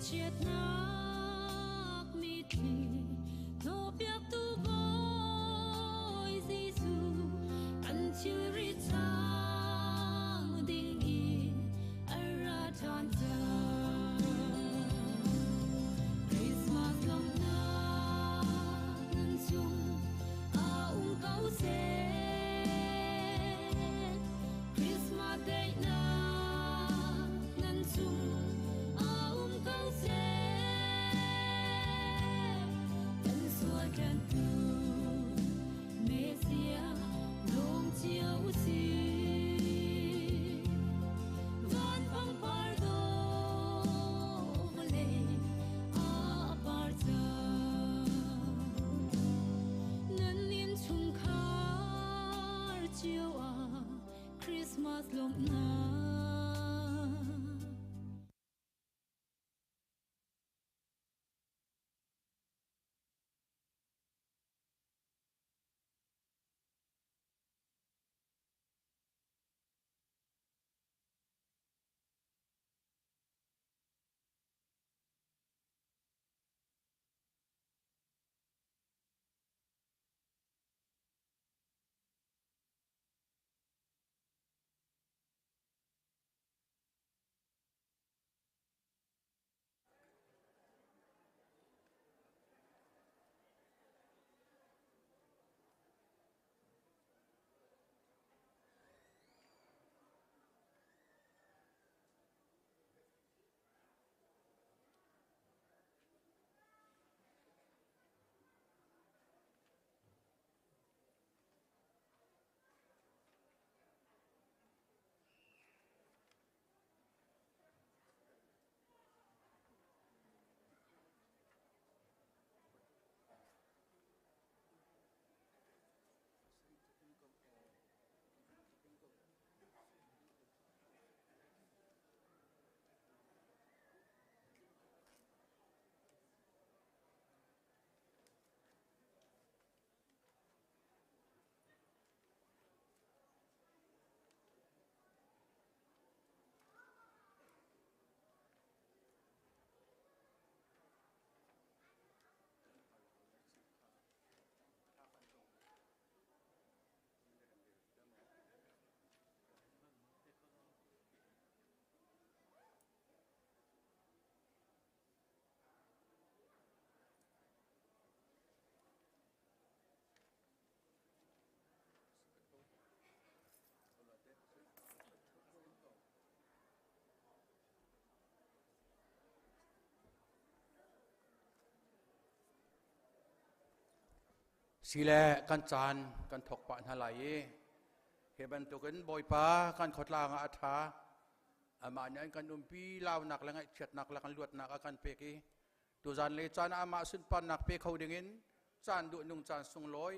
Ngaihchiatnak mitthli hnawhpiaktu Bawi Jesuh kan thilri chang ding in a ra ṭhan cang. Christmas lawmhnak nan chung a um ko seh. Christmas daihnak nan chung a um ko seh. Kan sual tlantu Messiah lawm cio u sih. Van pangpar dawh vawlei a par cang. Nan innchungkhar cio ah Christmas lawmhnak. Sile kan caan kan thok pah hna lai i hi bantukin Bawipa kan khawtlang ah a ṭha. Amah nih an kan umpi launak le ngaihchiatnak le kan luatnak a kan pek i tuzan le caan ah amah sunparnak pe kho dingin caan duhnung caan sunglawi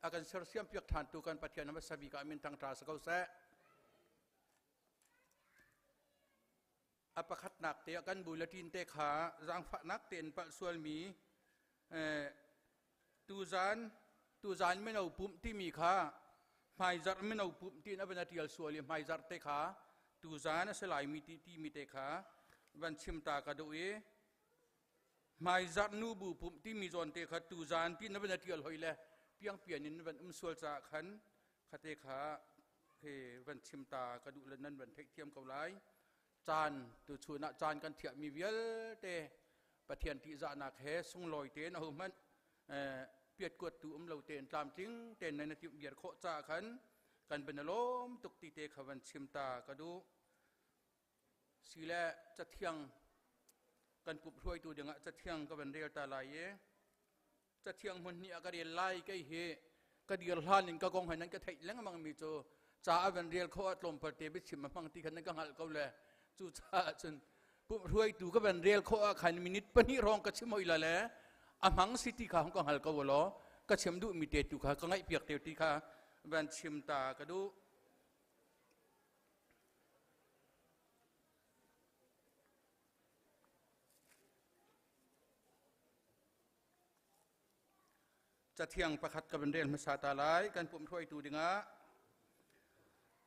a kan sersiam piak ṭhantu kan Pathian hmasa bik ah min thangṭha si ko seh. A pakhatnak te ah kan bulletin te kha zaangfahnak tein palh sualmi tuzan tuzan mino pumh timi kha hmaizarh mino pumh tiin a van a ṭial sual i hmaizarh te kha tuzan a si laimi ti timi te kha van chim ta ka duh i hmaizarh nubu pumh timi zawn te kha tuzan tiin a van a ṭial hoi le piangpian in van um sual caah khan khate kha he van chim ta ka duh le nan van theihthiam ko lai. Caan tuchun ah caan kan thiahmi vialte Pathian ṭihzahnak he sunglawi tein ahohmanh piatkuattu um lo tein tlamtling tein nan i timh viar khawh caah khan kan van i lawm tuk ti te kha van chim ta ka duh. Sile cathiang kan pumh hruaitu dingah cathiang ka van rel ta lai i Cathiang hmun hnih ah ka rel lai kei hi ka dir hlan in ka kong he nan ka theih lengmang mi cu ca a van rel kho ah tlawmpal te biachim a hmang ti khan nan ka hngalh ko le cu caah cun pumh hruaitu ka van rel kho ah khan minute pahnih hrawng ka chim hoi la le a hmang si ti kha hong ka hngal ko law ka chim duh mi te tu kha ka ngaih piak te ti kha van chim ta ka duh. Cathiang pakhat ka van rel hmasa ta lai kan pumh hruaitu dingah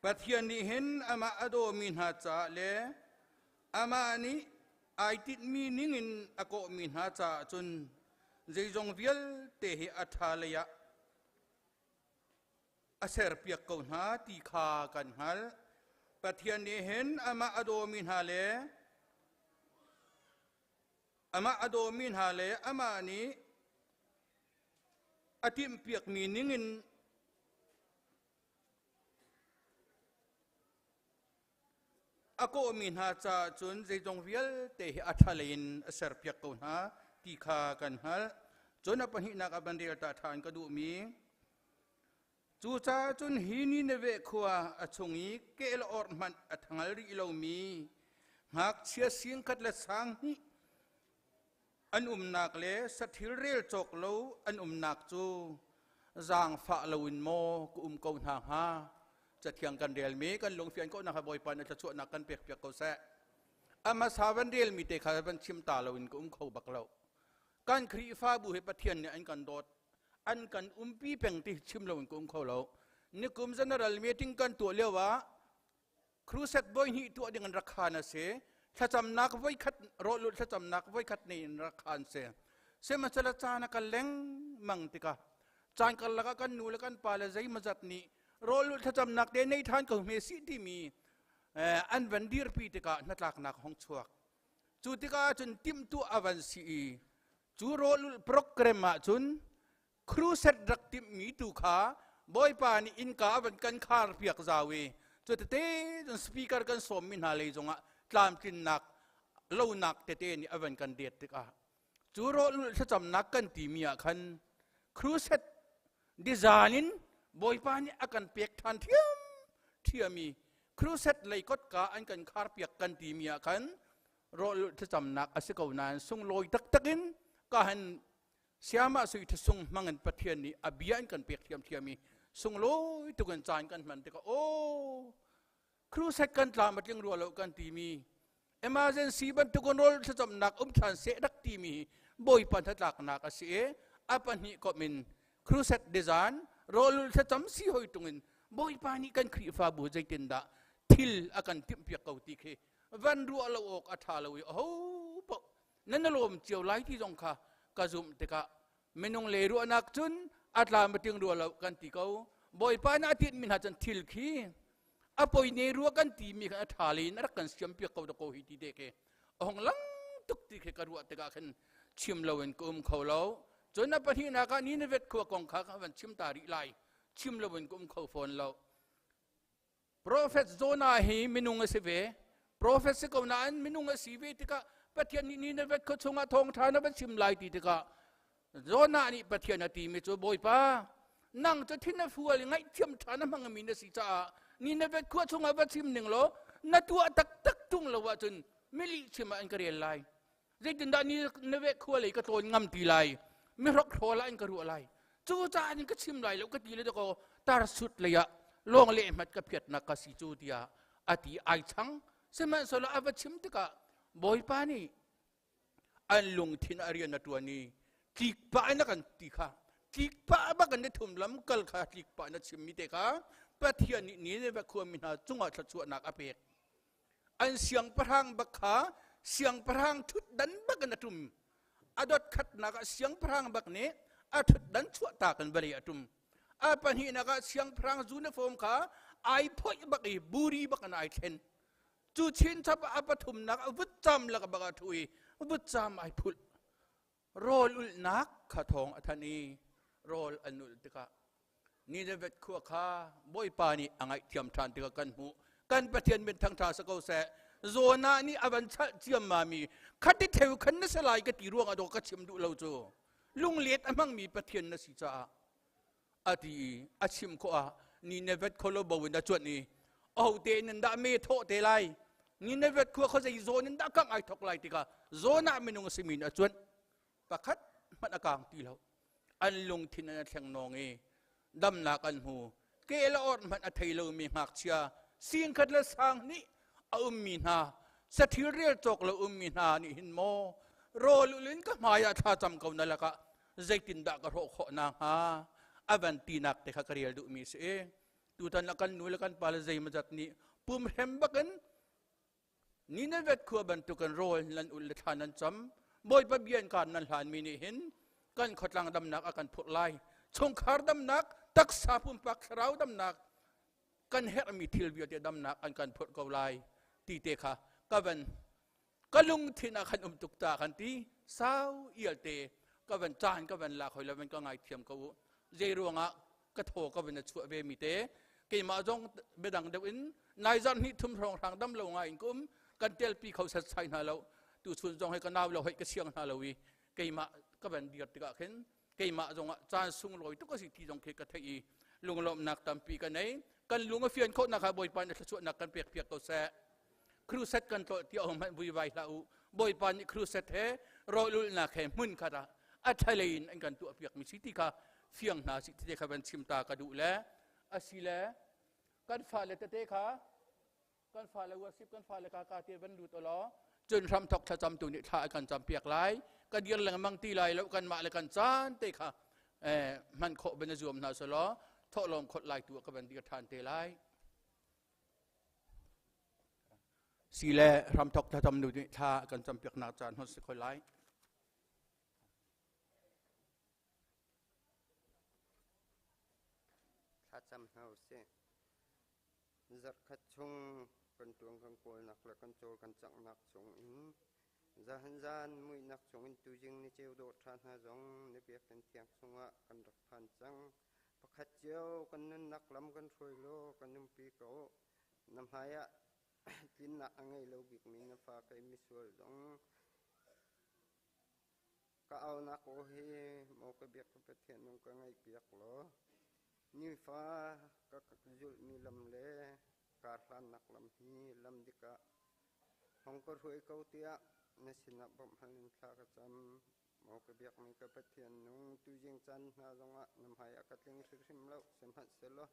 Pathian nih hin amah a dawmi hna caah le amah nih Ai tinhmi ningin a kawhmi hna caah cun zeizong vialte hi a ṭha lei ah a serpiak ko hna ti kha kan hngalh. Pathian nih hin amah a dawmi hna le amah a dawmi hna le amah nih a timhpiakmi ningin A kawhmi hna caah cun zeizong vialte hi a ṭhalei in a serpiak ko hna ti kha kan hngalh. Cun a pahnihnak ah van rel ta ṭhan ka duhmi Cucaah cun hi Nineveh khua a chung i kel orh hmanh a thangal rih lomi ngakchia singkhat le sang hnih an umnak le sathil rel cawk lo an umnak cu zaangfah loin maw ka um ko hna hnga? Cathiang kan relmi kan lungfian ko nak Bawipa nih thluachuahnak kan pek piak ko seh. A hmasa van relmi te kha van chim ta loin ka um kho bak lo. Kan Khrihfabu hi Pathian nih an kan dawt, an kan umpi peng ti chim loin ka um kho lo. Nikum general meeting kan tuah lio ah Crusade voi hnih tuah ding an rak khan a si. Thlacamnak voikhat rawlulh thlacamnak voikhat ne in rak khan si. Sihmanhsehlaw caan a kal lengmang tikah caan karlak ah kan nu le kan pa le zeimawzat nih rawlulh thlacamnak te nei ṭhan ko hme si timi an van dirpi tikah hnatlaknak hong chuak. Cu tikah cun timhtuah a van si i cu rawlulh program ah cun Crusade rak timhmi tu kha Bawipa nih innka a van kan khar piak zau i cu tete cun speaker kan sawmmi hna lei zongah tlamtlinnak lonak tete nih a van kan det tikah cu rawlulh thlacamnak kan timi ah khan crusade design in Bawipa nih a kan pek ṭhan thiam thiam i crusade lei kotka an kan khar piak kan timi ah khan rawlulh thlacamnak a si ko nain sunglawi taktak in ka han Siamah sui thasung hmangin Pathian nih a bia an kan pek thiamthiam i sunglawi tuk in caan kan hman tikah aw crusade kan tlam a tling rua lo kan timi emergency bantukin rawl thlacamnak um ṭhan seh rak timi Bawipa hnatlaknak a si i a pahnih komh in crusade design rawlul thlacam si hoi tungin Bawipa nih kan Khrihfabu zeitindah thil a kan timhpiak ko ti khi van ruah lo awk a ṭha lo i aho paoh nan lawm cio lai ti zong kha ka zumh tikah minung le ruahnak cun a tlam a ting rua lo kan ti ko. Bawipa nih a tinh mi hna cun thil khi a poi ne rua kan ti mi khan a ṭha le in a rak kan siam piak ko ko hi ti te khi a hong lang tuk ti khi ka ruah tikah khin chim loin ka um kho lo. Cun a pahnihnak ah Nineveh khua kong kha ka van chim ta rih lai. Chim loin ka um kho fawn lo. Profet Jonah hi minung a si ve. Profet si ko nain minung a si ve tikah Pathian nih Nineveh khua chungah thawngṭha na va chim lai ti tikah Jonah nih Pathian a timi cu Bawipa, nang cu thin a fual i ngaihthiam ṭha na hmangmi na si caah Nineveh khua chungah va chim ning law na tuah taktak ṭung lo ahcun milih chim ah an ka rel lai. Zeitindah Nineveh khua lei ka tlawn ngam ti lai? Mihrokhrol ah in ka ruah lai. Cucaah in ka chim lai lo ka ti le dakaw tarsut lei ah lawng le hmat ka phiatnak ka si cu tiah a ti ai chang. Sihmanhsehlaw a va chim tikah Bawipa nih an lungthin a rian a ṭuan i tlik pah in a kan ti kha tlik pah bak in thum lam kal kha tlik pah na chimmi te kha Pathian nih Nineveh khuami hna cungah thluachuahnak a pek. An siangpahrang bak kha siangpahrang ṭhutdan bak in a ṭum. A dot khatnak ah siangpahrang bak nih a ṭhutdan chuahtak in vawlei a ṭum. A pahnihnak ah siangpahrang uniform kha ai phoih bak i buri bak in ai thlen. Cu chinchap ah a pathumnak ah vutcam lak bak a ṭhu i vutcam ai phulh. Rawl ulhnak kha thawng a thanh i rawl an ulh tikah Nineveh khua kha Bawipa nih a ngaihthiam ṭhan tikah kan hmuh. Kan Pathian min thangṭha si ko seh. Jonah nih a van chalh ciammami khati theu khan na si lai ka ti ruangah dawh ka chim duh lo cu. Lunglet a hmangmi Pathian na si caah a ti i a chim khawh ah Nineveh khua lo bo in a cuanh i ahote in dah me thawh te lai Nineveh khua kha zei zawn in dah kangh ai thawk lai tikah Jonah minung a simi in a cuanh. Pakhat hmanh a kang ti lo. An lungthin an thleng nawng i damnak an hmu. Ke le orh hmanh a thei lomi ngakchia singkhat le sang nih a ummi hna sathil rel cawk lo ummi hna nih hin maw rawl ul in ka hmai ah thla cam ko na lakah zeitindah ka hrawh khawh na hnga a van tinak te kha ka rel duhmi si i tutan ah kan nu le kan pa le zeimawzat nih pumhrem bakin. Nineveh khua bantukin rawl nan ul le thla nan cam. Bawipa bia in kar nan hlanmi nih hin kan khuatlang damnak a kan phurh lai. Chungkhar damnak, taksa pumpak thlarau damnak, kan herhmi thil vialte damnak an kan phurh ko lai ti te kha ka van ka lungthin ah khan um tuk ta kan ti sau ialte ka van caan ka van lak hoi lo van ka ngaithiam ko u zei ruangah ka thaw ka van a chuah ve mi te keimah zong biadang deuh in nai zarh hnih thum hrawng hrang dam lo ngai in ka um kan telpi kho set sai hna lo tu chun zong he ka nau lo hoi ka siang hna lo i keimah ka van dir tikah khin keimah zongah caan sunglawi tuk a si ti zong khi ka theih i lunglawmhnak tampi ka nei kan lung a fian khawhnak ah Bawipa nih thluachuahnak kan pek piak ko seh crusade kan tlawh ti ahom hmanh vuivai hlah u Bawipa nih crusade he rawlulnak he hmun khat ah a thalei in an kan tuah piak mi si ti kha fiang hna si ti kha van chim ta ka duh le asi le kan fale tete kha kan fale worship kan fale kaka te van lut law cun hramthok thlacam tu nih thla kan cam piak lai ka dir lengmang ti lai lo kan mah le kan caan te kha hman khawh ban zuam hna selaw thawhlawm khot lai tu ka van dir than te lai si le hramthok thlacam nu nih thla kan cam piak nak caan hon si khoi lai Thlacam hna usih. Zarhkhat chung kan ṭuan kan kawlnak le kan cawl kan canghnak chungin zahan zan muihnak chungin tuzing ni ceu dawh ṭha hna zong na biakinn thiang chungah kan rak phan cang. Pakhat cio kan nunnak lam kan hruai law kan umpi ko. Na hmaiah tlinnak a ngei lo bikmi na fa kei misual zong Ka aunak aw hi maw ka biak ka Pathian nung ka ngaihpiak law nifa ka zulhmi lam le kar hlannak lam hi lam dik ah hong ka hruai ko tiah na sinah bawmh hal in thla ka cam. Maw ka biakmi ka Pathian nung tuzing caan hna zongah na hmai ah ka tling hrimhrim lo sihmanhsehlaw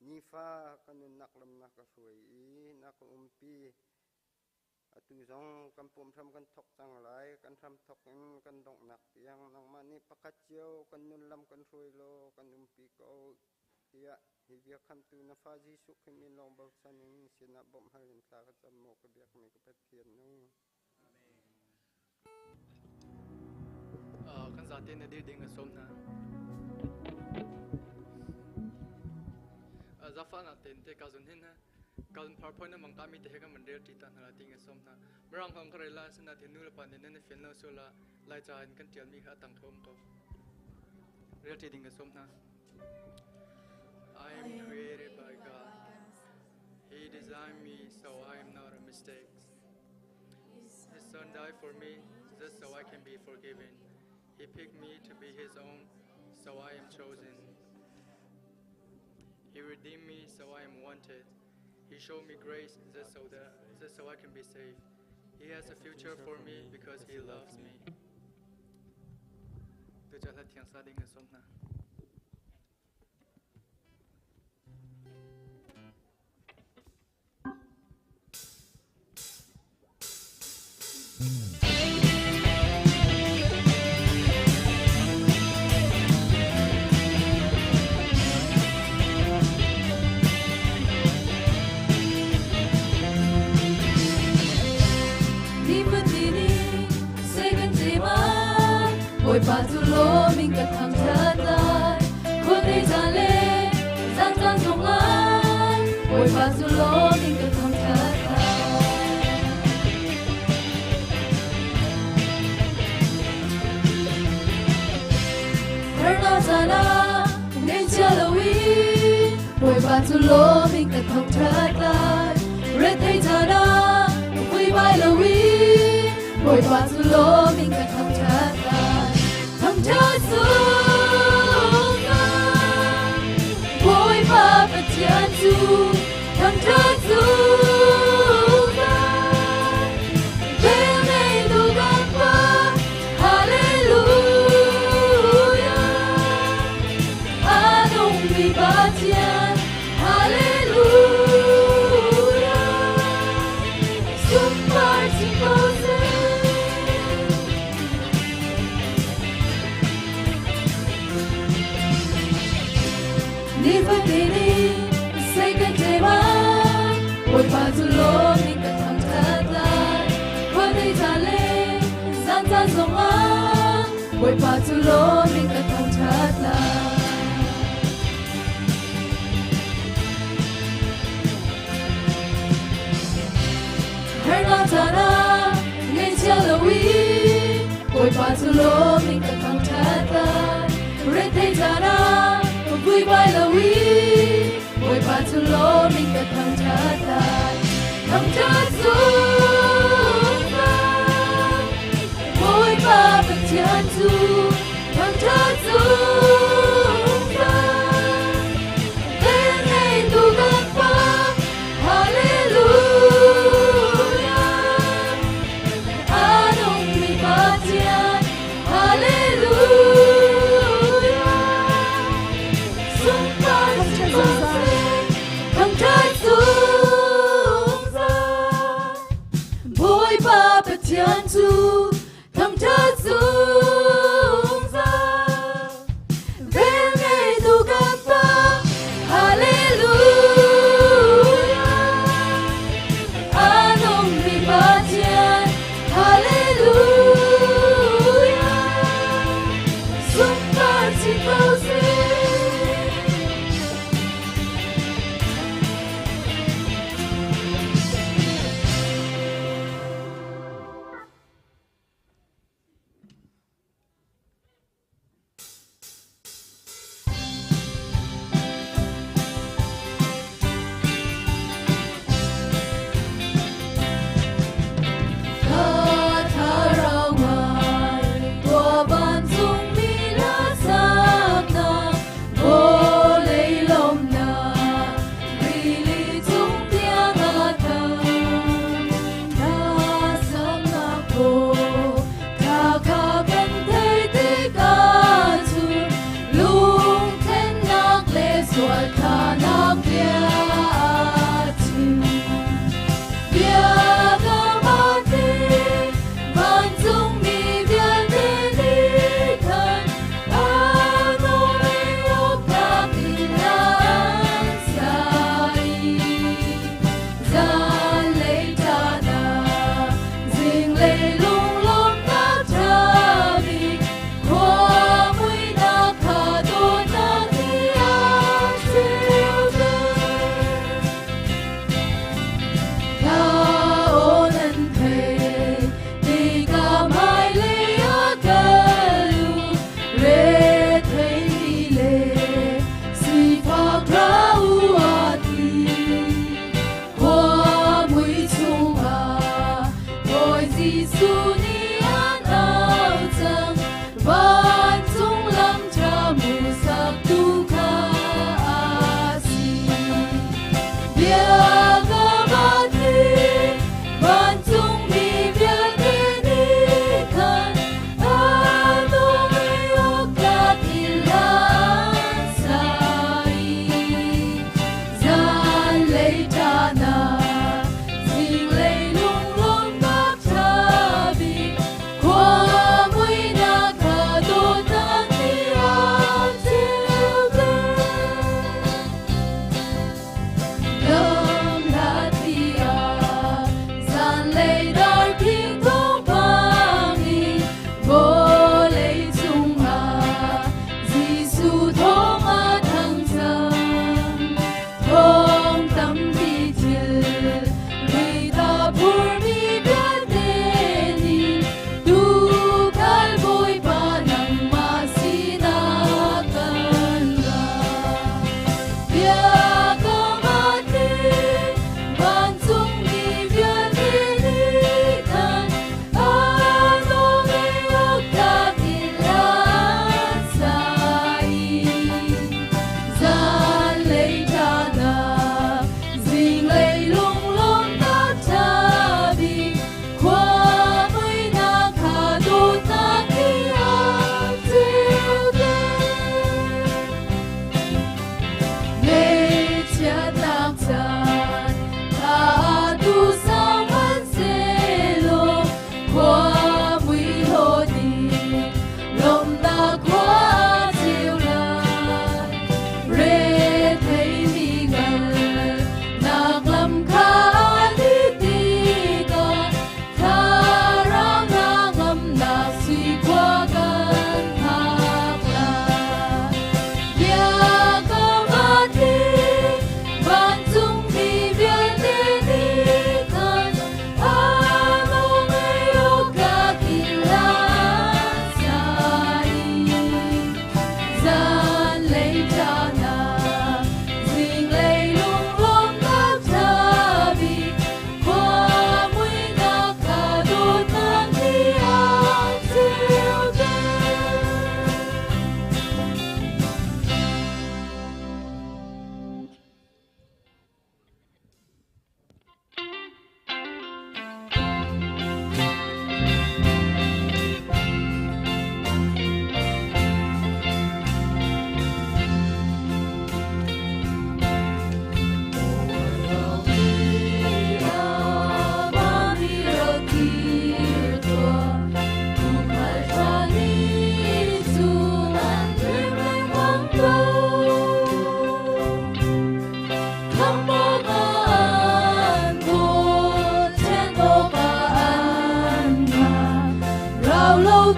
nifa ka nunnak lam na ka hruai i na ka umpi. Atu zong kan pum hram kan thawk cang lai. Kan hram thawk in kan donghnak tiang nangmah nih pakhat cio kan nun lam kan hruai law kan umpi ko tiah hi bia khamtu na fa Jesuh Khrih min lawng bochan in sinah bawmh hal in thla ka cam maw ka biakmi ka Pathian nung. Kan zate na dir ding a sawm hna. Zafa na ten te ka zun hin ha. Kan PowerPoint na mang mi te he kan man rel ti ta hna la ting a sawm hna. Mirang hong ka rel la sina te nu le pa ne ne fian lo so la lai cha in kan tial mi kha atang thom ko. Rel ti ding a sawm hna. I am created by God. He designed me so I am not a mistake. His son died for me just so I can be forgiven. He picked me to be his own, so I am chosen. He redeemed me so I am wanted. He showed me grace just so that just so I can be saved. He has a future for me because he loves me. Bawipa cu lawm in ka thangṭhat lai khuate zan le zan caan zong lai Bawipa cu lawm in ka thangṭhat lai Harnak caan ah ngaihchia lo in Bawipa cu lawm in ka thangṭhat lai Rethei caan ah vuivai lo in Bawipa cu lawm in ka thangṭhat lai Thangṭhat zungzal Bawipa Pathian cu thangṭhat zungzal Velneitu kan Pa Hallelujah A nungmi Pathian Hallelujah Sunpar chin ko seh Nifatin in sei kan tlem ah Bawipa cu lawm in ka thangṭhat lai. caan zongah Bawipa cu lawm in ka thangṭhat lai. Harnak caan ah ngaihchia lo i Bawipa cu lawm in ka thangṭhat lai. Rethei caan ah vuibai lo i Bawipa cu lawm in ka thangṭhat lai. Thangṭhat zungzal Bawipa Pathian cu thangṭhat zungzal. Velngeitu kan Pa, Hallelujah. A nungmi Pathian, Hallelujah. Sunpar si ko seh, thangṭhat zungzal.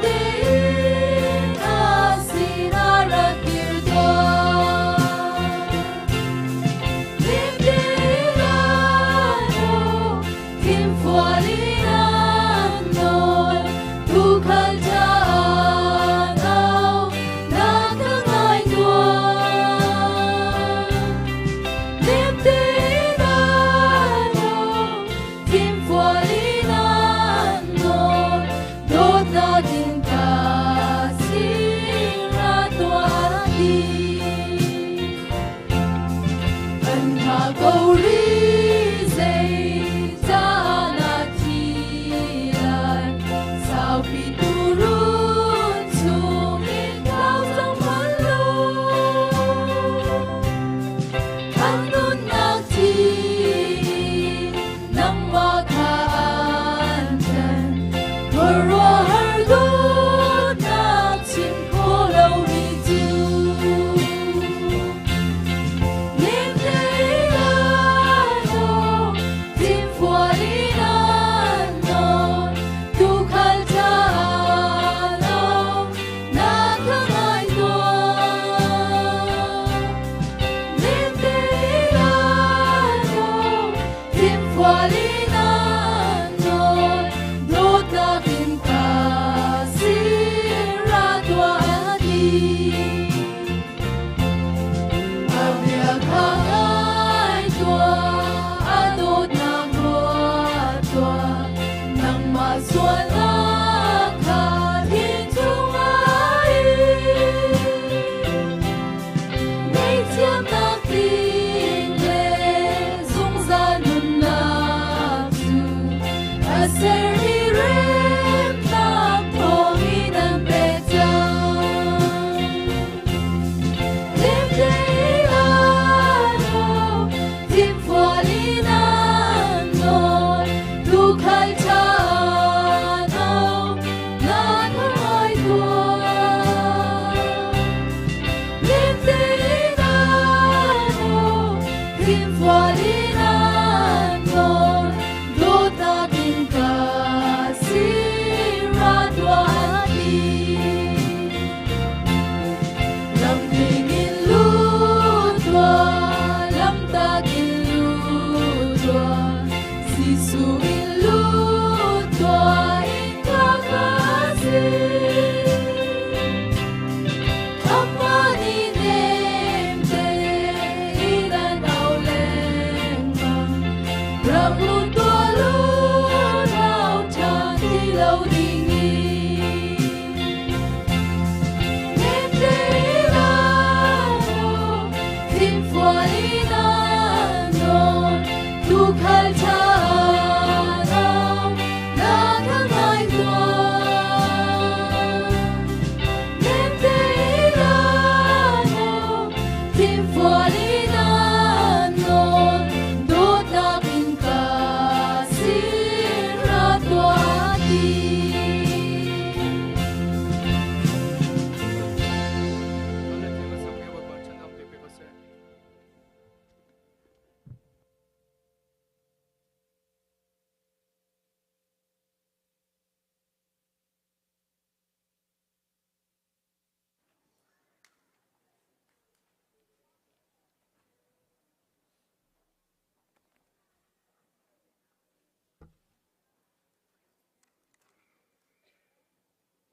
tein na sinah rak kir tuah. Hlim tein an aw, thimfual in an nawl, tuukhal caah nau na ka ngai tuah. Hlim tein an aw, thimfual in an nawl, dawtnak in ka sin ra tuah ti. Kan tha ko rih zei na thi lai saupi turun chungin tlau cang hman lo kan nunnak thi nangmah kha an then khuaruahhar dawtnak chim khawh lomi cu Lim tein an aw, thimfual in an nawl, tuukhal caah law na ka ngai tuah. Lim tein an aw, thimfual in an nawl, dawtnak in ka sin ra tuah ti. A bia kha ngai tuah, a dawtnak ruat tuah, nangmah sualnak kha thin chungah in. Ngaihthiamnak tling le zungzal nunnak cu a sermi remnak thawngin an pek cang. Hlim tein an aw, thimfual in an nawl, tuukhal caah nau na ka ngai tuah. Hlim tein an aw, thimfual in an nawl, dawtnak in ka sin ra tuah ti. Lam ding in lut tuah, lam tak in lut tuah, Jesuh in lut tuah, in ka ka si. Amah nih nem tein an auh lengmang, rak lut tuah lut hau ṭhan ti lo dingin. Nem tein an aw, thimfual in an nawl, tuukhal caah nau na ka ngai tuah. Nem tein an aw, thimfual in an nawl, dawtnak in ka sin ra tuah ti. Kan le thil sak hi Bawipa chan pe pe ko seh.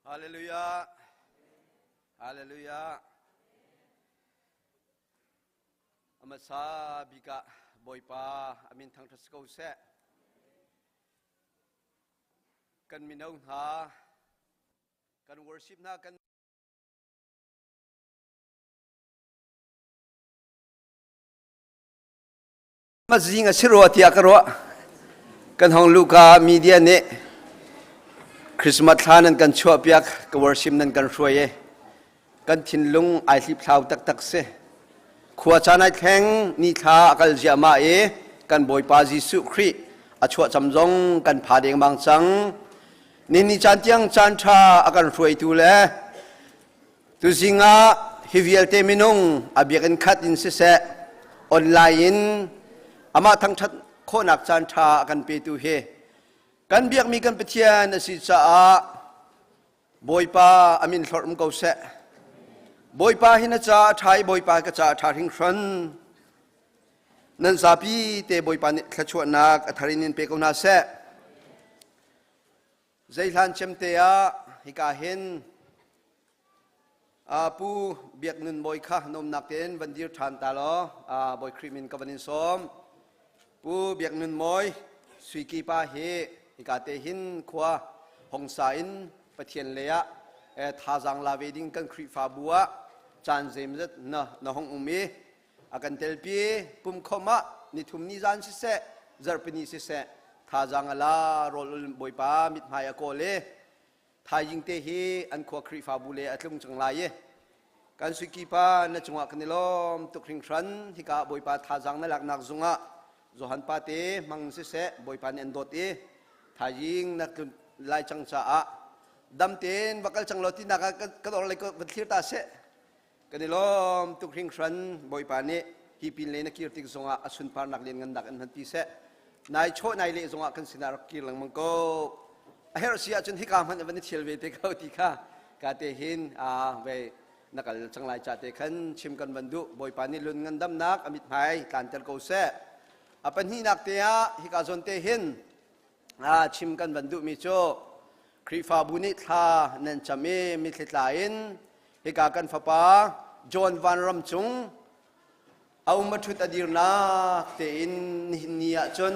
Hallelujah. Hallelujah. Amasa bika Bawipa amin thangṭhat si ko seh. Kan mino hna, kan worship hna kan Mazing a si rua tiah ka ruah. Kan hong luka media nih Christmas thla nan kan chuahpiak, ka worship nan kan hruai e. Kan thinlung ai hliphlau taktak si. Khua caan ai thleng, ni thla a kal ziahmah i kan Bawipa Jesuh Khrih a chuah cam zong kan pha dengmang cang. Ni ni caan tiang caan ṭha a kan hruaitu le Tuzing ah hi vialte minung a biakinn khat in siseh online in amah thangṭhat khawhnak caan ṭha a kan petu hi kan biakmi kan Pathian a si caah Bawipa amin hlorh um ko seh. Bawipa hi na ca a ṭha i Bawipa ka ca a ṭha hringhran. Nan zapi te Bawipa nih thluachuahnak a thar in in pe ko hna seh. Zeihlan cemte ah hika hin Pu Biak Nun Bawi kha nomnak tein van dir ṭhan ta law Bawi Khrih min ka van in sawm. Pu Biak Nun Mawi Suiki pa hi hika te hin khua hongsa in Pathian lei ah thazaang la ve ding kan Khrihfabu ah caan zeimzat na na hong um i a kan telpi pumkhom ah nithum ni zan siseh zarhpini siseh thazaang a la rawl ul Bawipa mithmai a kawl i thaizing te hi an khua Khrihfabu le a tlung cang lai i kan suiki pa na cungah kan i lawm tuk hringhran. Hika Bawipa thazaang na laknak zungah Johan pa te hmang siseh Bawipa nih an dawt i thaizing na tlun lai cang caah dam tein va kal cang law tinak ah kan or lei van thlir ta seh. Kan i lawm tuk hringhran. Bawipa nih hi pin le na kir tik zongah a sunparnak lian ngan dak in hman ti seh. Nai chawh nai leh zongah kan sinah rak kir lengmang ko. A herh si ahcun hika hmanh van i thial ve te ko ti kha ka te hin a ve na kal cang lai cha te khan chim kan van duh. Bawipa nih lun ngandamnak a mithmai tlanter ko seh. A pahnihnak te ah hika zawn te hin chim kan van duhmi cu Khrihfabu nih thla nan cam i mitthli tla in hika kan fapa John Van Ram Cung a um a ṭhut a dirnak tein nihin ni ah cun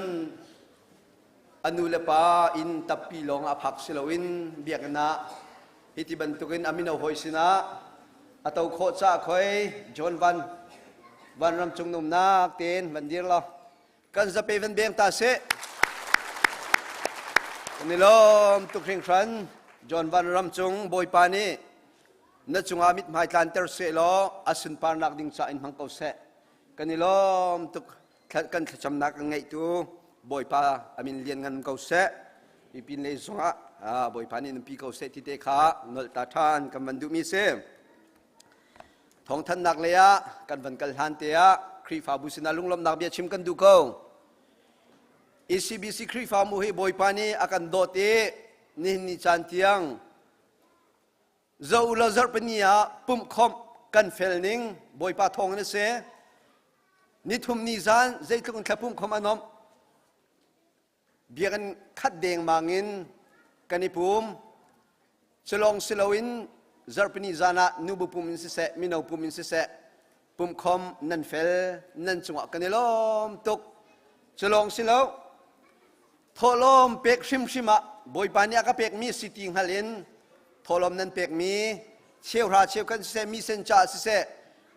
a nu le pa inn tappi lawng a phak si loin biakinn ah hiti bantukin a mino hawi sinah a to khawh caah khoi John Van Van Ram Cung numnak tein van dir law kan zape van beng ta seh. Kan i lawm tuk hringhran. John Van Ram Cung, Bawipa nih na cungah mithmai tlanter seh law a sunparnak ding ca in hmang ko seh. Kan i lawm tuk. Kan thlacamnak kan ngeihtu Bawipa amin lian ngan ko seh. Pipin le zongah Bawipa nih nan pi ko seh ti te kha nolh ta ṭhan kan van duhmi si. Thawngthanhnak lei ah kan van kal hlan te ah Khrihfabu sinah lunglawmhnak bia chim kan duh ko. ECBC Khrihfabu hi Bawipa nih a kan dawt i nihin ni caan tiang zo lo zarhpini ah pumhkhawmh kan fel ning Bawipa thawng in a si. Nithum ni zan zeitluk in thla pumhkhawmh a nomh biakinn khat dengmang in kan i pum. Culawng si loin zarhpini zan ah nubu pum in siseh, mino pum in siseh, pumkhom nan fel, nan cungah kan i lawm tuk. Culawng si lo, thawhlawm pek hrimhrim ah Bawipa nih a ka pekmi si ti hngal in thawhlawm nan pekmi cheuhra cheukhat siseh, misen ca siseh,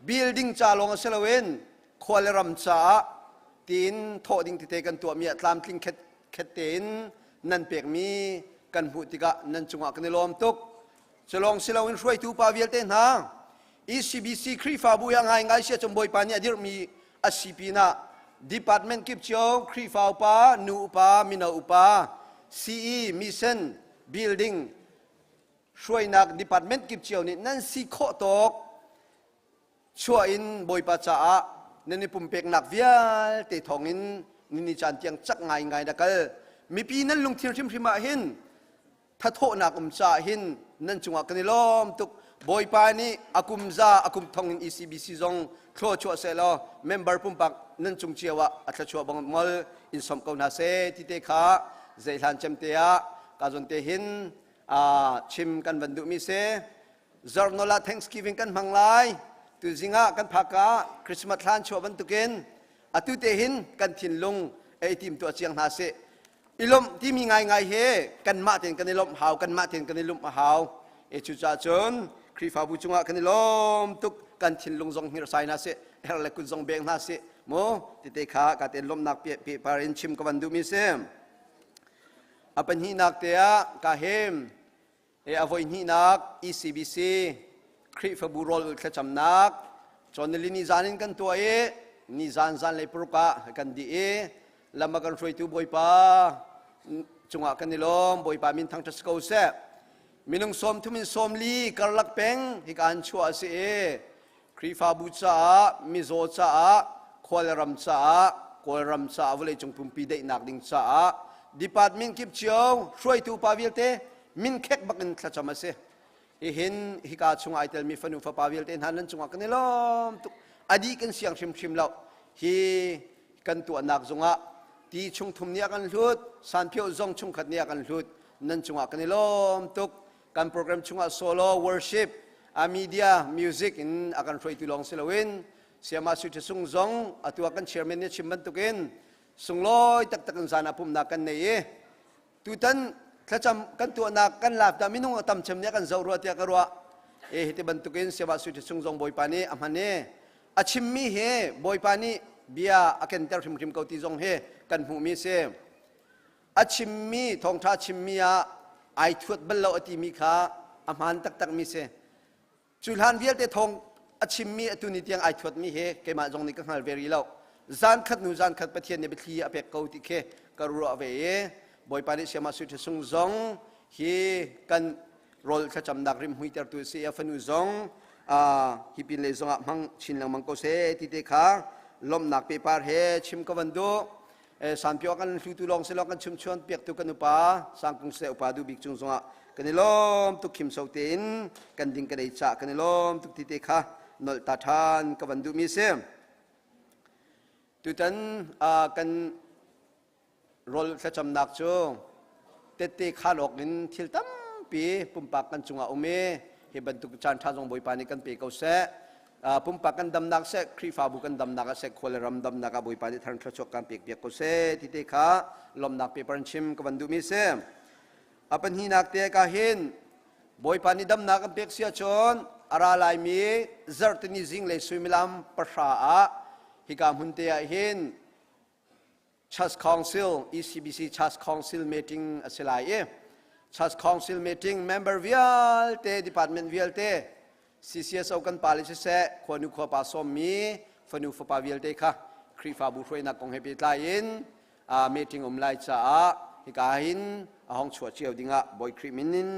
building ca lawng si loin khua le ram caah tiin thawh ding tete kan tuahmi ah tlamtling khet khet tein nan pekmi kan hmuh tikah nan cungah kan i lawm tuk. Culawng si loin hruaitu pa vialte hna, ECBC Khrihfabu hi a ngaingai sia cun Bawipa nih a dirhmi a si pinah department kip cio Khrihfa upa, nu upa, mino upa, CE, mission, building, hruainak department kip cio nih nan si khawh tawk chuah in Bawipa caah nan i pumpeknak vialte thawngin nini caan tiang cak ngaingai na kal. Mipi nan lungthin hrimhrim ah hin thathawhnak um caah hin nan cungah kan i lawm tuk. Bawipa nih a kum za a kum thong in ECBC zong thluachuah seh law member pumpak nan cung cio ah a thluachuah bang ngol in som ko hna seh ti te kha zeihlan cem te ah ka zon te hin chim kan van duhmi si. Zarhnawl ah Thanksgiving kan hmang lai. Tuzing ah kan phak ah Christmas thlan chuah bantukin atu te hin kan thinlung ei tim tuah ciang hna sih. I lawmh timi ngaingai he kanmah tein kan i lawmh hau, kanmah tein kan i lumh a hau. E cucaah cun Khrihfabu cungah kan i lawm tuk, kan thinlung zong hngirhsai hna sih, her le kut zong beng hna sih. Mu tete kha ka ten lawmhnak pehpar in chim ka van duhmi si. A pahnihnak te ah ka hem A voihnihnak ECBC Khrihfabu rawl ulh thlacamnak cawn nili zan in kan tuah i nizan zanlei paruk ah kan dih i lam a kan hruaitu Bawipa cungah kan i lawm. Bawipa min thangṭhat si ko seh. Minung 30 in 40 karlak peng hika an chuah a si i Khrihfabu caah, mizaw caah, khua le ram caah, Kawlram caah, vawleicung pumpi daihnak ding caah department kip cio hruaitu pa vialte min khek bak in thlacam a si. Hihin hika chung ai telmi fanu fapa vialte hna nan cungah kan i lawm tuk. Adi kan siang hrimhrim lo. Hi kan tuahnak zungah ti chung thum nih a kan hlut, sanphio zong chungkhat nih a kan hlut. Nan cungah kan i lawm tuk. Kan program chungah solo worship, a media, music in a kan hruaitu lawng si loin Siama Sui Sung zong atu ah kan chairman nih a chim bantukin sunglawi taktak in zan ah pumhnak kan nei i tutan thlacam kan tuahnak kan lak dah minung a tam cem nih a kan zoh rua tiah ka ruah. E hiti bantukin Siama Sui Sung zong Bawipa nih a hman i a chimmi hi Bawipa nih bia a kenter hrimhrim ko ti zong hi kan hmuhmi si. A chimmi thawngṭha chimmi ah ai thuat bal lo a timi kha a hmaan taktakmi si. Cu hlan vialte thawng a chimmi atu ni tiang ai thuatmi he keimah zong nih ka hngal ve rih lo. Zan khat hnu zan khat Pathian nih biathli a pek ko ti khi ka ruah ve i Bawipa nih Siama Sui Sung zong hi kan rawl thlacamnak rimhmui tertu si a fanu zong hi pin lei zongah hmang chin lengmang ko seh ti te kha lawmhnak pepar he chim ka van duh. Sanpio kan hlutu lawng si lawng kan chumchuan piaktu kan upa Sangkung se upa du bik cung zongah kan i lawm tuk khim so tein kan ding kan ei ca kan i lawm tuk ti te kha nolh ta ṭhan ka van duhmi si. Tutan kan rawl thlacamnak cu tette khaan awk in thil tampi pumpak kan cungah um i hi bantuk caan ṭha zong Bawipa nih kan pe ko seh. Pumpak kan damnak seh, Khrihfabu kan damnak ah seh, khua le ram damnak ah Bawipa nih thar thluachuak kan pek piak ko seh ti te kha lawmhnak paper in chim ka van duhmi si. A pahnihnak te ka hin Bawipa nih damnak kan pek si ahcun a ra laimi zarhtini zinglei suimilam 9 ah hika hmun te ah hin Church Council, ECBC Church Council meeting a si lai i Church Council meeting member vialte, department vialte, CCSO kan pale siseh, khuanu khuapa sawmmi fanu fapa vialte kha Khrihfabu hruainak kong he pehtlai in meeting um lai caah hika hin a hong chuah cio dingah Bawi Khrih min in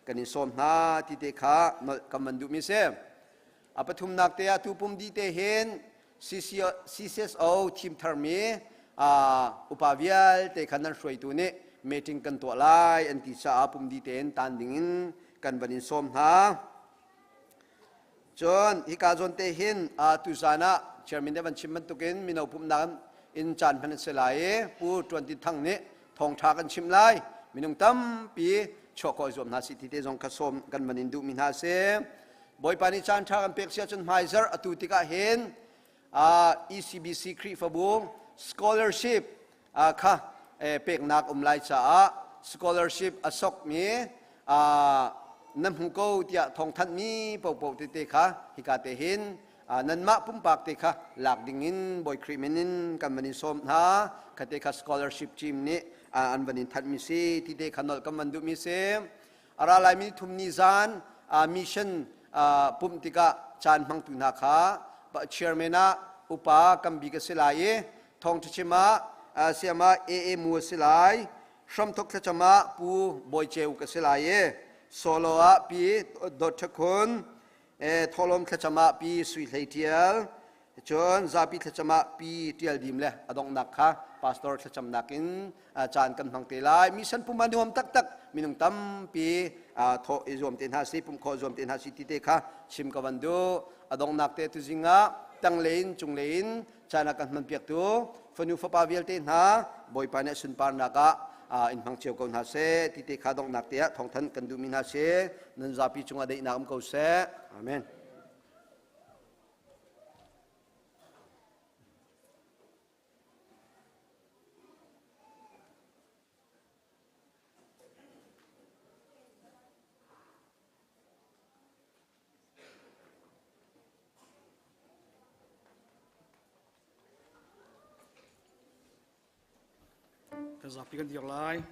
kan in sawm hna ti te kha nolh kan van duhmi si. A pathumnak te ah tu pum dih te hin CCSO thim tharmi upa vialte kha nan hruaitu nih meeting kan tuah lai an ti caah pum dih tein tan dingin kan van in sawm hna. Cun hika zawn te hin tuzan ah chairman nih van chim bantukin mino pumhnak in caan hman an si lai i Pu Tuan Tin Thang nih thawngṭha kan chim lai. Minung tampi chuah khawh i zuam hna sih ti te zong kha sawm kan van in duhmi hna a si. Bawipa nih caan ṭha kan pek si ahcun hmaizarh atu tikah hin ECBC Khrihfabu scholarship kha peknak um lai caah scholarship a sokmi na hmu ko tiah thawngthanhmi paohpaoh tete kha hika te hin nanmah pumpak te kha lak dingin Bawi Khrih min in kan van in sawm hna. Khate kha scholarship team nih an van in thanhmi si ti te kha nolh kan van duhmi si. A ra laimi thum ni zan mission pumh tikah caan hmangtu hna kha chairman ah upa kan bik a si lai i thawngṭha chim ah siam ah AA mu a si lai, hramthok thlacam ah Pu Bawi Ceu ka si lai i solo ah Pi Dawt Ṭha Khun, thawhlawm thlacam ah Pi Sui Hlei Ṭial, cun zapi thlacam ah Pi Ṭial Dim le a donghnak kha pastor thlacamnak in caan kan hmang te lai. Mission pum a nuam taktak, minung tampi thawh i zuam te hna si, pumh khawh zuam te hna si ti te kha chim ka van duh. A donghnak te tuzing ah tanglei in cunglei in caan a kan hman piaktu fanu fapa vialte hna Bawipa nih sunparnak ah in hmang cio ko hna seh ti te kha donghnak te ah thawngthanh kan duhmi hna si. Nan zapi cungah daihnak um ko seh. Amen. Kan zapi kan dir lai.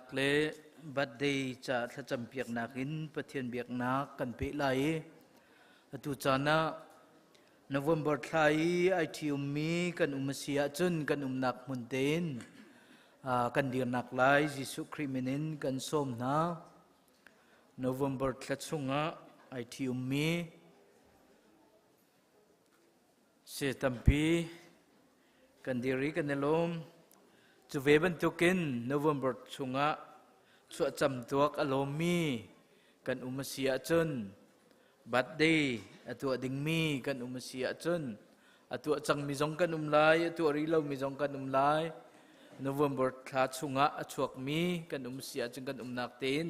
Lawmhpinak le birthday ca thlacam piaknak in Pathian biaknak kan peh lai i atu caan ah November thla i ai ṭhi-ummi kan um a si ahcun kan umnak hmun tein kan dirnak lai Jesuh Khrih min in kan sawm hna. November thla chungah ai ṭhi-ummi Si tampi kan dir i kan i lawm. Cu ve bantukin November chungah chuahcam tuak a lawmmi kan um a si ahcun birthday a tuah dingmi kan um a si ahcun a tuah cangmi zong kan um lai, a tuah rih lomi zong kan um lai. November thla chungah a chuakmi kan um si ahcun kan umnak tein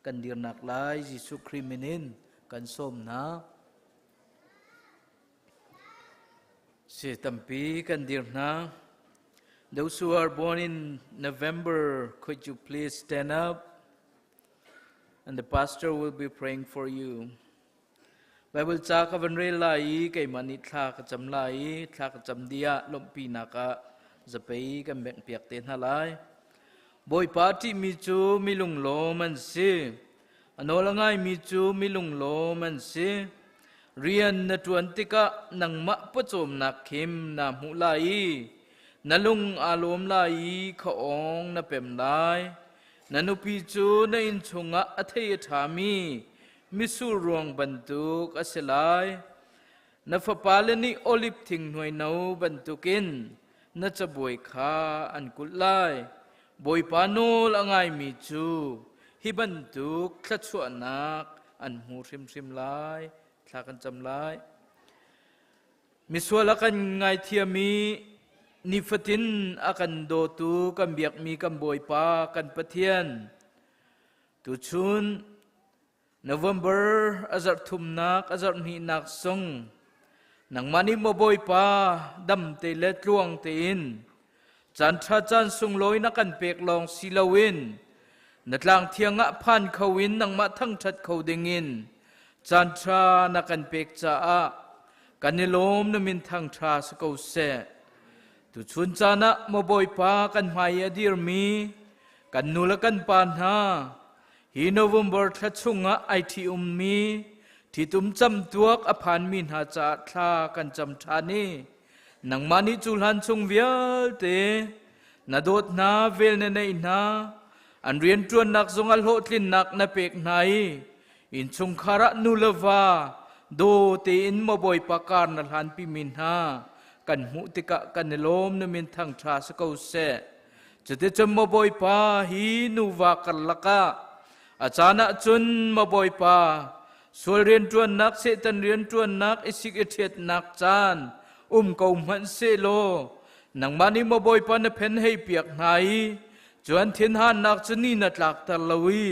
kan dirnak lai Jesuh Khrih min in kan sawm hna. Si tampi kan dir hna. Those who are born in November, could you please stand up? And the pastor will be praying for you. Bible ca ka van rel lai i keimah nih thla ka cam lai i thla ka cam dih ah lawmhpinak ah zapei kan bengh piak te hna lai. Bawipa ṭihmi cu mi lunglawm an si. A nawl a ngaimi cu mi lunglawm an si. Rian na ṭuan tikah nangmah pawcawmnak khim naa hmuh lai i na lung aa lawm lai i khaawng na pem lai. Na nupi cu na inn chungah a thei a ṭhami mitsur ruang bantuk a si lai. Na fapale nih oliv thing hnuaino bantukin na cabuai kha an kulh lai. Bawipa nawl a ngaimi cu hi bantuk thluachuahnak an hmu hrimhrim lai. Thla kan cam lai. Misual a kan ngaithiam i nifatin a kan dawtu kan biakmi kan Bawipa kan Pathian tuchun November a zarh thumnak a zarh hnihnak sung nangmah nih maw Bawipa dam te le tluang tein caan ṭha caan sunglawi na kan pek lawng si loin na tlang thiang ah phan kho in nangmah thangṭhat kho dingin caan ṭha na kan pek caah kan i lawm na min thangṭha si ko seh. Tuchun caan ah maw Bawipa kan hmai i a dirmi kan nu le kan pa hna Hi November thla chungah ai ṭhi-ummi ṭhitum camtuak a phanmi hna caah thla kan cam ṭhan i nangmah nih cu hlan chung vialte na dawt hna, vel na neih hna, an rianṭuannak zongah hlawhtlinnak na pek hna i innchungkhar ah nu le va daw tein maw Bawipa kar na hlanpimi hna kan hmuh tikah kan i lawm na min thangṭha si ko seh. Cuticun maw Bawipa hi nuva karlak ah a caan ah cun maw Bawipa sual rianṭuannak Satan rianṭuannak i sik i ṭhiatnak caan um ko hmanh sehlaw nangmah nih maw Bawipa na phen hei piak hna i cu an thinhannak cu ni na tlakter lo i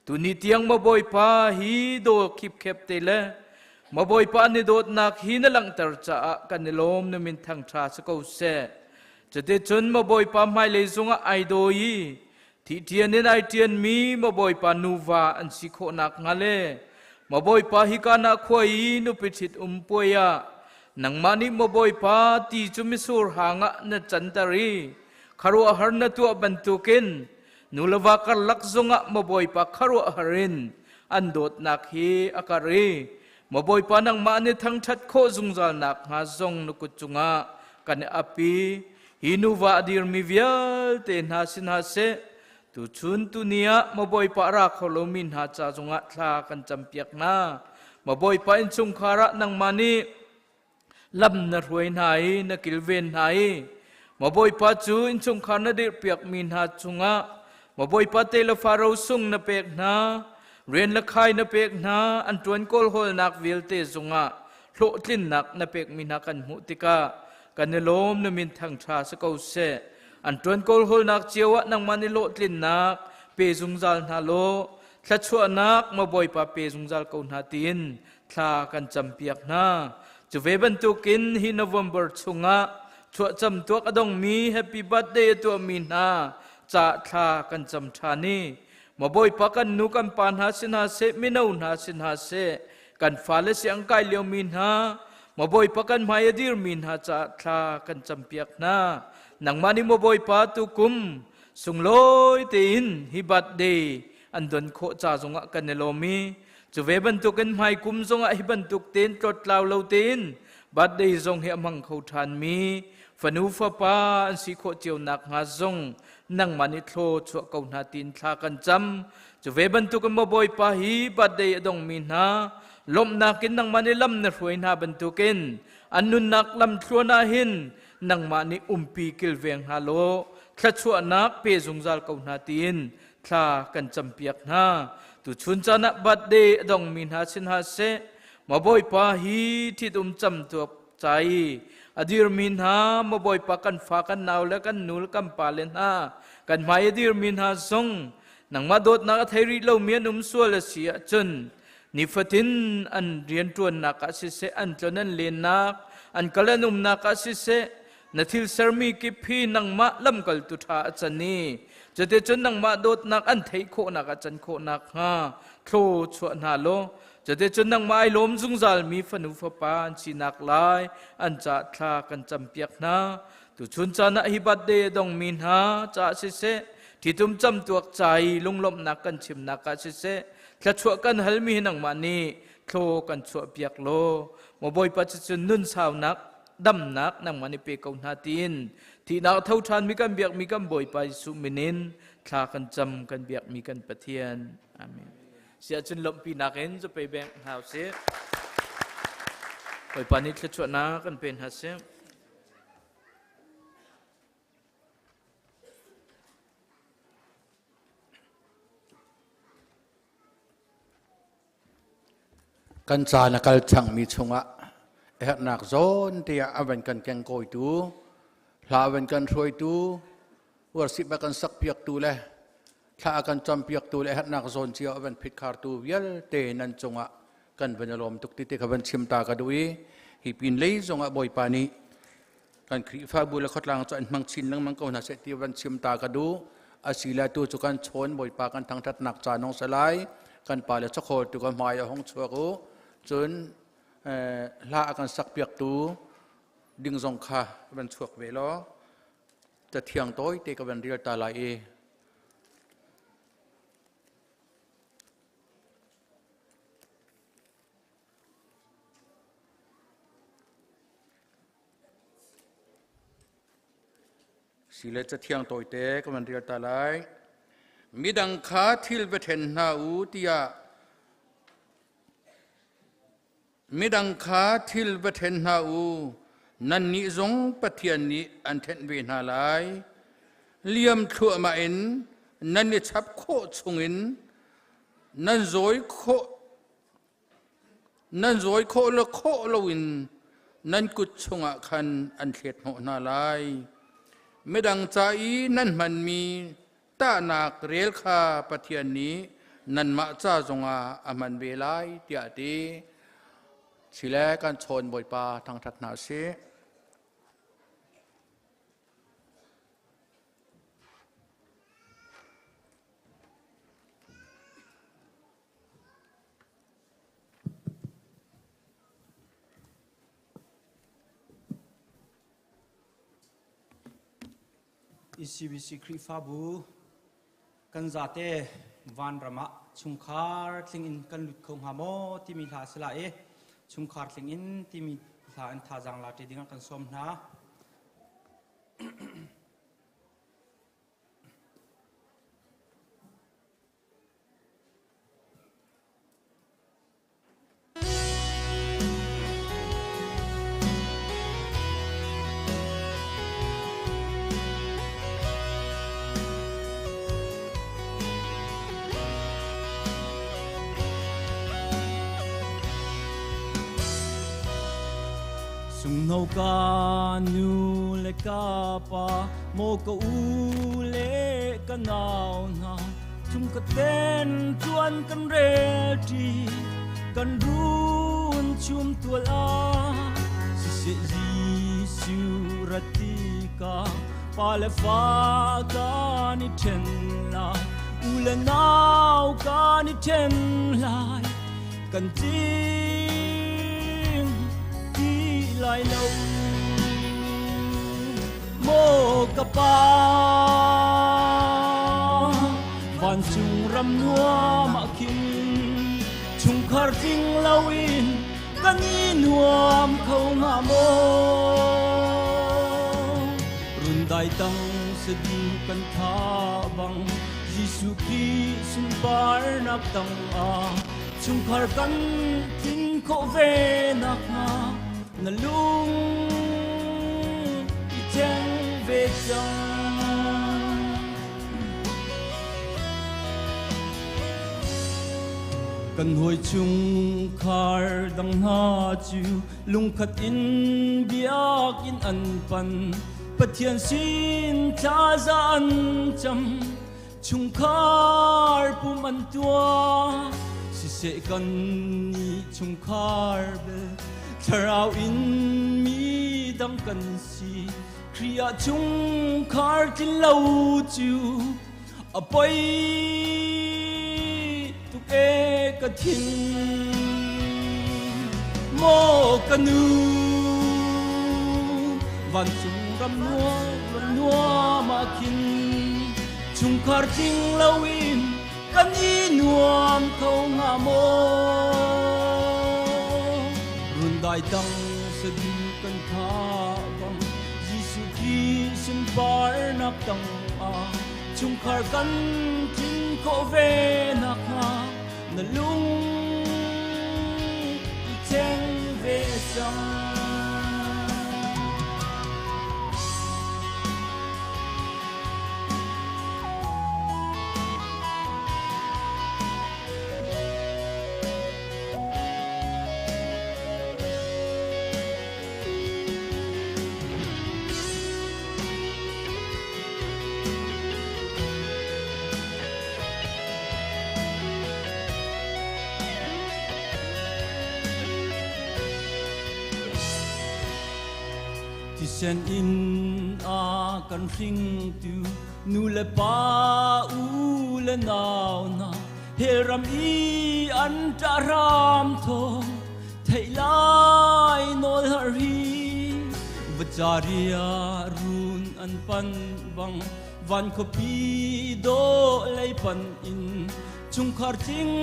tuni tiang maw Bawipa hi daw khipkhep te le maw Bawipa ni dawtnak hi na langhter caah kan i lawm na min thangṭha si ko seh. Cuticun maw Bawipa hmailei zungah ai dawi i thih ṭian in ai ṭianmi maw Bawipa nuva an si khawh nakhnga le maw Bawipa hika na khua i nupi ṭhit um puai ah nangmah nih maw Bawipa ti cu mitsur hang ah na canter i khuaruahhar na tuah bantukin nu le va karlak zungah maw Bawipa khuaruahhar in an dawtnak hi a karh i Maw Bawipa nangmah nih thangṭhat khawh zungzal nakhnga zong na kut cungah kan i ap i hi nuva a dirmi vialte hna si hna seh tuchun tuni ah maw Bawipa a ra kho lomi hna ca zongah thla kan campiak hna. Maw Bawipa innchungkhar ah nangmah nih lam na hruai hna i na kilven hna i maw Bawipa cu innchungkhar na dirhpiakmi hna cungah maw Bawipa te le fa rosung na pek hna rian le khai na pek hna an ṭuan kawlhawlnak vialte zungah hlawhtlinnak na pekmi hna kan hmuh tikah kan i lawm na min thangṭha si ko seh an ṭuan kawlhawlnak cio ah nangmah nih hlawhtlinnak pe zungzal hna law thluachuahnak maw Bawipa pe zungzal ko hna tiin thla kan campiak hna. Cu ve bantukin hi November chungah chuahcam tuak a dongmi happy birthday a tuahmi hna ca thla kan cam ṭhan i maw Bawipa kan nu kan pa hna si hna seh mino hna si hna seh kan fale siang kai liomi hna maw Bawipa kan hmai a dirmi hna caah thla kan campiak hna nangmah nih maw Bawipa tukum. Sunglawi tein hi birthday an don khawh ca zongah kan i lawm i cu ve bantukin hmai kum zongah hi bantuk tein tlawttlau lo tein birthday zong hi a hmang kho ṭhanmi fanu fapa an si khawh cio nakhnga zong nangmah nih thlaw chuah ko hna tiin thla kan cam. Cu ve bantukin maw Bawipa, hi birthday a dongmi hna lawmhnak in nangmah nih lam na hruai hna bantukin an nunnak lam thluan ah hin nangmah nih umpi kilveng hna law thluachuahnak pe zungzal ko hna tiin thla kan campiak hna. Tuchun caan ah birthday a dongmi hna sin hna seh, maw Bawipa, hi ṭhitum camtuak ca i a dirmi hna, maw Bawipa, kan fa kan nau le kan nu le kan pa le hna kan hmai a dirmi hna zong nangmah dawtnak a thei rih lomi an um sual a si ahcun nifatin an rianṭuannak ah siseh, an tlon an lennak, an kal an umnak ah siseh, na thil sermi kip hi nangmah lamkaltu ṭha a can i cuticun nangmah dawtnak an theih khawhnak a can khawh nakhnga thlaw chuah hna law cuticun nangmah ai lawm zungzalmi fanu fapa an sinak lai an ca thla kan campiak hna. Tuchun caan ah hi birthday a dongmi hna caah siseh, ṭhitum camtuak ca i lunglawmhnak kan chimnak ah siseh, thluachuah kan halmi hi nangmah nih thlaw kan chuahpiak law maw Bawipa, cucun nun saunak damnak nangmah nih pe ko hna tiin thihnak tho ṭhanmi kan biakmi kan Bawipa Jesuh min in thla kan cam, kan biakmi kan Pathian. Amen. Siah cun lawmhpinak in zapei beng hna usih. Bawipa nih thluachuahnak kan pe hna sih. Kan caan a kal cangmi chungah herhnak zawn tiah a van kan kengkawitu, hla a van kan hruaitu, worship a kan sakpiaktu le thla a kan campiaktu le herhnak zawn cio a van phitkhartu vialte nan cungah kan van i lawm tuk ti te kha van chim ta ka duh i hi pin lei zongah Bawipa nih kan Khrihfabu le khuatlang cu an hmang chin lengmang ko hna seh ti van chim ta ka duh. Asile tu cu kan chawn Bawipa kan thangthatnak ca nong salai kan pa le chakhawl tu ka hmai a hong chuak u, cun hla a kan sak piaktu ding zong kha van chuak ve law cathiang tawi te ka van rial ta lai i Sile cathiang tawite ka van rel ta lai. Midang kha thil va ṭhen hna u tiah midang kha thil va ṭhen hna u, nannih zong Pathian nih an ṭhenh ve hna lai. Liam thluahmah in nan i chap khawh chungin nan zawi khawh Nan zawi khawh le khawh loin nan kut chungah khan an thlet hnawh hna lai. Midang ca i nan hmanmi tahnak rel kha Pathian nih nanmah ca zongah a hman ve lai, tiah a ti. Chile kan chawn Bawipa thangṭhat hna sih. ECBC Khrihfabu kan zate vanram ah chungkhar tling in kan lut kho hnga maw timi hla a si lai i chungkhar tling in timi hla in thazaang la ṭi dingah kan sawm hna. Sungno ka nu le ka pa, maw ka u le ka nau hna, chung ka ten tuan kan rel ṭi, kan run chum tual ah siseh Jesuh rat tikah pa le fa kan i ṭhen lai, u le nau kan i ṭhen lai, kan cing ti lai lo. Maw ka pa. Vancung ram nuam ah khin chungkhar tling loin kan i nuam kho hnga maw? Rundai tang sadu kan tha bang Jesuh Khrih sunparnak tang ah chungkhar kan tlin khawh ve nakhnga na lung i thleng ve cang. Kan hawi chungkhar dang hna cu lungkhat in biakinn an pan. Pathian sin thlaza an cam. Chungkhar pum an tuah. Siseh kan nih chungkhar bel thlarau in mi dang kan si. Khrih ah chungkhar tlin lo cu a poi tuk e ka thin. Maw ka nu vancung ram nuam ram nuam ah khin chungkhar tling loin kan i nuam kho hnga maw? Rundai tang sadu kan tha bang Jesuh Khrih sunparnak tang ah chungkhar kan tlin khawh ve nakhnga na lung i thleng ve cang. Thisen in a kan hringtu nu le pa u le nau hna hell ram i an ṭah hram thawng theih lai nawl har hi vacaria run an pan bang van khuapi dawh lei pan in chungkhar tling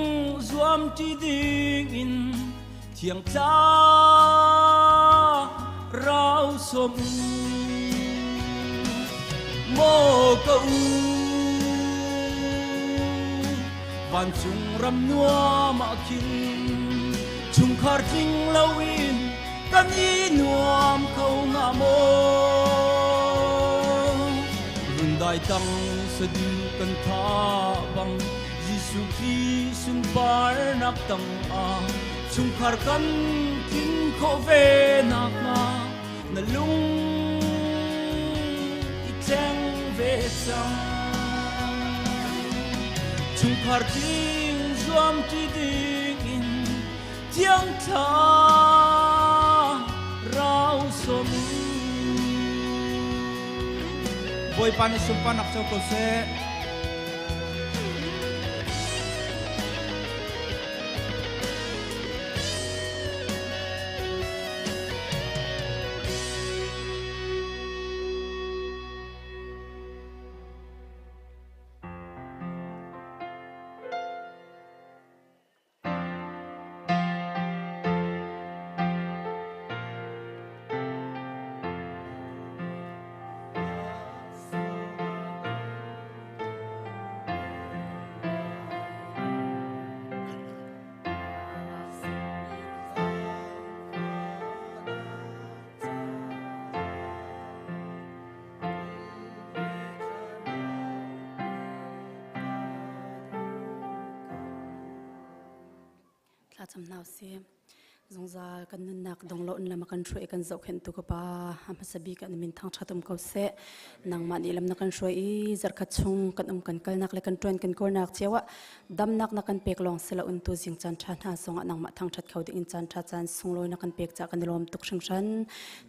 zuam ṭi ding in thiang thlarau sawm u maw ka u vancung ram nuam ah khin chungkhar tling loin kan i nuam kho hnga maw? Rundai tang sadu kan tha bang Jesuh Khrih sunparnak tang ah chungkhar kan tlin khawh ve nakhnga na lung i thleng ve cang. Chungkhar tling zuam ṭi ding in thiang thlarau sawm u. Bawipa nih sunparnak co ko seh. Thlacam hna usih. Zungzal kan nunnak donglo in lam a kan hruai kan zohkhenh tu ka pa a hmasa bik ah na min thangṭhat um ko seh. Nangmah nih lam na kan hruai i zarkhat chung kan um kan kalnak le kan ṭuan kan kawlnak cio ah damnak na kan pek lawng si loin tu zing caan ṭha hna zongah nangmah thangṭhat kho ding in caan ṭha caan sunglawi na kan pek caah kan i lawm tuk hringhran.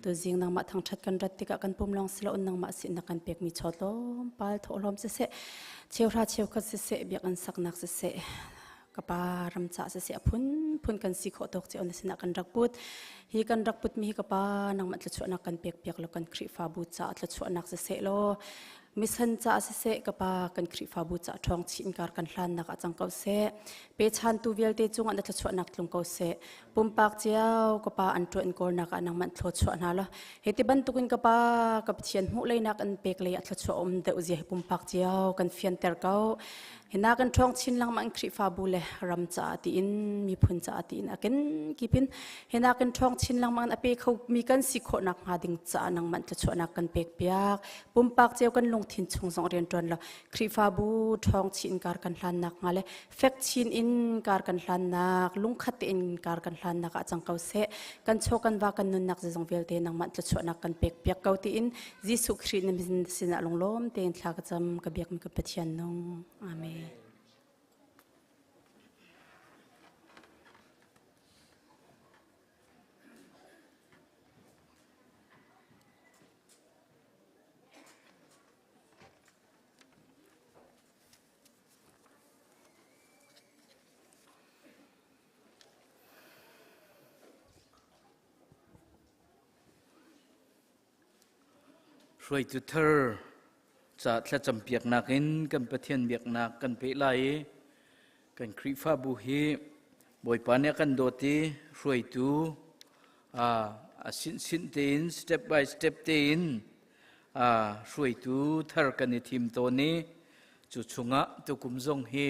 Tu zing nangmah thangṭhat kan rat tikah kan pum lawng si loin nangmah sin na kan pekmi chaw tlawmpal thawhlawm siseh, cheuhra cheukhat siseh, biakinn saknak siseh, ka pa ram ca siseh a phunphun kan si khawh tawk cio na sinah kan rak put. Hi kan rak putmi hi ka pa nangmah thluachuahnak kan pek piak law kan Khrihfabu caah thluachuahnak siseh law. Mission caah siseh ka pa kan Khrihfabu caah ṭhawng chin kar kan hlannak ah cang ko seh. Pechantu vialte cungah na thluachuahnak tlung ko seh. Pumpak cio ka pa an ṭuan kawlnak ah nangmah thluachuah hna law hi ti bantukin ka pa ka Pathian hmuh leinak an pek lei ah thluachuah um deuh zia hi pumpak cio kan fianter ko. Hina kan ṭhawng chin lengmang Khrihfabu le ram caah tiin miphun caah tiin a kenkip in hina kan ṭhawng chin lengmang a pe kho mi kan si khawhnak hnga ding caah nangmah thluachuahnak kan pek piak. Pumpak cio kan lungthin chung zong rian ṭuan lo Khrihfabu ṭhawng chin kar kan hlannak hnga le fek chin in kar kan hlannak lungkhat tein kar kan hlannak ah cang ko seh. Kan chaw kan va kan nunnak zeizong vialte nangmah thluachuahnak kan pek piak ko tiin Jesuh Khrih na min sinah lunglawm tein thla ka cam ka biakmi ka Pathian nung. Amen. Hruaitu thar ca thlacam piaknak in kan Pathian biaknak kan peh lai i kan Khrihfabu hi Bawipa nih a kan dawt i hruaitu a sinsin tein step by step tein hruaitu thar kan i thim tawn i cu chungah tukum zong hi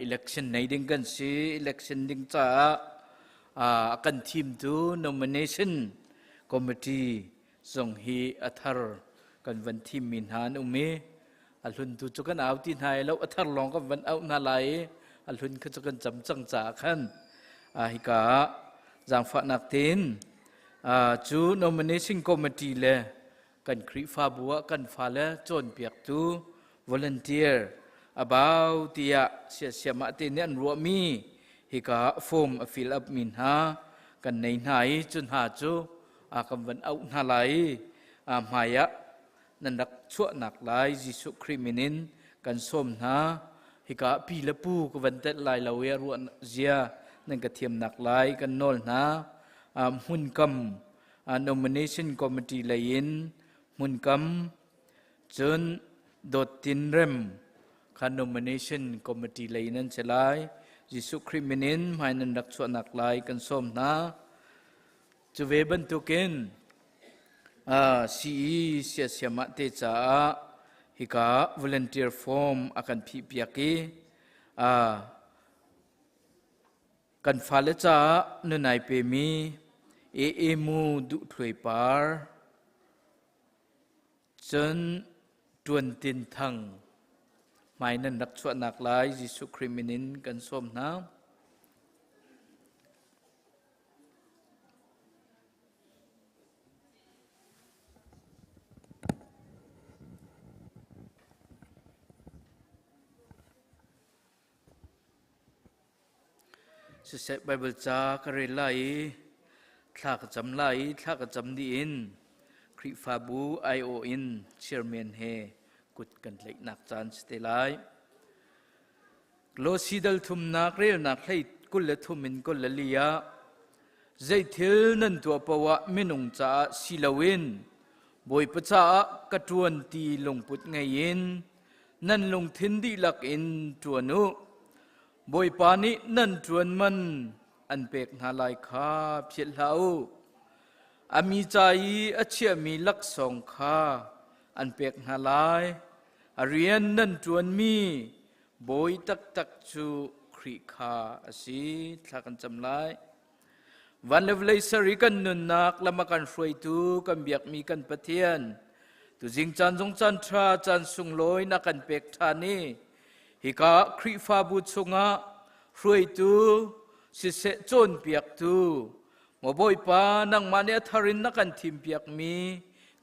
election nei ding kan si. Election ding caah a kan thimtu nomination committee zong hi a thar kan van thimmi hna an um i a hlun tu cu kan au ti hna i lo, a thar lawng kan van auh hna lai i a hlun kha cu kan cam cang caah khan hika ah zaangfahnak tein cu nomination committee le kan Khrihfabu ah kan fale cawnpiaktu volunteer abau tiah siasiamah te nih an ruahmi hika form a fill up mi hna kan nei hna i cu hna cu kan van auh hna lai i hmai ah nan rak chuahnak lai Jesuh Khrih min in kan sawm hna. Hika pi le pu ka van telh lai lo i a ruah zia nan ka thiamnak lai kan nawl hna. Hmunkam nomination committee lei in hmunkam, cun Dawt Tin Rem kha nomination committee lei in an si lai. Jesuh Khrih min in hmai nan rak chuahnak lai kan sawm hna. Cu ve bantukin CE siasiamah te caah hika volunteer form a kan phih piak i kan fale caah nunai pemi AA Mu Duh Thluai Par, cun Tuan Tin Thang hmai nan rak chuahnak lai Jesuh Khrih min in kan sawm hna. Siseh, Baibal ca ka rel lai i thla ka cam lai i thla ka cam dih in Khrihfabu aiawh in chairman he kut kan tlaihnak caan si te lai. Glosi dal thumnak relnak hlei 23 in 24 ah zeithil nan tuah paoh ah minung caah si loin Bawipa caah ka ṭuan ti lungput ngei in nan lungthin dihlak in ṭuan u. Bawipa nih nan ṭuan man an pek hna lai kha philh hlah u. A mi ca i a chiahmi laksawng kha an pek hna lai. A rian nan ṭuanmi Bawi taktak cu Khrih kha a si. Thla kan cam lai. Van le vawlei ser i kan nunnak lam a kan hruaitu kan biakmi kan Pathian, tuzing caan zong caan ṭha caan sunglawi na kan pek ṭhan i hika Khrihfabu chungah hruaitu siseh cawnpiaktu maw Bawipa nangmah nih a thar in na kan thimpiakmi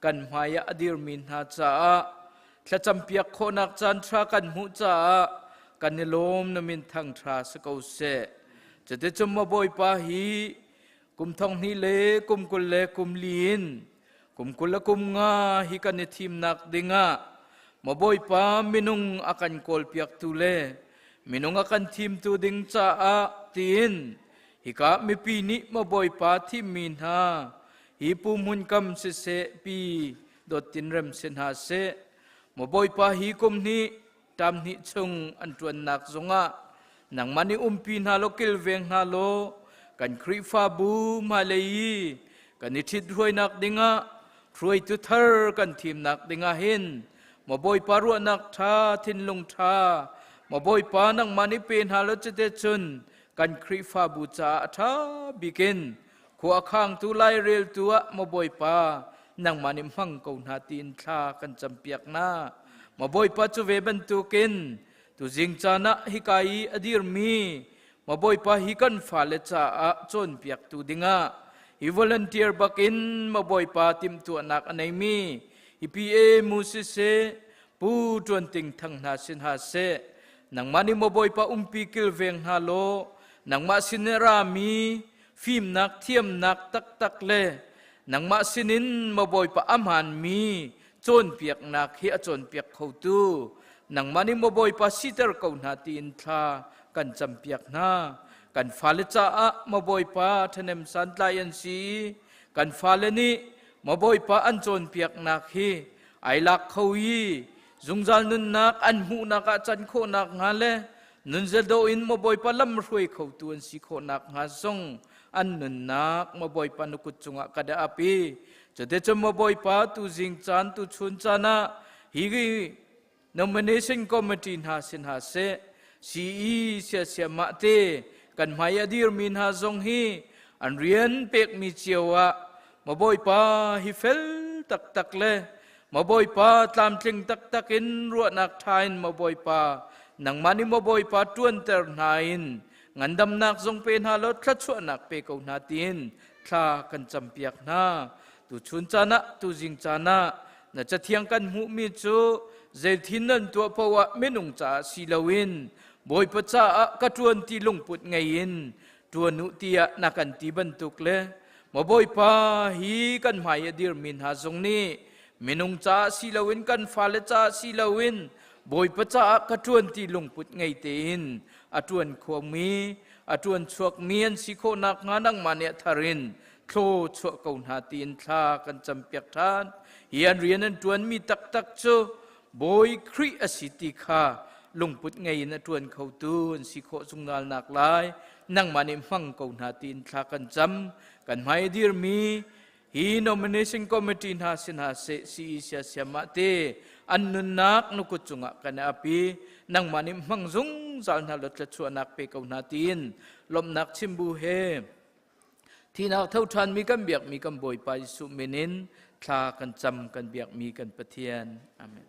kan hmai ah a dirmi hna caah thlacampiak khawhnak caan ṭha kan hmuh caah kan i lawm. Na min thang ṭha si ko seh. Cuticun maw Bawipa, hi kum thong hnih le kum kul le kum li in kum kul le kum nga hi kan i thimnak dingah maw Bawipa minung a kan kawlpiaktu le minung a kan thimtu ding caah tiin hika mipi nih maw Bawipa thimmi hna hi pu hmun kam siseh, pi Dawt Tin Rem si hna seh. Maw Bawipa hi kum hnih tam hnih chung an ṭuannak zongah nangmah nih umpi hna law kilveng hna law kan Khrihfabu hmailei i kan i ṭhithruainak dingah hruaitu thar kan thimnak dingah hin maw Bawipa ruahnak ṭha thinlung ṭha maw Bawipa nangmah nih pe hna law cite cun kan Khrihfabu caah a ṭha bikin khua a khangtu laireltu ah maw Bawipa nangmah nih hmang ko hna tiin thla kan campiak hna. Maw Bawipa cu ve bantukin tuzing caan ah hika i a dirmi maw Bawipa hi kan fale caah cawnpiaktu dingah hi volunteer bakin maw Bawipa timhtuahnak a neimi hi PA mu siseh Pu Ṭuan Ting Thang hna sin ha seh nangmah nih maw Bawipa umpi kilveng hna law nangmah sin i rami fimnak thiamnak taktak le nangmah sinin maw Bawipa a hmaanmi cawnpiaknak hi a cawnpiak khotu nangmah nih maw Bawipa siter ko hna tiin thla kan campiak hna. Kan fale caah maw Bawipa ṭhahnem santlai an si i kan fale nih maw Bawipa an cawnpiaknak hi ai lak kho i zungzal nunnak an hmuhnak ah can khawhnak hnga le nunzia in maw Bawipa lam hruai khotu an si khawhnak hnga zong an nunnak maw Bawipa na kut cungah ka dah ap i cuticun maw Bawipa tu zing caan tu chun caan ah hi nomination committee hna sin ha seh CE sia mah te kan hmai a dirmi hna zong hi an rian pekmi cio ah maw Bawipa hi fel taktak le maw Bawipa tlamtling taktak in ruahnak ṭha in maw Bawipa nangmah nih maw Bawipa ṭuanter hna in ngandamnak zong pe hna law thluachuahnak pe ko hna tiin thla kan campiak hna. Tuchun caan ah tuzing caan ah na cathiang kan hmuhmi cu zeithin nan tuah paoh ah minung caah si loin Bawipa caah ka ṭuan ti lungput ngei in ṭuan u tiah na kan ti bantuk le maw Bawipa hi kan hmai a dirmi hna zong nih minung caah si loin kan fale caah si loin Bawipa caah ka ṭuan ti lungput ngei tein a ṭuan khomi a ṭuan chuakmi an si khawh nakhnga nangmah nih a thar in thlaw chuah ko hna tiin thla kan campiak ṭhan. Hi an rian an ṭuanmi taktak cu Bawi Khrih a si ti kha lungput ngei in a ṭuan khotu an si khawh zungzal nak lai nangmah nih hmang ko hna tiin thla kan cam. Kan hmai a dirmi hi nomination committee hna sin hna seh CE sia siamah te an nunnak na kut cungah kan ap i nangmah nih hmang zungzal hna law thluachuahnak pe ko hna tiin lawmhnak chimbu he Thinak tho ṭhanmi kan biakmi kan Bawipa Jesuh min in thla kan cam kan biakmi kan Pathian. Amen.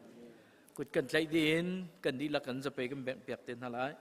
Kut kan tlaih dih in kan dihlak kan zapei kan bengh piak te hna lai.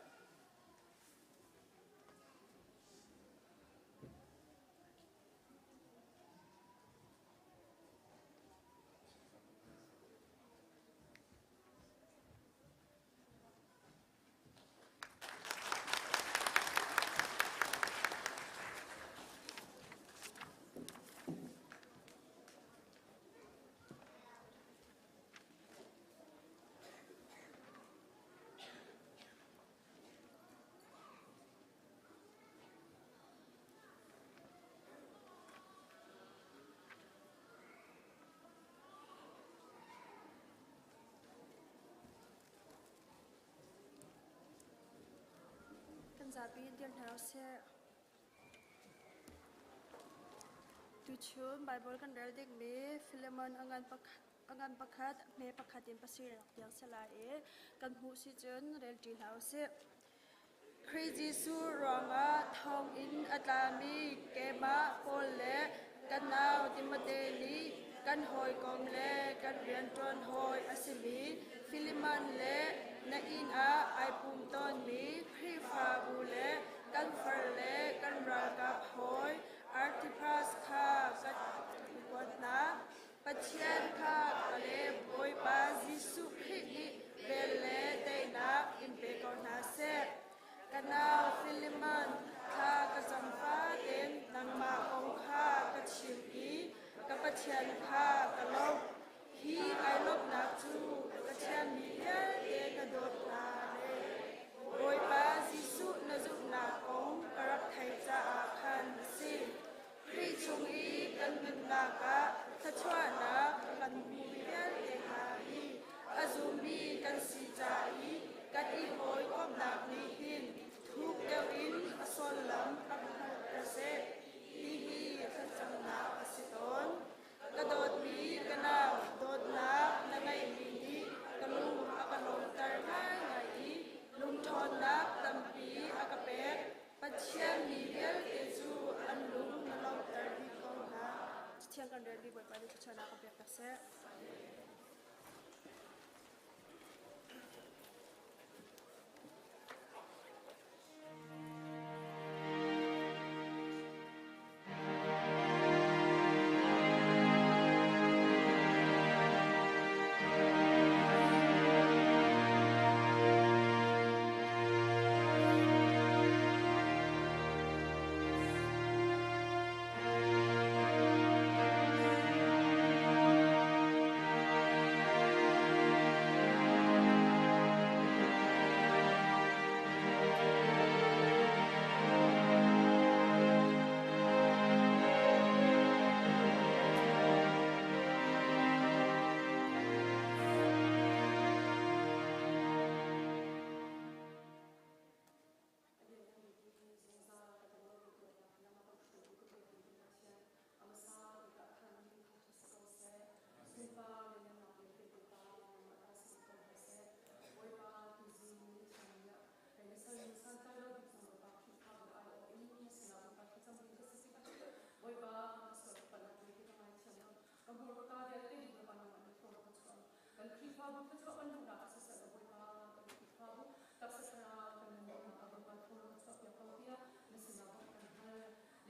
Kan zapi in dir hna usih. Tuchun Bible kan rel dingmi Philemon a ngan pakhat a ngan pakhat hme pakhat in pasir rak tiang si lai i kan hmuh si cun rel ṭi hna usih. Khrih Jesuh ruangah thonginn a tlami keimah Paul le kan nau Timote nih kan hawikom le kan rianṭuan hawi a simi Filimon le na inn ah ai pum tawnmi Khrihfabu le kan far le kan ralkap hawi Artipas kha ka kuat hna. Pathian kha ka le Bawipa Jesuh Khrih nih vel le teinak in pe ko hna seh. Ka nau Filimon, thla ka cam fatin nangmah kong kha ka chim i ka Pathian kha ka lawmh. Hi kai lawmhnak cu Pathian mi vialte ka dawt hna le Bawipa Jesuh na zumhnak kong ka rak theih caah khan a si. Khrih chung i kan nunnak ah thluachuahnak kan hmuhmi vialte hna hi a zum.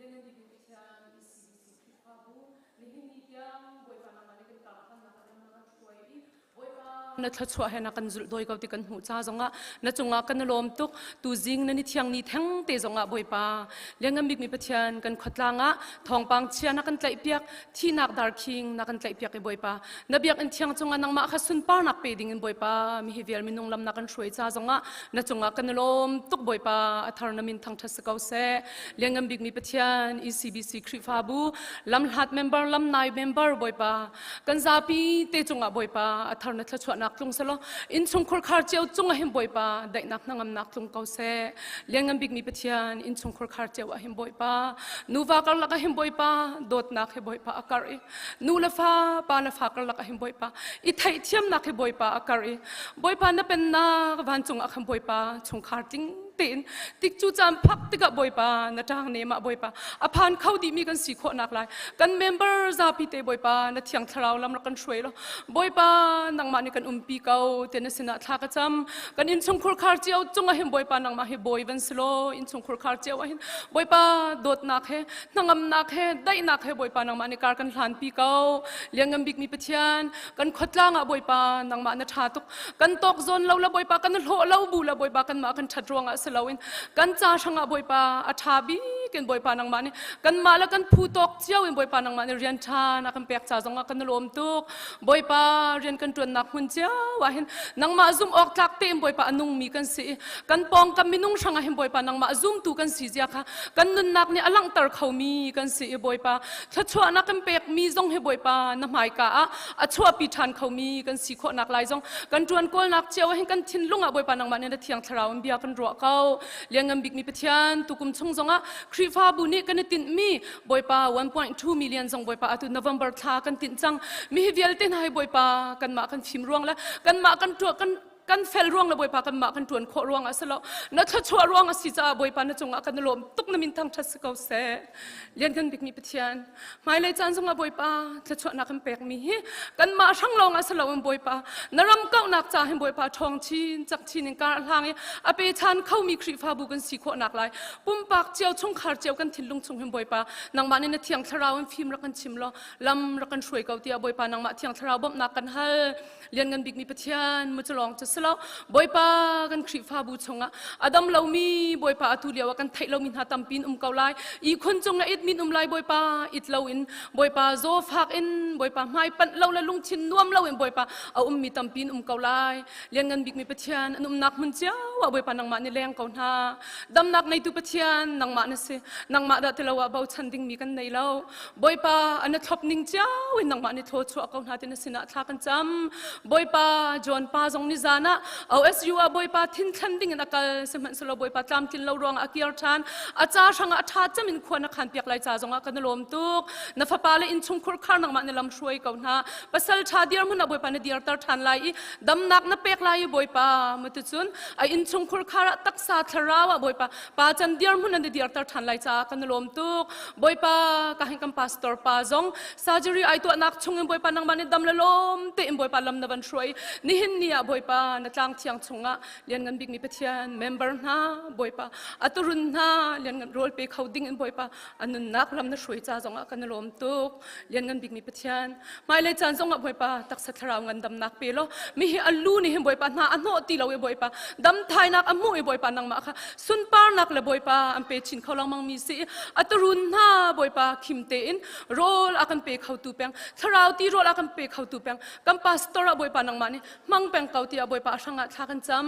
Lianngan Bik Pathian, ECBC Khrihfabu, nihin ni tiang Bawipa nangmah nih kan karhlannak ah lam na kan hruai i Bawipa na thluachuah he na kan zulh dawi ko ti kan hmuh ca zongah na cungah kan i lawm tuk. Tuzing na ni thiang ni theng te zongah Bawipa Lianngan Bik mi Pathian kan khuatlang ah thawngpang chia na kan tlaihpiak, thihnak darkhing na kan tlaihpiak i Bawipa na biakinn thiang cungah nangmah kha sunparnak pe ding in Bawipa mi hi vial minung lam na kan hruai ca zongah na cungah kan i lawm tuk. Bawipa a thar na min thangṭhat si ko seh. Lianngan Bik mi Pathian, ECBC Khrihfabu lamhlat member, lamnai member, Bawipa kan zapi te cungah Bawipa a thar na thluachuahnak tlung selaw innchungkhur khar cio cungah hin Bawipa daihnak hnangamnak tlung ko seh. Lianngan Bik mi Pathian, innchungkhur khar cio ah hin Bawipa nuva karlak ah hin Bawipa dawtnak he Bawipa a kar i nu le fa, pa le fa karlak ah hin Bawipa i theihthiamnak he Bawipa a kar i Bawipa na pennak vancung ah khan Bawipa chungkhar tling tein tik cu caan phak tikah Bawipa na ṭang nem ah Bawipa a phan kho dihmi kan si khawhnak lai kan member zapi te Bawipa na thiang thlarau lam rak kan hruai law Bawipa nangmah nih kan umpi ko te na sinah thla ka cam. Kan innchungkhur khar cio cungah hin Bawipa nangmah hi bawi van si law innchungkhur khar cio ah hin Bawipa dawtnak he, hnangamnak he, daihnak he Bawipa nangmah nih kar kan hlanpi ko. Lianngan Bik mi Pathian, kan khuatlang ah Bawipa nangmah na ṭha tuk. Kan tawk zawn lo la Bawipa kan hlawh lo bu la Bawipa kanmah kan ṭhat ruangah si loin kan ca hrangah Bawipa a ṭha bik in Bawipa nangmah nih kanmah le kan phu tawk cio in Bawipa nangmah nih rian ṭha na kan pek ca zongah kan lawm tuk. Bawipa rian kan ṭuannak hmun cio ah hin nangmah zum awk tlak tein Bawipa a nungmi kan si i kan pawngkam minung hrangah hin Bawipa nangmah zumtu kan si zia kha kan nunnak nih a langhter khomi kan si i Bawipa thluachuahnak kan pekmi zong hi Bawipa na hmaika ah a chuahpi ṭhan khomi kan si khawhnak lai zong kan ṭuan kawlnak cio hin kan thinlung ah Bawipa nangmah nih na thiang thlarau in bia kan ruah ko. Lianngan Bikmi Pathian, tukum chung zongah Khrihfabu nih kan i tinhmi Bawipa 1.2 million zong Bawipa atu November thla kan tinh cang. Mi hi vialte hna hi Bawipa kanmah kan fim ruang le kanmah kan tuah kan kan fel ruang le Bawipa kanmah kan ṭuan khawh ruang ah si lo, na thluachuah ruang a si caah Bawipa na cungah kan i lawm tuk. Na min thangṭhat si ko seh. Lianngan Bikmi Pathian, hmailei caan zongah Bawipa thluachuahnak kan pekmi hi kanmah hrang lawng ah si loin Bawipa na ram kauhnak ca hin Bawipa ṭhawng chin cak chin in kar a hlang i a pe chan khomi Khrihfabu kan si khawhnak lai pumpak cio, chungkhar cio kan thinlung chung hin Bawipa nangmah nih na thiang thlarau in fim rak kan chim law lam rak kan hruai ko tiah Bawipa nangmah thiang thlarau bawmhnak kan hal. Lianngan Bikmi Pathian, mucalawng cu si lo, Bawipa kan Khrihfabu chungah a dam lomi, Bawipa atu lio ah kan theih lomi hna tampi in um ko lai. Ihkhun cung ah it min um lai Bawipa, it lo in Bawipa zawfak in Bawipa hmai panh lo le lungthin nuam lo in Bawipa a ummi tampi in um ko lai. Lianngan Bikmi Pathian, an umnak hmun cio ah Bawipa nangmah nih leng ko hna. Damnak neitu Pathian nangmah na si. Nangmah dah ti lo ah bochan dingmi kan nei lo. Bawipa an thlop ning cio in nangmah nih thaw chuah ko hna ti na sinah thla kan cam. Bawipa John pa zong ni zan ah OSU ah Bawipa thin thlen ding in a kal, sihmanhsehlaw Bawipa tlamtlin lo ruangah a kir ṭhan. A ca hrangah a ṭha cem in khua na khan piak lai ca zongah kan i lawm tuk. Na fapa le innchungkhur khar nangmah na lam hruai ko hna. Pasal ṭha dirhmun ah Bawipa na dirter ṭhan lai i damnak na pek lai i Bawipa mutucun a innchungkhur khar ah taksa thlarau ah Bawipa pa can dirhmun an i dirter ṭhan lai caah kan i lawm tuk. Bawipa ka hin kan pastor pa zong surgery ai tuahnak chung in Bawipa nangmah nih dam le lawm tein Bawipa lam na van hruai. Nihin ni ah Bawipa na tlang thiang chungah lianngan bikmi Pathian member hna Bawipa aturun hna lianngan rawl pe kho ding in Bawipa a nunnak lam na hruai ca zongah kan i lawm tuk. Lianngan bikmi Pathian, hmailei caan zongah Bawipa taksa thlarau ngandamnak pe law mi hi a lu nih hin Bawipa hna a hnawh ti lo i Bawipa damthainak a hmuh i Bawipa nangmah kha sunparnak le Bawipa an pe chin kho lengmang mi si i a turun hna Bawipa khim tein rawl a kan pe khotu peng, thlarau ti rawl a kan pe khotu peng kan pastor ah Bawipa nangmah nih hmang peng ko tiah Bawipa a hrangah thla kan cam.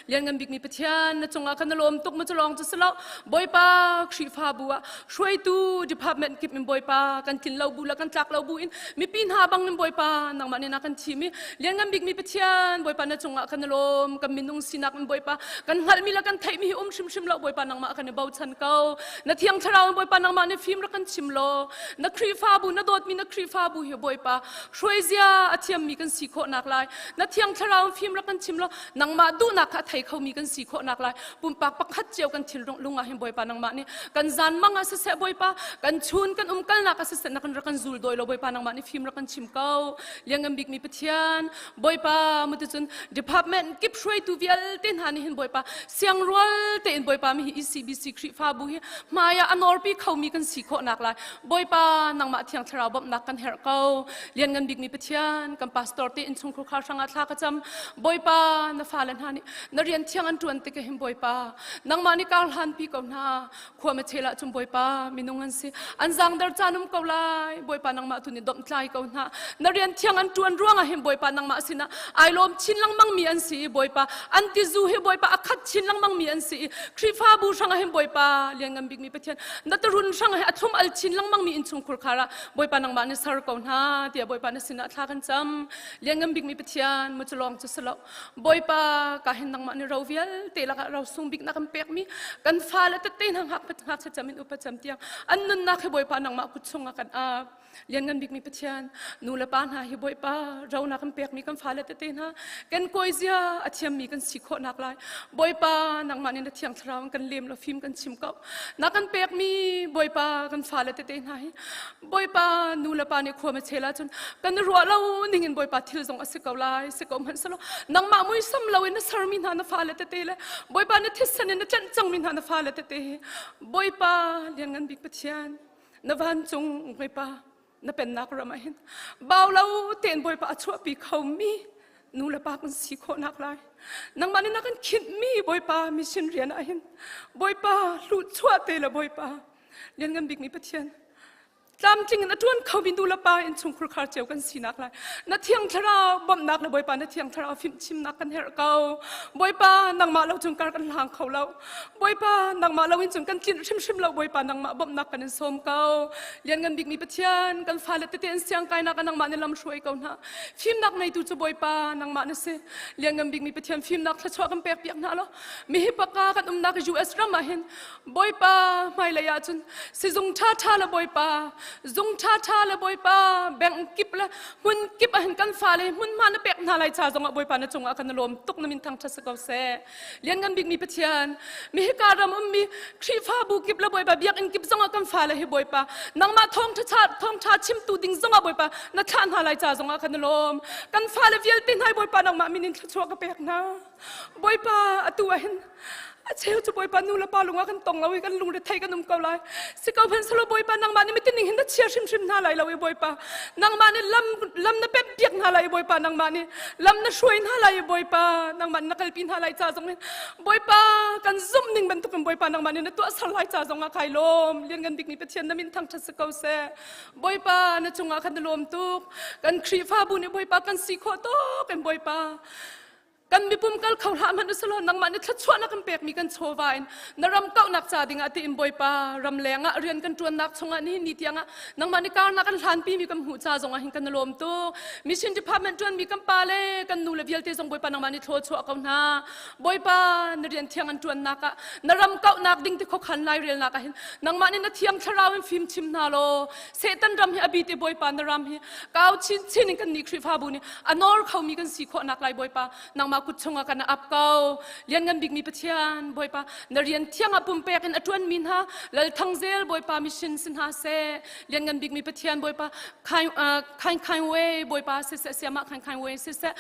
Lianngan Bikmi Pathian, na cungah kan lawm tuk mu. Cu lawng cu si lo, Bawipa Khrihfabu ah hruaitu department kip in Bawipa kan tlin lo bu le kan tlak lo bu in mipi hna bang in Bawipa nangmah nih na kan thim i Lianngan Bikmi Pathian, Bawipa na cungah kan lawm. Kan minung sinak in Bawipa kan hngalhmi le kan theihmi hi um hrimhrim lo, Bawipa nangmah kan i bochan ko. Na thiang thlarau in Bawipa nangmah nih fim rak kan chim law na Khrihfabu, na dawtmi na Khrihfabu hi Bawipa hruaizia a thiammi kan si khawhnak lai na thiang thlarau fim rak kan chim law nangmah duhnak kha a thei khomi kan si khawhnak lai pumpak pakhat cio kan thil lung ah hin Bawipa nangmah nih kan zan mang ah siseh, Bawipa kan chun kan umkalnak ah siseh, na kan rak kan zul dawi lo Bawipa nangmah nih fim rak kan chim ko. Lianngan Bikmi Pathian, Bawipa muticun department kip hruaitu vialte hna nih hin Bawipa siangrual tein Bawipa mi hi ECBC Khrihfabu hi hmai ah a nawrpi khomi kan si khawh nak lai Bawipa nangmah Thiang Thlarau bawmhnak kan herh ko. Lianngan bikmi Pathian kan pastor te innchungkhur khar hrangah thla ka cam. Bawipa na fale hna nih na rian thiang an ṭuan tik hin Bawipa nangmah nih kar hlanpi ko hna. Khua ma chel ah cun Bawipa minung an si. An zangdar caan um ko lai. Bawipa nangmah tu nih domhtlai ko hna. Na rian thiang an ṭuan ruangah hin Bawipa nangmah sinah ai lawm chin lengmang mi an si i Bawipa an tizu hi Bawipa a khat chin lengmang mi an si i Khrihfabu hrangah hin Bawipa lianngan bikmi Pathian na tarun hrangah hi a thlum al chin lengmang mi innchungkhur khar ah Bawipa nangmah na ser ko hna tiah Bawipa na sinah thla kan cam. Lianngan bikmi Pathian mu cu lawng cu si lo. Bawipa ka hin nangmah ni ro vialte lakah ro sung bik na kan pekmi kan fale tete hna ngak ngakchia cam in upa cam tiang an nunnak hi Bawipa nangmah kut chungah kan ap. Lianngan bikmi Pathian nu le pa hna hi Bawipa ro na kan pekmi kan fale tete hna kan kawi zia a thiammi kan si khawh nak lai Bawipa nangmah nih na thiang thlarau kan lem lo fim kan chim ko na kan pekmi Bawipa kan fale tete hna hi Bawipa nu le pa nih khua ma chel ahcun kan ruah lo ning in Bawipa thil zong a si ko lai si ko hmanh selaw nangmah muisam lo in na sermi hna na fale tete le Bawipa na thisen in na tlanh cangmi hna na fale tete hi Bawipa lianngan bik Pathian na vancung Bawipa na pennak ram ah hin bau lo tein Bawipa a chuahpi khomi nu le pa kan si khawhnak lai nangmah nih na kan khinhmi Bawipa mission rian ah hin Bawipa hluhchuah te le Bawipa lianngan bikmi Pathian tlamtling in a ṭuan khomi nu le pa innchungkhur khar cio kan sinak lai na thiang thlarau bawmhnak le Bawipa na thiang thlarau fimchimnak kan herh ko Bawipa nangmah lo cung kar kan hlang kho lo Bawipa nangmah lo in cun kan tlinh hrimhrim lo Bawipa nangmah bawmhnak kan in sawm ko lianngan bikmi Pathian kan fale tete an siang kainak ah nangmah nih lam hruai ko hna fimnak neitu cu Bawipa nangmah na si lianngan bikmi Pathian fimnak thluachuah kan pek piak hna lo mihi paka kan umnak US ram ah hin Bawipa hmailei ah cun sizung ṭhaṭha le Bawipa zung ṭhaṭha le Bawipa bank kip le hmun kip ah hin kan fale hmunhma na pek hna lai ca zongah Bawipa na cungah kan lawm tuk na min thangṭhat si ko seh lianngan bikmi Pathian mi hika ram ummi Khrihfabu kip le Bawipa biakinn kip zongah kan fale hi Bawipa nangmah thawngṭha thawngṭha chimtu ding zongah Bawipa na thlah hna lai ca zongah kan lawm kan fale vialte hna Bawipa nangmah min in thluachuah ka pek hna Bawipa atu ah hin a cheu cu Bawipa nu le pa lungah kan tong lo i kan lungre thei kan um ko lai si ko hmanh selaw Bawipa nangmah nih mitin ning hin na chia hrimhrim hna lai lo i Bawipa nangmah nih lam lam na pemh piak hna lai i Bawipa nangmah nih lam na hruai hna lai i Bawipa nangmah nih na kalpi hna lai ca zong in Bawipa kan zumh ning bantukin Bawipa nangmah nih na tuahser lai ca zong ah kai lawm lianngan bikmi Pathian na min thangṭhat si ko seh Bawipa na cungah khan na lawm tuk kan Khrihfabu nih Bawipa kan si khawh tuk in Bawipa Kan mipum kal kho hlah hmanh usulaw nangmah nih thluachuah na kan pekmi kan chawva in na ram kauhnak ca dingah tiin Bawipa ram lengah rian kan ṭuannak chungah nihin ni tiangah nangmah nih karnak kan hlanpimi kan hmuh ca zongah hin kan i lawm tuk. Mission department ṭuanmi kan pa le kan nu le vialte zong Bawipa nangmah nih thluachuah ko hna. Bawipa na rian thiang an ṭuannak ah na ram kauhnak ding ti khuakhan lairelnak ah hin nangmah nih na thiang thlarau in fim chim hna law Satan ram hi a bi te Bawipa na ram hi kau chinchin in kan nih Khrihfabu nih a nawr khomi kan si khawhnak lai Bawipa nangmah kut chungah kan ap ko lianngan bikmi Pathian Bawipa na rian thiang ah pumpek in a ṭuanmi hna Lal Thang Zel Bawipa mission si hna seh lianngan bikmi Pathian Bawipa Khain Khain We Bawipa siseh Siamah Khain Khain We siseh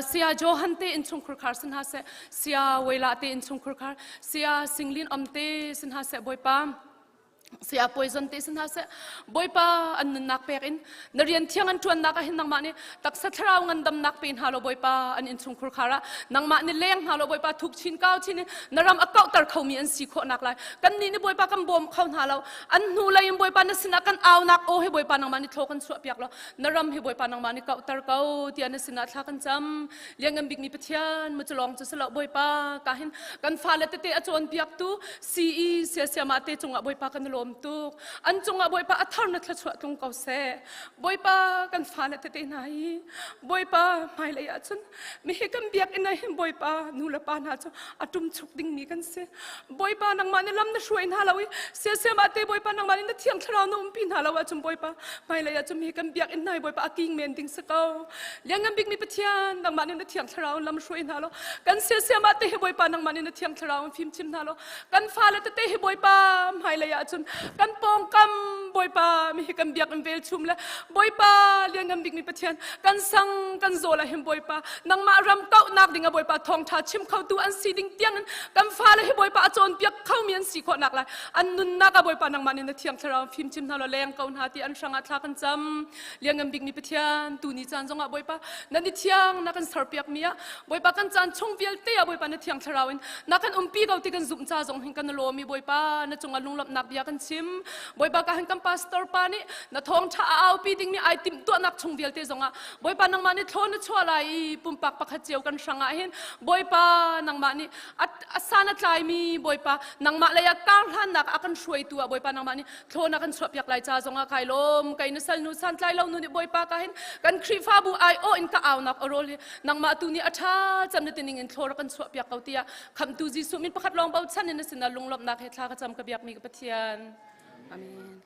Sia Johan te innchungkhur khar si hna seh Sia Weila te innchungkhur khar Sia Singlin Om te si hna seh Bawipa Saya poison te sin hna seh Bawipa an nunnak pek in na rian thiang an ṭuannak ah hin nangmah nih taksa thlarau ngandamnak pe hna law Bawipa an innchungkhur khar ah nangmah nih leng hna law Bawipa thuk chin kau chin in na ram a kauhter khomi an si khawhnak lai kannih nih Bawipa kan bawm kho hna lo an hnu lei in Bawipa na sinah kan aunak aw hi Bawipa nangmah nih thlaw kan chuah piak law na ram hi Bawipa nangmah nih kauhter ko tiah na sinah thla kan cam lianngan bikmi Pathian mu cu lawng cu si lo Bawipa ka hin kan fale tete a cawnpiaktu CE siasiamah te cungah Bawipa kan i lawm tuk. An cungah Bawipa a thar na thluachuah tlung ko seh. Bawipa kan fale tete hna hi Bawipa hmailei ahcun mihi kan biakinn ah hin Bawipa nu le pa hna cu a ṭum chuk dingmi kan si. Bawipa nangmah nih lam na hruai hna lo i siasiamah te Bawipa nangmah nih na thiang thlarau na umpi hna lo ahcun Bawipa hmailei ahcun mihi kan biakinn hna hi Bawipa a king men ding si ko. Lianngan bikmi Pathian nangmah nih na thiang thlarau lam hruai hna law kan siasiam ah te hi Bawipa nangmah nih na thiang thlarau in fimchim hna law kan fale tete hi Bawipa hmailei ahcun Kan pawngkam Bawipa mi hi kan biakinn velchum le Bawipa lianngan bikmi Pathian kan sang kan zawl ah hin Bawipa nangmah ram kauhnak ding ah Bawipa thawngṭha chim khotu an si ding tiangin kan fale hi Bawipa a cawnpiak khomi an si khawhnak lai an nunnak ah Bawipa nangmah nih na thiang thlarau fim chim hna law leng ko hna ti an hrangah thla kan cam. Lianngan bikmi Pathian tu ni caan zongah Bawipa na ni thiang na kan serpiak mi ah Bawipa kan caan chung vialte ah Bawipa na thiang thlarau in na kan umpi ko ti kan zumh ca zong hin kan lawm i Bawipa na cungah lunglawmhnak bia kan chim. Bawipa ka hin kan pastor pa nih na thawngṭha a aupi dingmi ai timh tuahnak chung vialte zongah Bawipa nangmah nih thlawn na chuah lai i pumpak pakhat cio kan hrangah hin Bawipa nangmah nih a san a tlaimi Bawipa nangmah lei ah kar hlannak a kan hruaitu ah Bawipa nangmah nih thlawn a kan chuahpiak lai ca zongah kai lawm. Kai na sal nu santlai lo nu nih Bawipa ka hin kan Khrihfabu ai awh in ka aunak a rawl hi nangmah tu nih a ṭha cem na tining in thlaw rak kan chuahpiak ko tiah khamhtu Jesuh min pakhat lawng bochan in na sinah lunglawmhnak he thla ka cam ka biakmi ka Pathian. Amen.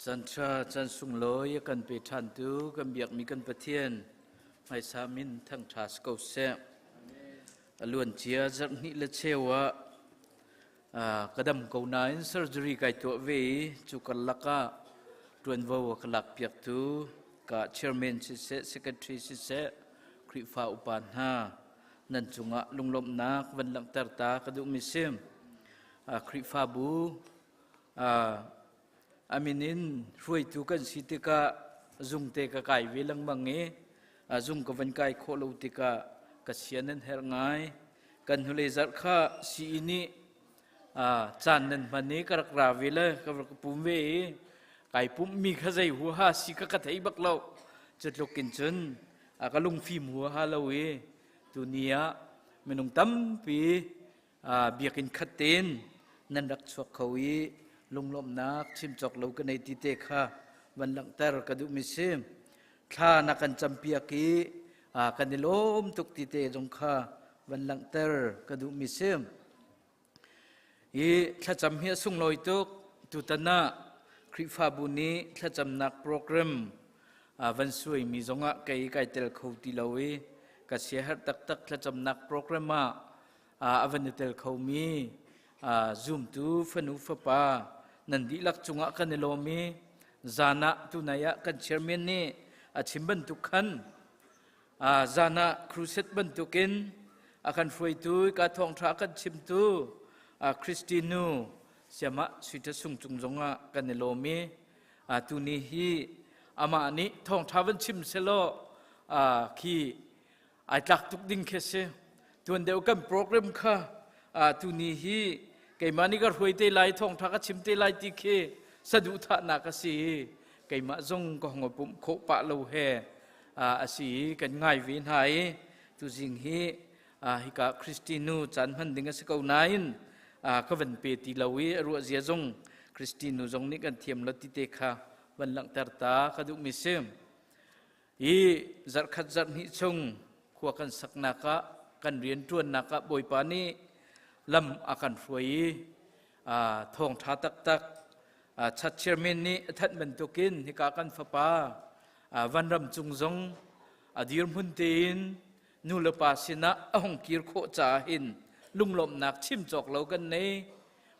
Caan ṭha, caan sunglawi a kan pe ṭhantu kan biakmi kan Pathian hmaisa min thangṭha si ko seh. A luancia zarhhnih le cheu ah ka dam ko nain surgery kai tuah ve i cu karlak ah ṭuanvo a ka lakpiaktu ka chairman siseh, secretary siseh, Khrihfa upa hna nan cungah lunglawmhnak van langhter ta ka duhmi si. Khrihfabu a min in hruaitu kan si tikah zungte ka kai ve lengmang i zung ka van kai khawh lo tikah ka sian nan herh ngai. Kan hnulei zarh kha sii nih caan nan hman i ka rak ra ve le ka rak pum ve i kai pumhmi kha zei huaha si kha ka thei bak lo. Cu tluk in cun ka lungfim huaha lo i tuni ah minung tampi biakinn khat tein nan rak chuak kho i lunglawmhnak chim cawk lo ka nei ti te kha van langhter ka duhmi si. Thla na kan campiak i kan i lawm tuk ti te zong kha van langhter ka duhmi si. Hi thlacam hi a sunglawi tuk. Tutan ah Khrihfabu nih thlacamnak program van suaimi zongah kei kai tel kho ti lo i ka siaherh taktak. Thlacamnak program ah a van i tel khomi zumtu fanu fapa nan dihlak cungah kan i lawm i zan ah tunai ah kan chairman nih a chim bantuk khan zan ah crusade bantukin a kan hruaitu, ka thawngṭha a kan chimtu Christine siamah Sui Sung cung zongah kan i lawm i tuni hi amah nih thawngṭha van chim selaw khi ai tlak tuk ding khi si. Tuan deuh kan program kha tuni hi keimah nih ka hruai te lai, thawngṭha ka chim te lai ti khi saduhthahnak a si i keimah zong ka hong pumh khawh pah lo he a si i kan ngai ve hna i tuzing hi hika Christinu caan hman ding a si ko nain ka van pe ti lo i a ruah zia zong Christinu zong nih kan thiam lo ti te kha van langhter ta ka duhmi si. Hi zarhkhat zarhhnih chung khua kan saknak ah, kan rianṭuannak ah Bawipa nih lam a kan hruai i thawngṭha taktak chat chairman nih a thanh bantukin hika kan fapa vanram cung zong a dirhmun tein nu le pa sinah a hung kir khawh caah hin lunglawmhnak chim cawk lo kan nei.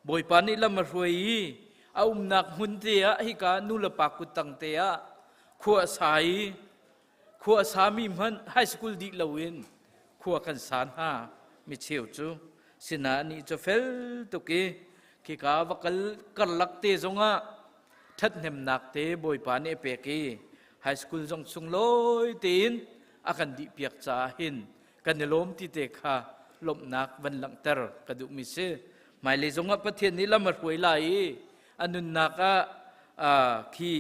Bawipa nih lam a hruai i a umnak hmun te ah, hika nu le pa kuttang te ah khua a sa i khua a sami hmanh high school dih loin khua kan sa hna mi cheu cu. Sinah nih cu fel tuk i khika va kal karlak te zongah ṭhathnemnak te Bawipa nih a pek i high school zong sunglawi tein a kan dih piak caah hin kan i lawm ti te kha lawmhnak van langhter ka duhmi si. Hmailei zongah Pathian nih lam a hruai lai i a nunnak ah khi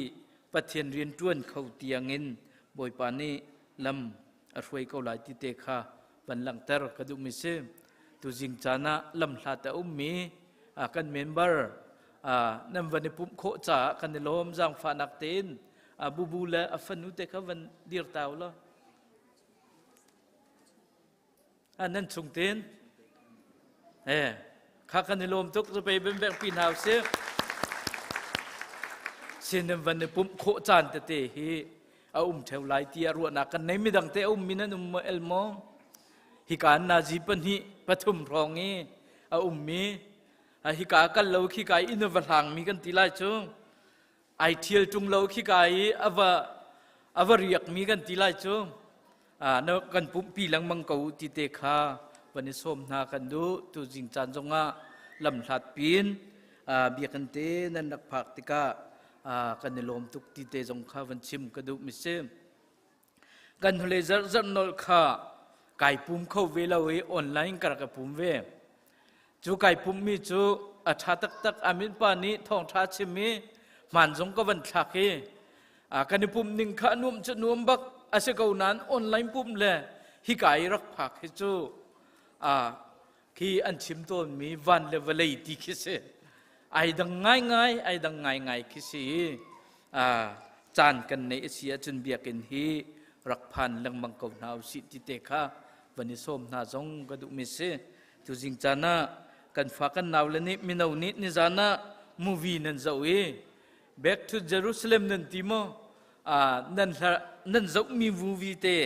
Pathian rian ṭuan kho tiangin Bawipa nih lam a hruai ko lai ti te kha van langhter ka duhmi si. Tuzing caan ah lam hlat a ummi kan member nan van i pumh khawh caah kan i lawm. Zaangfahnak tein bubu le a fanu te kha van dir ta u law. Nan chung tin eh kha kan i lawm tuk zu pe ben bek pi hna si sin nan van i pumh khawh caan tete hi a um theo lai ti a ruahnak kan nei. Midang te a um mi nan um maw el maw? Hika an nazi pahnih pathum hrawng i a um mi, hika kal lo khi kai inn va hlang mi kan ti lai cu, ai thial ṭung lo khi ka i a va riak mi kan ti lai cu, na kan pumhpi lengmang ko ti te kha van i sawm hna kan duh. Tu zing caan zongah lamhlat pin biakinn te nan rak phak tikah kan i lawm tuk ti te zong kha van chim ka duh mi si. Kan hnulei zarh zarh nolh kha kai pum kho ve lo i online ka rak i pum ve. Cu kai pummi cu a ṭha taktak. Amin pa nih thawngṭha chim i hmaan zong ka van thlak i kan i pumh ning kha nuam cu nuam bak a si ko nain online pumh le hika i rak phak hi cu khi an chim tawnmi van le vawlei ti khi si, ai dang ngaingai, ai dang ngaingai khi si. Caan kan neih a si ahcun biakinn hi rak phan lengmang ko hna usih ti te kha van i sawm hna zong ka duhmi si. Tuzing caan ah kan fa kan nau le nih, mino nih nizan ah movie nan zoh i Back to Jerusalem nan ti maw? Nan nan zohmi movie te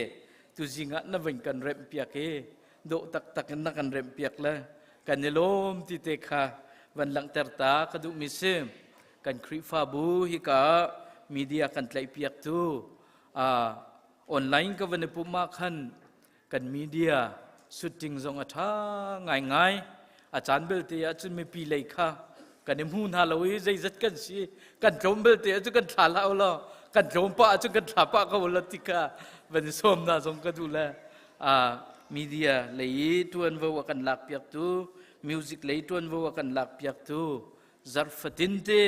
tuzing ah na van kan remh piak i dawh taktak in na kan remh piak le kan i lawm ti te kha van langhter ta ka duhmi si. Kan Khrihfabu hika media kan tlaih piak tu online ka van i pumh ah khan kan media shooting zong a ṭha ngaingai. A caan belte ahcun mipi lei kha kan i hmu hna lo i zeizat kan si kan tlawm belte ahcun kan thla hlah law, kan tlawm pah ahcun kan thla pah ko la ti kha van i sawm hna zong ka duh le media lei i ṭuanvo a kan lak piaktu, music lei ṭuanvo a kan lak piaktu, zarh fatin te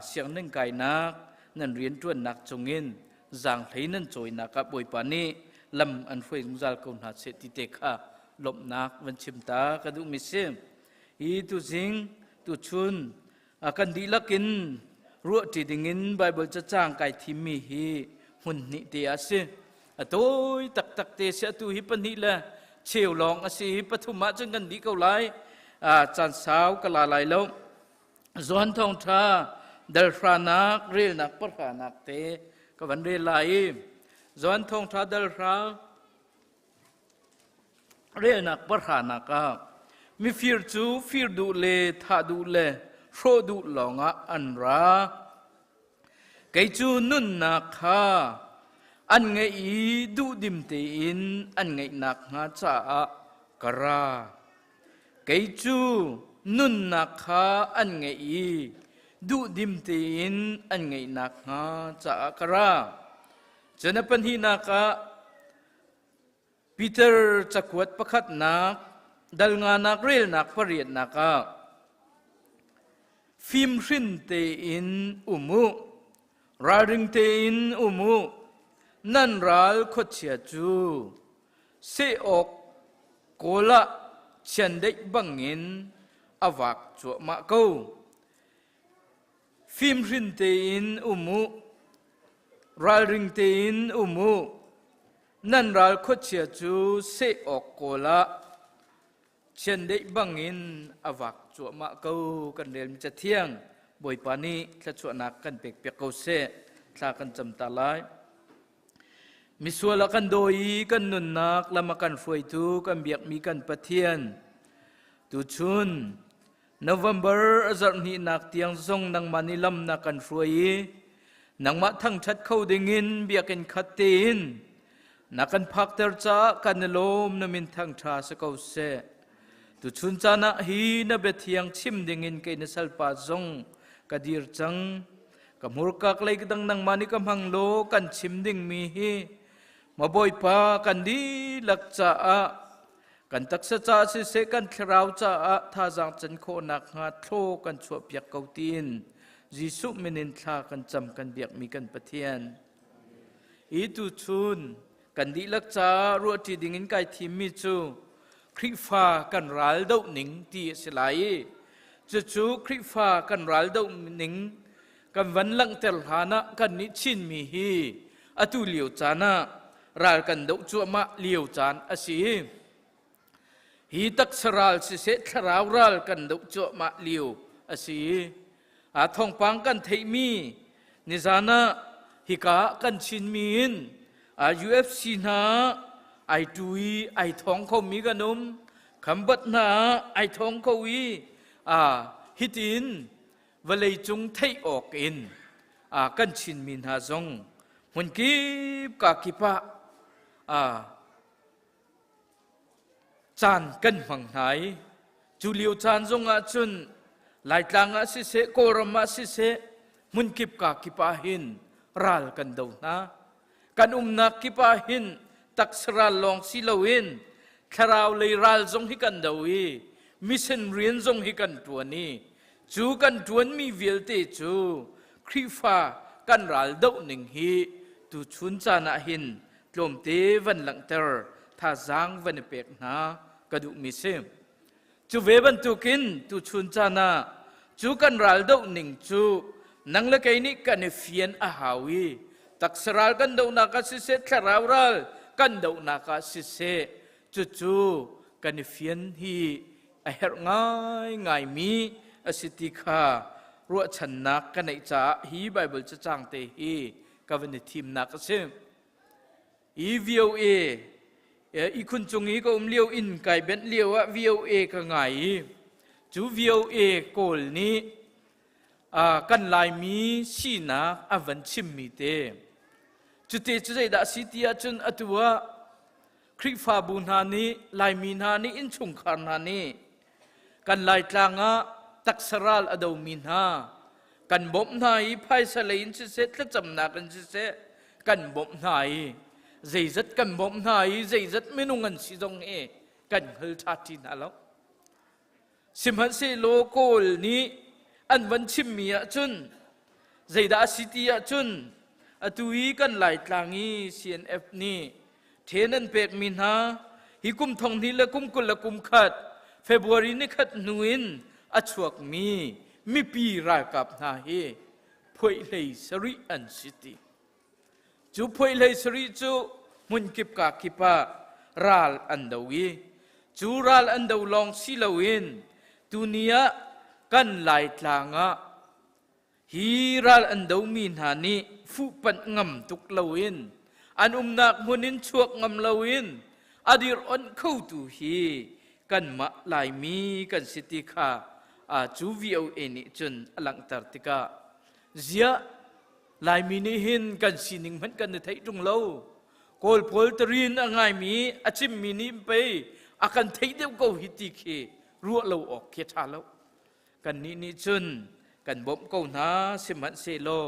sianginn kainak nan rianṭuannak cungin zaanghlei nan cawinak ah Bawipa nih lam an hruai zungzal ko hna seh ti te kha lawmhnak van chim ta ka duhmi si. Hi tuzing tuchun kan dihlak in ruahṭi dingin Baibal cacang kai thimmi hi hmun hnih te a si. A tawi taktak te si, atu hi pahnih le cheu lawng a si hi, pathum ah cun kan dih ko lai. Caan sau ka la lai lo. Johan Thawngṭha dal hranak relnak pahranak te ka van rel lai i Johan Thawngṭha dal hra relnak pahranak ah mifir cu fir duh le thah duh le hrawh duh lawngah an ra. Kei cu nunnak kha an ngeih i duhdim tein an ngeih nakhnga caah ka ra. Kei cu nunnak kha an ngeih i duhdim tein an ngeih nakhnga caah ka ra. Cun a pahnihnak ah Peter cakuat pakhatnak dal nganak relnak pariatnak ah fimhrin tein um u, ralring tein um u, nan ral khuachia cu seh awk kawl ah chiandeih bangin a vak cuahmah ko. Fimhrin tein um u, ralring tein um u, nan ral khuachia cu seh awk kawl ah chiandeih bangin a vak cuahmah ko. Kan relmi Cathiang Bawipa nih thluachuahnak kan pek piak ko seh. Thla kan cam ta lai. Misual a kan dawi i kan nunnak lam a kan hruaitu kan biakmi kan Pathian, tuchun November a zarh hnihnak tiang zong nangmah nih lam na kan hruai i nangmah thangṭhat kho dingin biakinn khat tein na kan phakter caah kan i lawm. Na min thangṭha si ko seh. Tuchun caan ah hi na biathiang chim dingin kei na salpa zong ka dir cang. Ka hmurka lei dang nangmah nih ka hmang law kan chim dingmi hi ma Bawipa kan dihlak caah, kan taksa caah siseh, kan thlarau caah thazaang can khawhnak hnga thlaw kan chuahpiak ko tiin Jesuh min in thla kan cam kan biakmi kan Pathian. Hi tuchun kan dihlak caah ruahṭi dingin kai thimmi cu Khrihfa kan ral doh ning ti a si lai i cucu Khrihfa kan ral doh ning kan van langhter hlan ah kan nih Chinmi hi atu lio caan ah ral kan doh cuahmah lio caan a si. Hi taksa ral siseh, thlarau ral kan doh cuahmah lio a si. A thawngpang kan theihmi nizan ah hika kan Chinmi in UFC hna ai tu i ai thawng khomi kan um, khambat hna ai thawng kho i hitin vawlei cung theih awk in kan Chinmi hna zong hmunkip ka kip ah caan kan hmang hna i cu lio caan zong ah cun Laitlang ah siseh, Kawlram ah siseh, hmunkip ka kip ah hin ral kan do hna. Kan umnak kip ah hin taksa ral lawng si loin thlarau lei ral zong hi kan do i mission rian zong hi kan ṭuan i cu kan ṭuanmi vialte cu Khrihfa kan ral doh ning hi tuchun caan ah hin tlawmte van langhter, thazaang van i pek hna ka duhmi si. Cu ve bantukin tuchun caan ah cu kan ral doh ning cu nang le kei nih kan i fian a hau i taksa ral kan dohnak ah siseh, thlarau ral kan dohnak ah siseh, cucu kan i fian hi a herh ngaingaimi a si ti kha. ruahchannak ka neih caah hi Bible cacang te hi ka van i thimnak a si. I VOA ihkhun cung i ka um lio in kai benh lio ah VOA ka ngai i cu VOA kawl nih kan Laimi sinak a van chimmi te cute cu zeidah si ti ahcun atu ah Khrihfabu hna nih Laimi hna nih innchungkhar hna nih kan Laitlang ah taksa ral a domi hna kan bawmh hna i phaisa lei in siseh thlacamnak in siseh kan bawmh hna i zeizat kan bawmh hna i zeizat minung an si zong hi kan hngal ṭha ti hna lo. Sihmanhsehlaw Kawl nih an van chimmi ahcun zeidah a si ti ahcun atu i kan Laitlang i CNF nih ṭhen an pekmi hna hi kum thong hnih le kum 21 February ni khat hnu in a chuakmi mipi ralkap hna hi phuaih hlei sarih an si ti. Cu phuaih hlei sarih cu hmunkip ka kip ah ral an do i cu ral an do lawng si loin tuni ah kan Laitlang ah hi ral an domi hna nih fuhpanh ngam tuk loin an umnak hmun in chuak ngam loin a dir onh khotu hi kanmah Laimi kan si ti kha cu VOA nih cun a langhter tikah ziah Laimi nih hin kan sining hmanh kan i theih ṭung lo. Kawl pawl tarin a ngaimi a chimmi nih pei a kan theih deuh ko hi ti khi ruah lo awk khi a ṭha lo. Kannih nih cun kan bawmh ko hna sihmanhsehlaw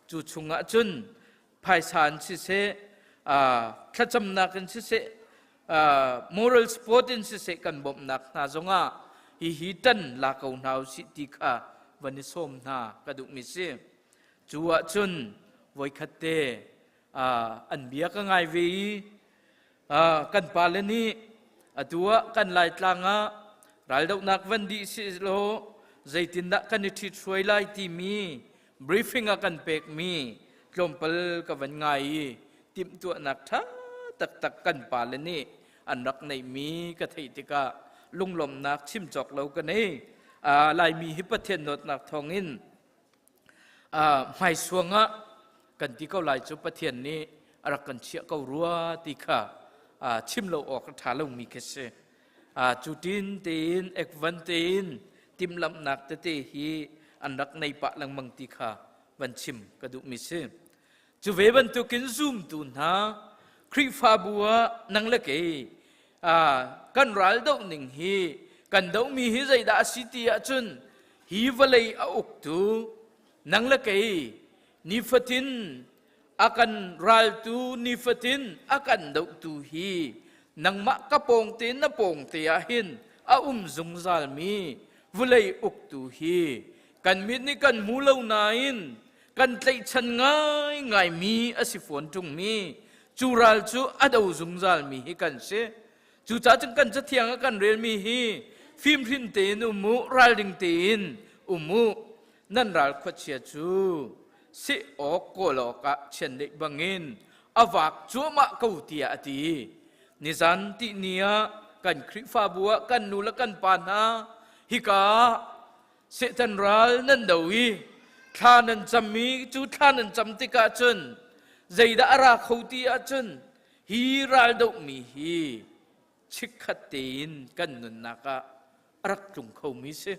cu chungah cun phaisa in siseh, thlacamnak in siseh, moral support in siseh kan bawmhnak hna zongah hihi ṭan la ko hna usih ti kha van i sawm hna ka duhmi si. Cu ahcun voikhat te an bia ka ngai ve i kan pale nih atu ah kan Laitlang ah raldohnak van dih sihlaw zeitindah kan i ṭhithruai lai timi briefing a kan pekmi tlawmpal ka van ngai i timhtuahnak ṭha taktak kan pale nih an rak neihmi ka theih tikah lunglawmhnak chim cawk lo ka nei. Laimi hi Pathian dawtnak thawngin hmaisuang ah kan ti ko lai cu Pathian nih a rak kan chiah ko rua ti kha chim lo awk a ṭha lomi khi si. Cu tin tein ekvan tein timhlamhnak tete hi an rak nei pah lengmang ti kha van chim ka duhmi si. Cu ve bantukin zumtu hna Khrihfabu ah nang le kei kan ral doh ning hi kan dohmi hi zeidah a si ti ahcun hi vawlei a uktu nang le kei nifatin a kan raltu nifatin a kan dohtu hi nangmah ka pawngte na pawngte ah hin a um zungzalmi vawlei uktu hi kan mit nih kan hmu lo nain kan tlaihchan ngaingaimi a si fawn ṭungmi cu ral cu a do zungzalmi hi kan si. Cucaah cun kan cathiang ah kan relmi hi fimhrin tein um u, ralring tein um u. Nan ral khuachia cu seh awk kawl awkah chiandeih bangin a vak cuahmah ko tiah a ti. Nizan tihni ah kan Khrihfabu ah kan nu le kan pa hna hika ah Satan ral nan do i thla nan cam i cu thla nan cam tikah cun zeidah a ra kho ti ahcun hi ral dohmi hi chikkhat tein kan nunnak ah a rak tlung khomi si.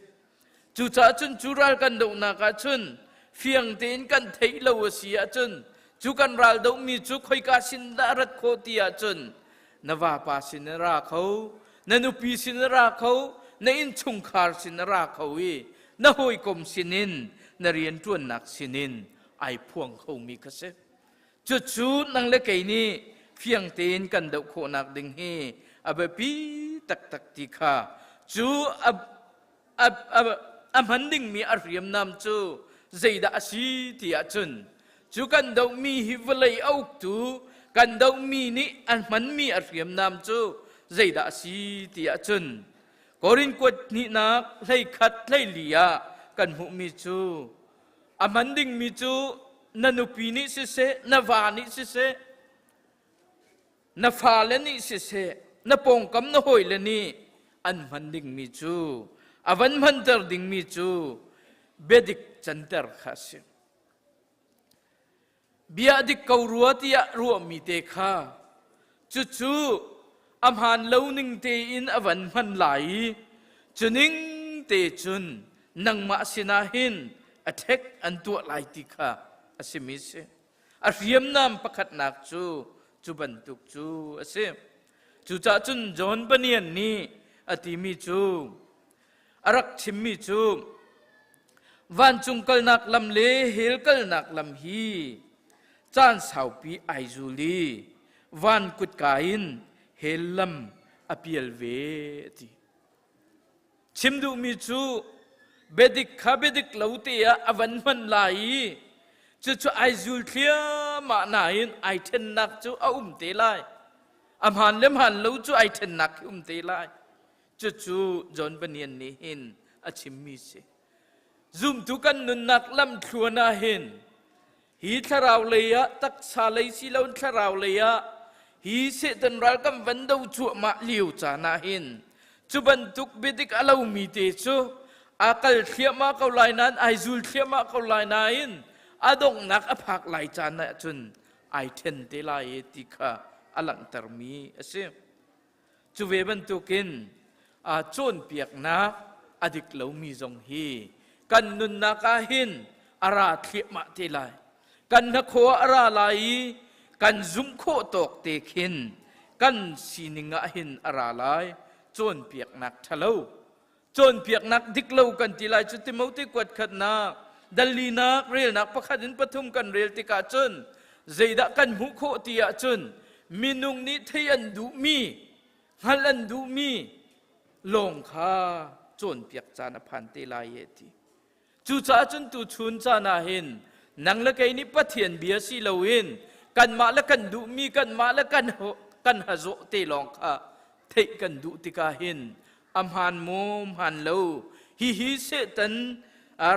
Cucaah cun cu ral kan dohnak ah cun fiang tein kan theih lo a si ahcun cu kan ral dohmi cu khoika sin dah a rat khawh ti ahcun na vapa sin a ra kho na nupi sin a ra kho na innchungkhar sin a ra kho i na hawikom sinin na rianṭuannak sinin ai phuang khomi kha si cucu nang le kei nih fiang tein kan doh khawhnak ding hi a biapi taktak ti kha cu a hman dingmi a hriamnam cu zeidah a si ti ahcun cu kan dohmi hi vawlei a uktu kan dohmi nih a hmanmi a hriamnam cu zeidah a si ti ahcun Korin kuat hnihnak 11 14 ah kan hmuhmi cu a hman dingmi cu na nupi nih siseh na va nih siseh Na fale nih siseh, na pawngkam na hawile nih an hman dingmi cu, a van hmanter dingmi cu. Biadik canter kha a si. Bia dik ko rua tiah ruahmi te kha cucu a hmaan lo ning tein a van hman lai i cu ning te cun nangmah sinah hin attack an tuah lai ti kha a simi si. A hriamnam pakhatnak cu cu bantuk cu a si. Cucaah cun John Bunyan nih a timi cu a rak chimmi cu vancung kalnak lam le hell kalnak lam hi caan saupi ai zul i van kutka in hell lam a pial ve a ti. Chim duhmi cu biadik kha biadik lo te ah a van hman lai i cucu ai zul thliahmah nain ai ṭhennak cu a um te lai. A hmaan le hmaan lo cu ai ṭhennak khi um te lai. Cucu John Bunyan nih hin a chimmi si. Zumtu kan nunnak lamthluan ah hin hi thlarau lei ah taksa lei si lo thlarau lei ah hi Satan ral kan van do cuahmah lio caan ah hin cu bantuk biadik a lomi te cu a kal thliahmah ko lai nain ai zul thliahmah ko lai nain a donghnak a phak lai caan ah cun ai ṭhen te lai e ti kha a langhtermi a si. Cu ve bantukin cawnpiaknak a dik lomi zong hi kan nunnak ah hin a ra thliahmah te lai. Kan hnakhaw ah a ra lai i kan zumh khawh tawk te khin kan sining ah hin a ra lai. Cawnpiaknak ṭhalo, cawnpiaknak dik lo kan ti lai cu Timote kuat khatnak, dallinak, relnak pakhat in pathum kan rel tikah cun zeidah kan hmuh khawh ti ahcun minung nih thei an duhmi, hngalh an duhmi lawng kha cawnpiak caan a phan te lai e ti. Cucaah cun tuchun caan ah hin nang le kei nih Pathian bia si loin kanmah le kan duhmi kanmah le kan kan hazawh te lawng kha theih kan duh tikah hin a hmaan maw hmaan lo hihi Satan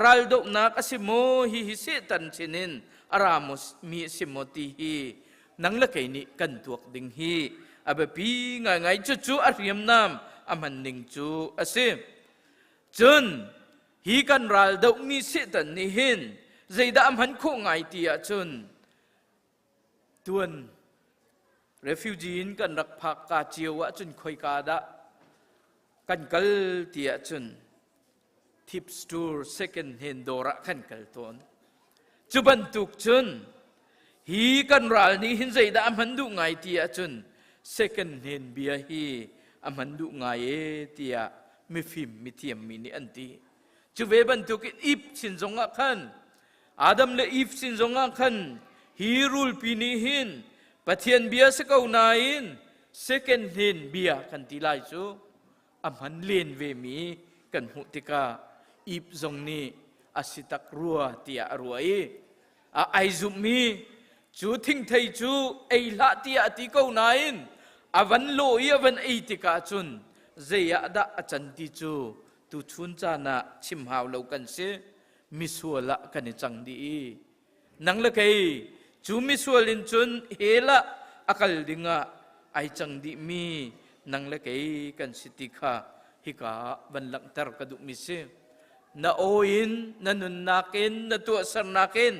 raldohnak a si maw hihi Satan sinin a ra maw mi a si maw ti hi nang le kei nih kan tuak ding hi a biapi ngaingai cucu a hriamnam a hman ning cu a si cun hi kan ral dohmi Satan nih hin zeidah a hman khawh ngai ti ahcun tuan refugee in kan rak phak ka cio ahcun khoika dah kan kal ti ahcun tips tour second hand dawr ah kan kal tawn cu bantuk cun hi kan ral nih hin zeidah a hman duh ngai ti ahcun second hand bia hi a hman duh ngai e tiah mifim mithiam mi nih an ti cu ve bantuk in Eve sin zongah khan Adam le Eve sin zongah khan hi rulpi nih hin Pathian bia si ko nain second hand bia kan ti lai cu a hman len ve mi kan hmuh tikah Eve zong nih a si tak rua tiah a ruah i a ai zumhmi cu thingthei cu ei hlah tiah a ti ko nain a van lawh i a van ei tikah cun zei ah dah a can ti cu tuchun caan ah chim hau lo kan si misual ah kan i cang dih i nang le kei cu misual in cun hell ah a kal ding ah ai cang dih mi nang le kei kan si ti kha hika ah van langhter ka duhmi si na aw in na nunnak in na tuahsernak in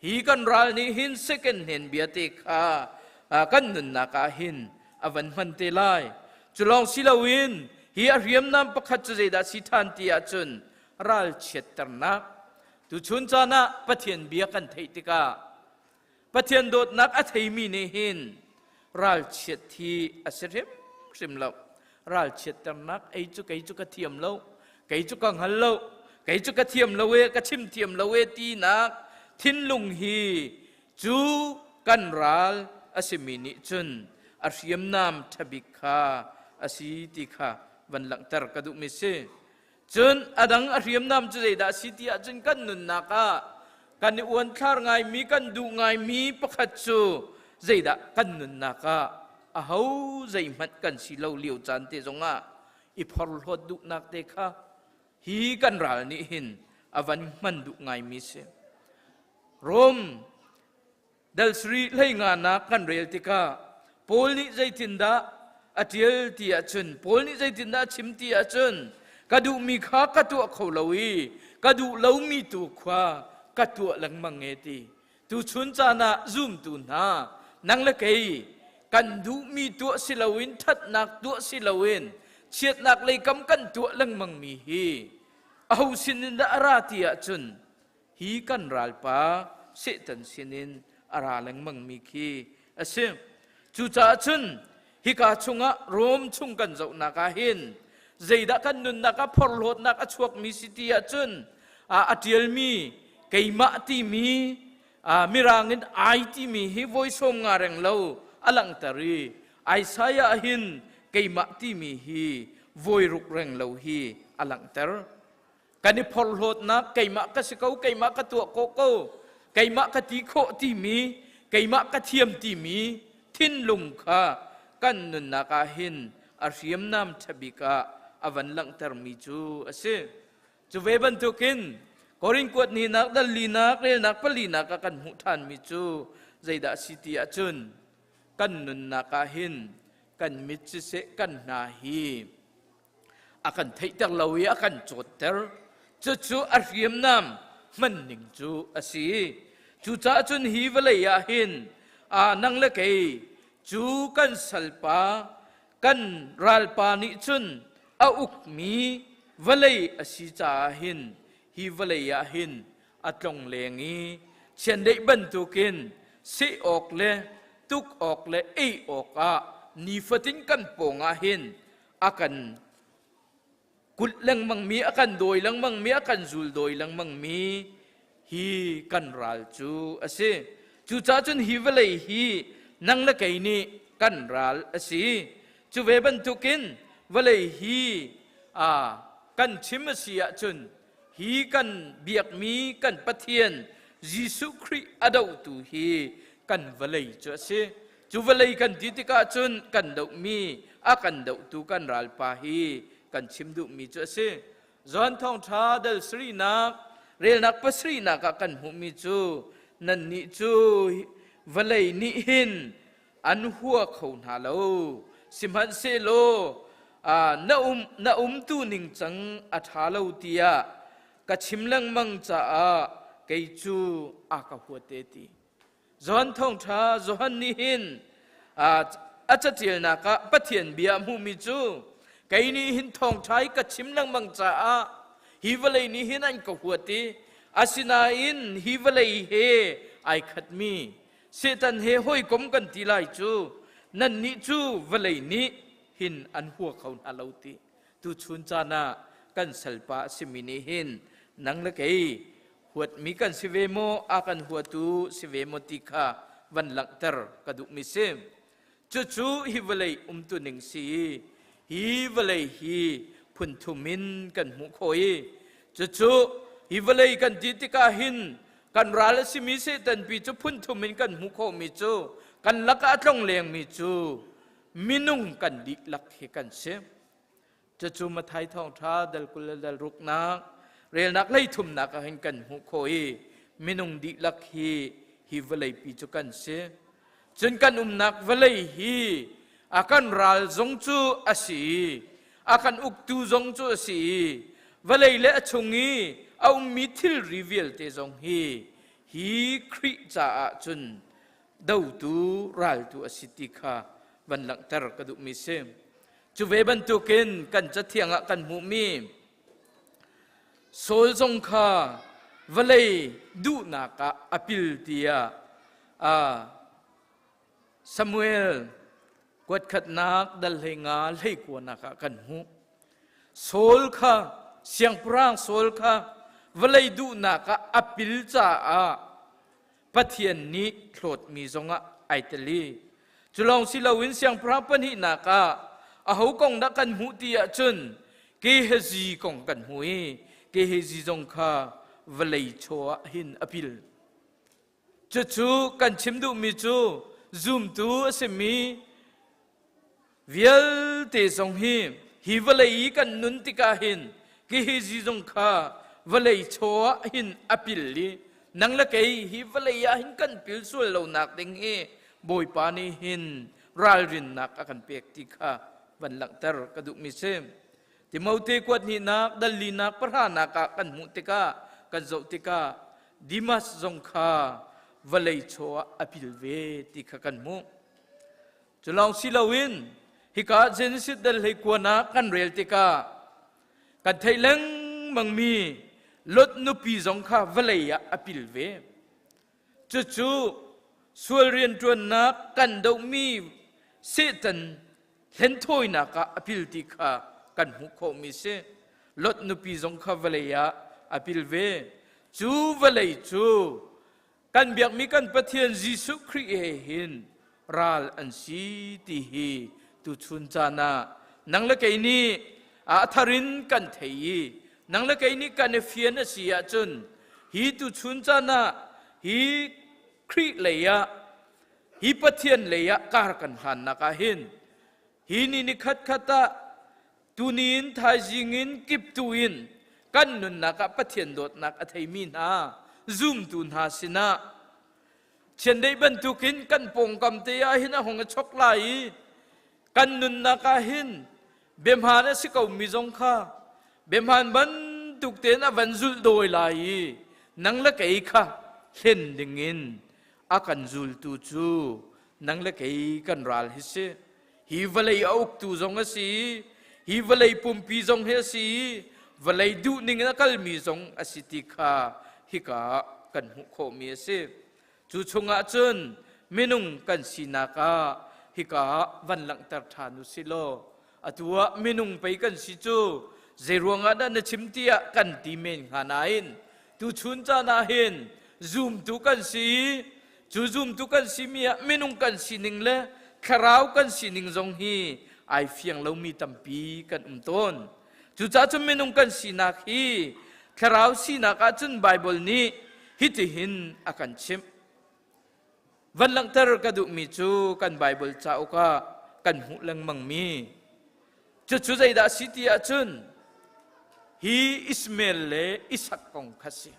hi kan ral nih hin second hand bia te kha kan nunnak ah hin a van hman te lai cu lawng si loin hi a hriamnam pakhat cu zeidah si ṭhan ti ahcun ralchiatternak tuchun caan ah Pathian bia kan theih tikah Pathian dawtnak a theimi nih hin ralchiat hi a si hrimhrim lo ralchiatternak ei cu kei cu ka thiam lo kei cu ka hngal lo kei cu ka thiam lo e ka chim thiam lo e tinak thinlung hi cu kan ral a simi nih cun a hriamnam ṭhabik kha a si ti kha van langhter ka duhmi si Cun a dang a hriamnam cu zeidah a si ti ahcun kan nunnak ah kan i uanthlar ngaimi kan duh ngaimi pakhat cu zeidah kan nunnak ah aho zeihmanh kan si lo lio caan te zongah i phorhlawt duhnak te kha hi kan ral nih hin a van hman duh ngaimi si. Rom Dal sarih hlei nganak kan rel tikah Paul nih zeitindah a ṭial ti ahcun Paul nih zeitindah a chim ti ahcun ka duhmi kha ka tuah kho lo i Ka duh lomi tu khua ka tuah lengmang e ti. Tuchun caan ah zumtu hna, nang le kei kan duhmi tuah si loin ṭhatnak tuah si loin chiatnak lei kam kan tuah lengmang mi hi aho sinin dah a ra ti ahcun hi kan ralpa Satan sinin a ra lengmang mi khi a si. Cucaah cun hika chungah Rom chung kan zohnak ah hin zeidah kan nunnak ah phorhlawtnak a chuakmi si ti ahcun a ṭialmi keimah timi, Mirang in ai timi hi voi 50 reng lo a langhter i Isaiah hin keimah timi hi voi ruk reng lo hi a langhter. Kan i phorhlawtnak, keimah ka si ko, keimah ka tuah ko ko, keimah ka ti khawh timi, keimah ka thiam timi thinlung kha kan nunnak ah hin a hriamnam ṭhabik ah a van langhtermi cu a si. Cu ve bantukin Korin kuat hninak dal linak relnak palinak ah kan hmuh ṭhanmi cu zeidah a si ti ahcun kan nunnak ah hin kan mit siseh kan hna hi a kan theihter lo i a kan cawtter. Cucu a hriamnam hmanning cu a si. Cucaah cun hi vawlei ah hin nang le kei cu kan salpa kan ralpa nih cun a ukmi vawlei a si caah hin hi vawlei ah hin a tlong leng i chiandeih bantukin seh awk le tuk awk le ei awkah nifatin kan pawng ah hin a kan kulh lengmangmi, a kan dawi lengmangmi, a kan zul dawi lengmangmi hi kan ral cu a si. Cucaah cun hi vawlei hi nang le kei nih kan ral a si. Cu ve bantukin vawlei hi kan chim a si ahcun hi kan biakmi kan Pathian Jesuh Khrih a dohtu hi kan vawlei cu a si. Cu vawlei kan ti tikah cun kan dohmi, a kan dohtu kan ralpa hi kan chim duhmi cu a si. John Thawngṭha dal sarihnak relnak pasarihnak ah kan hmuhmi cu nannih cu vawlei nih hin an hua kho hna lo. Sihmanhsehlaw na umtu ningcang a ṭha lo tiah ka chim lengmang caah kei cu a ka huat te ti. Johan thawngṭha Johan nih hin a caṭialnak ah Pathian bia a hmuhmi cu kei nih hin thawngṭha hi ka chim lengmang caah hi vawlei nih hin an ka huat i asinain hi vawlei he ai khatmi Satan he hawikom kan ti lai cu nannih cu vawlei nih hin an hua kho hna lo ti. Tuchun caan ah kan salpa a simi nih hin nang le kei huatmi kan si ve maw, a kan huatu si ve maw ti kha van langhter ka duhmi si. Cucu hi vawlei umtuning si i hi vawlei hi phunthum in kan hmuh khawh i cucu hi vawlei kan ti tikah hin kan ral a simi Satan pi cu phunthum in kan hmuh khawhmi cu kan lakah a tlong lengmi cu minung kan dihlak hi kan si. Cucu Matthai thawngṭha dal 20 le dal ruknak relnak hleithumnak ah hin kan hmuh khawh i minung dihlak hi hi vawleipi cu kan si. Cun kan umnak vawlei hi a kan ral zong cu a si i a kan uktu zong cu a si i vawlei le a chung i a ummi thilri vialte zong hi hi Khrih caah cun dotu raltu a si ti kha van langhter ka duhmi si. Cu ve bantukin kan cathiang ah kan hmuhmi Saul zong kha vawlei duhnak ah a pil tiah Samuel kuatkhatnak dal 15 hlei kuanak ah kan hmuh. Saul kha, siangpahrang Saul kha vawlei duhnak ah a pil caah Pathian nih hlawtmi zongah ai tel i cu lawng si loin siangpahrang pahnihnak ah aho kong dah kan hmuh ti ahcun Gehazi kong kan hmu i Gehazi zong kha vawlei chaw ah hin a pil. Cucu kan chim duhmi cu zumtu a simi vialte zong hi hi vawlei i kan nun tikah hin Gehazi zong kha vawlei chaw ah hin a pil i nang le kei hi vawlei ah hin kan pil sual lonak ding hi Bawipa nih hin ralrinnak a kan pek ti kha van langhter ka duhmi si. Timote kuat hnihnak dal linak pahranak ah kan hmuh tikah kan zoh tikah Dimas zong kha vawlei chaw ah a pil ve ti kha kan hmuh. Cu lawng si loin hika Genesis dal hlei kuan ah kan rel tikah kan theih lengmangmi Lot nupi zong kha vawlei ah a pil ve. Cucu sual rianṭuannak kan dohmi Satan hlenthawinak ah a pil ti kha kan hmuh khawhmi si. Lot nupi zong kha vawlei ah a pil ve. Cu vawlei cu kan biakmi kan Pathian Jesuh Khrih he hin ral an si ti hi tuchun caan ah nang le kei nih a thar in kan thei i nang le kei nih kan i fian a si ahcun hi tuchun caan ah hi Khrih lei ah hi Pathian lei ah kar kan hlannak ah hin hi ni ni khat khat ah tuni in thaizing in kiptu in kan nunnak ah Pathian dawtnak a theimi hna zumtu hna sinah Chiandeih bantukin kan pawngkam te ah hin a hung i chok lai i kan nunnak ah hin biahmaan a si komi zong kha biahmaan bantuk tein a van zulh dawi lai i nang le kei kha hlen dingin a kan zultu cu nang le kei kan ral hi si. Hi vawlei a uktu zong a si hi vawlei pumpi zong hi a si vawlei duhning in a kalmi zong a si ti kha hika ah kan hmuh khawhmi a si. Cu chungah cun minung kan sinak ah hika ah van langhter ṭhan u si law atu ah minung pei kan si cu zeiruangah dah na chim tiah kan ti men hnga nain tuchun caan ah hin zumtu kan si i Cu zumtu kan simi ah minung kan sining le thlarau kan sining zong hi ai fiang lomi tampi kan um tawn. Cucaah cun minung kan sinak hi thlarau sinak ahcun Baibal nih hitihin a kan chimh. Van langhter ka duhmi cu kan Baibal cauk ah kan hmuh lengmangmi cucu zeidah a si ti ahcun hi Ismael le Isak kong kha si.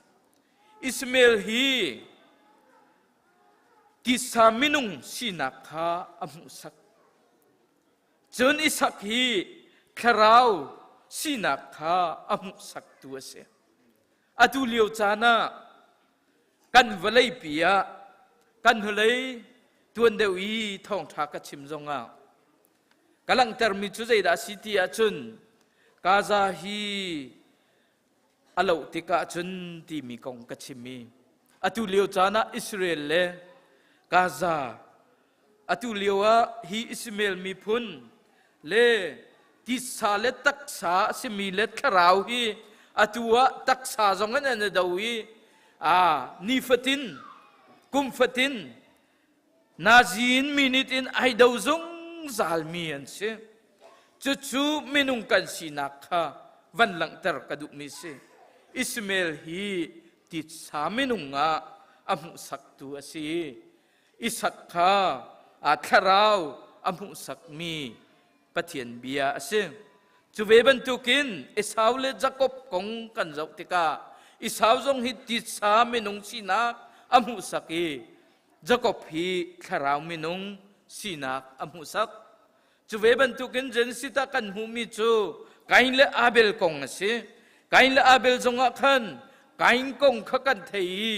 Ismael hi titsa minung sinak kha a hmuhsak. Cun Isak hi thlarau sinak kha a hmuhsaktu a si. Atu lio caan ah kan vawleipi ah kan hnulei tuan deuh i thawngṭha ka chim zongah ka langhtermi cu zeidah a si ti ahcun Gaza hi a loh tikah cun timi kong ka chim i atu lio caan ah Israel le Gaza atu lio ah hi Ismael miphun le titsa le taksa a simi le thlarau hi atu ah taksa zong in an i do i a nifatin kum fatin Nazi in minute in ai do zungzal mi an si. Cucu minung kan sinak kha van langhter ka duhmi si. Ismael hi titsa minung ah a hmuhsaktu a si. Isak kha a thlarau a hmuhsakmi Pathian bia a si. Cu ve bantukin Esau le Jakob kong kan zoh tikah Esau zong hi titsa minung sinak a hmuhsak i Jakob hi thlarau minung sinak a hmuhsak. Cu ve bantukin Genesis ah kan hmuhmi cu Kain le Abel kong a si. Kain le Abel zongah khan Kain kong kha kan thei i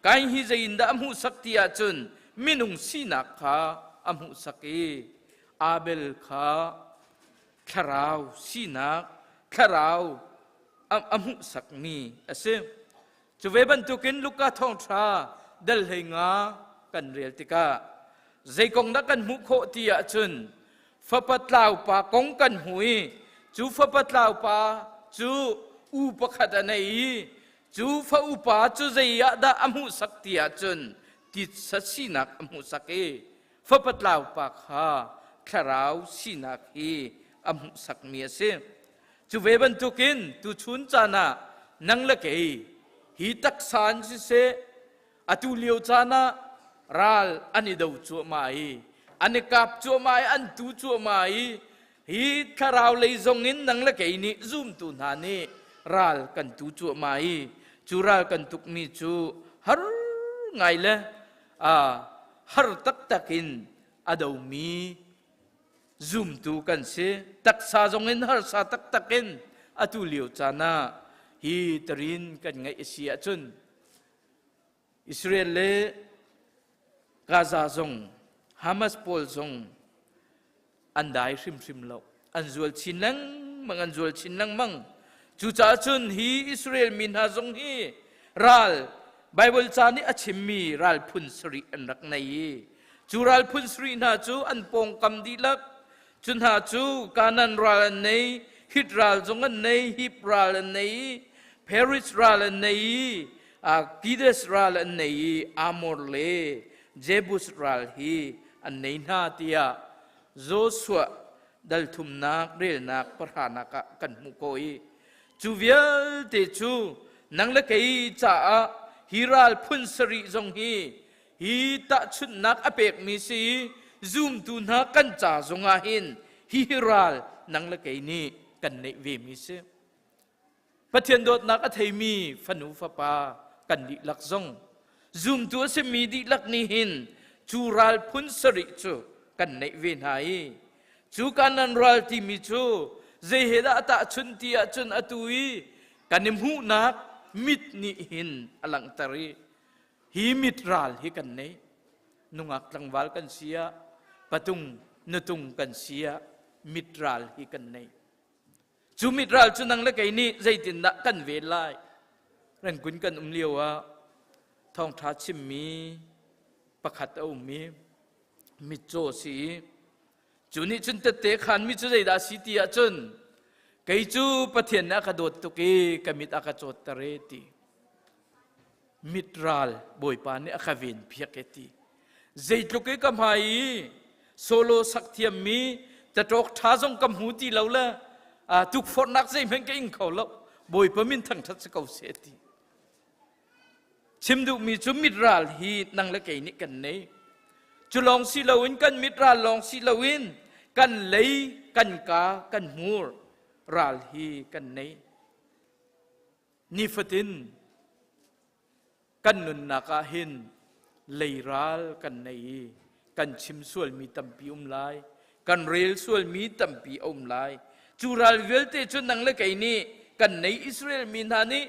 Kain hi zeiindah a hmuhsak ti ahcun minung sinak kha a hmuhsak i Abel kha thlarau sinak, thlarau a hmuhsakmi a si. Cu ve bantukin Luka thawngṭha dal 15 kan rel tikah zei kong dah kan hmuh khawh ti ahcun fapa tlau pa kong kan hmu i cu fapa tlau pa cu u pakhat a nei i cu fa upa cu zei ah dah a hmuhsak ti ahcun titsa sinak a hmuhsak i fapa tlau pa kha thlarau sinak hi a hmuhsakmi a si. Cu ve bantukin tuchun caan ah nang le kei hi taksa in siseh atu lio caan ah ral an i do cuahmah i an i kap cuahmah i an tu cuahmah i hi thlarau lei zong in nang le kei nih zumtu hna nih ral kan tu cuahmah i cu ral kan tukmi cu har ngai le har taktak in a domi. Zumtu kan si. Taksa zong in harsa taktak in atu lio caan ah hi tarin kan ngaih a si ahcun Israel le Gaza zong Hamas pawl zong an dai hrimhrim lo. An zual chin lengmang, an zual chin lengmang. Cucaah cun hi Israel mi hna zong hi ral Bible ca nih a chimmi ral phun sarih an rak nei i cu ral phun sarih hna cu an pawngkam dihlak cu hna cu Kanan ral an nei, Hit ral zong an nei, Hip ral an nei i Paris ral an nei i Kides ral an nei i Amor le Jebus ral hi an nei hna tiah Joshua dal thumnak relnak pahranak ah kan hmuh ko i cu vialte cu nang le kei caah hi ral phun sarih zong hi hi tahchunhnak a pekmi si zumtu hna kan ca zongah hin hi ral nang le kei nih kan neih ve mi si. Pathian dawtnak a theimi fanu fapa kan dihlak zong zumtu a simi dihlak nih hin cu ral phun sarih cu kan neih ve hna i cu kanan ral timi cu zei he dah a tahchunh ti ahcun atu i kan i hmuhnak mit nih hin a langhter i hi mit ral hi kan nei. Nungak tlangval kan si ah, patung nutung kan si ah mit ral hi kan nei. Cu mit ral cu nang le kei nih zeitindah kan ven lai? Rengkun kan um lio ah thawngṭha chimmi pakhat a um i mitcaw si i cu nih cun tette khanmi cu zeidah a si ti ahcun kei cu Pathian nih a ka dawt tuk i ka mit a ka cawtter e ti. Mit ral Bawipa nih a ka ven piak e ti. Zeitluk i ka hmai i solo sak thiammi taṭawk ṭha zong ka hmu ti lo le tukforhnak zeihmanh ka ing kho lo. Bawipa min thangṭhat si ko seh ti. Chim duhmi cu mit ral hi nang le kei nih kan nei. Cu lawng si loin kan mit ral lawng si loin kan lei, kan ka, kan hmur ral hi kan nei. Nifatin kan nunnak ah hin leiral kan nei i kan chim sualmi tampi um lai, kan rel sualmi tampi a um lai. Cu ral vialte cu nang le kei nih kan nei. Israel mi hna nih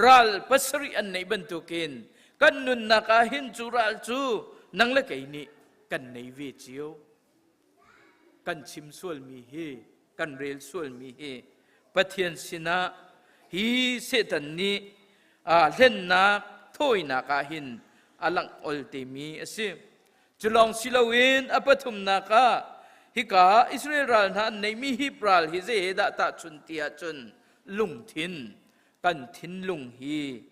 ral pasarih an neih bantukin kan nunnak ah hin cu ral cu nang le kei nih kan nei ve cio. Kan chim sualmi hi, kan rel sualmi hi Pathian sinah hi Satan nih hlennak thawinak ah hin a langh ol temi a si. Cu lawng si loin a pathumnak ah hika Israel ral hna an neihmi Hip ral hi zei he dah tahchun ti ahcun lungthin, kan thinlung hi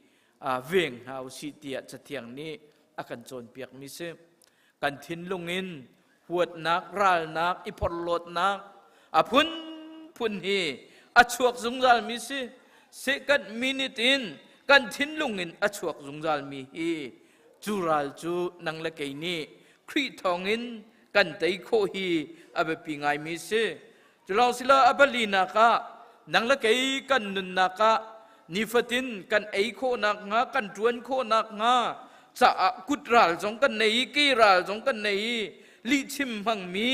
veng hna usih tiah Cathiang nih a kan cawnpiakmi si. Kan thinlung in huatnak, ralnak, i porhlawtnak a phunphun hi a chuak zungzalmi si. Second minute in kan thinlung in a chuak zungzalmi hi cu ral cu nang le kei nih Khrih thawngin kan tei khawh hi a biapi ngaimi si. Cu lawng si lo, a palinak ah nang le kei kan nunnak ah nifatin kan ei khawhnak hnga, kan ṭuan khawhnak hnga caah kut ral zong kan nei i ke ral zong kan nei i lihchim hmangmi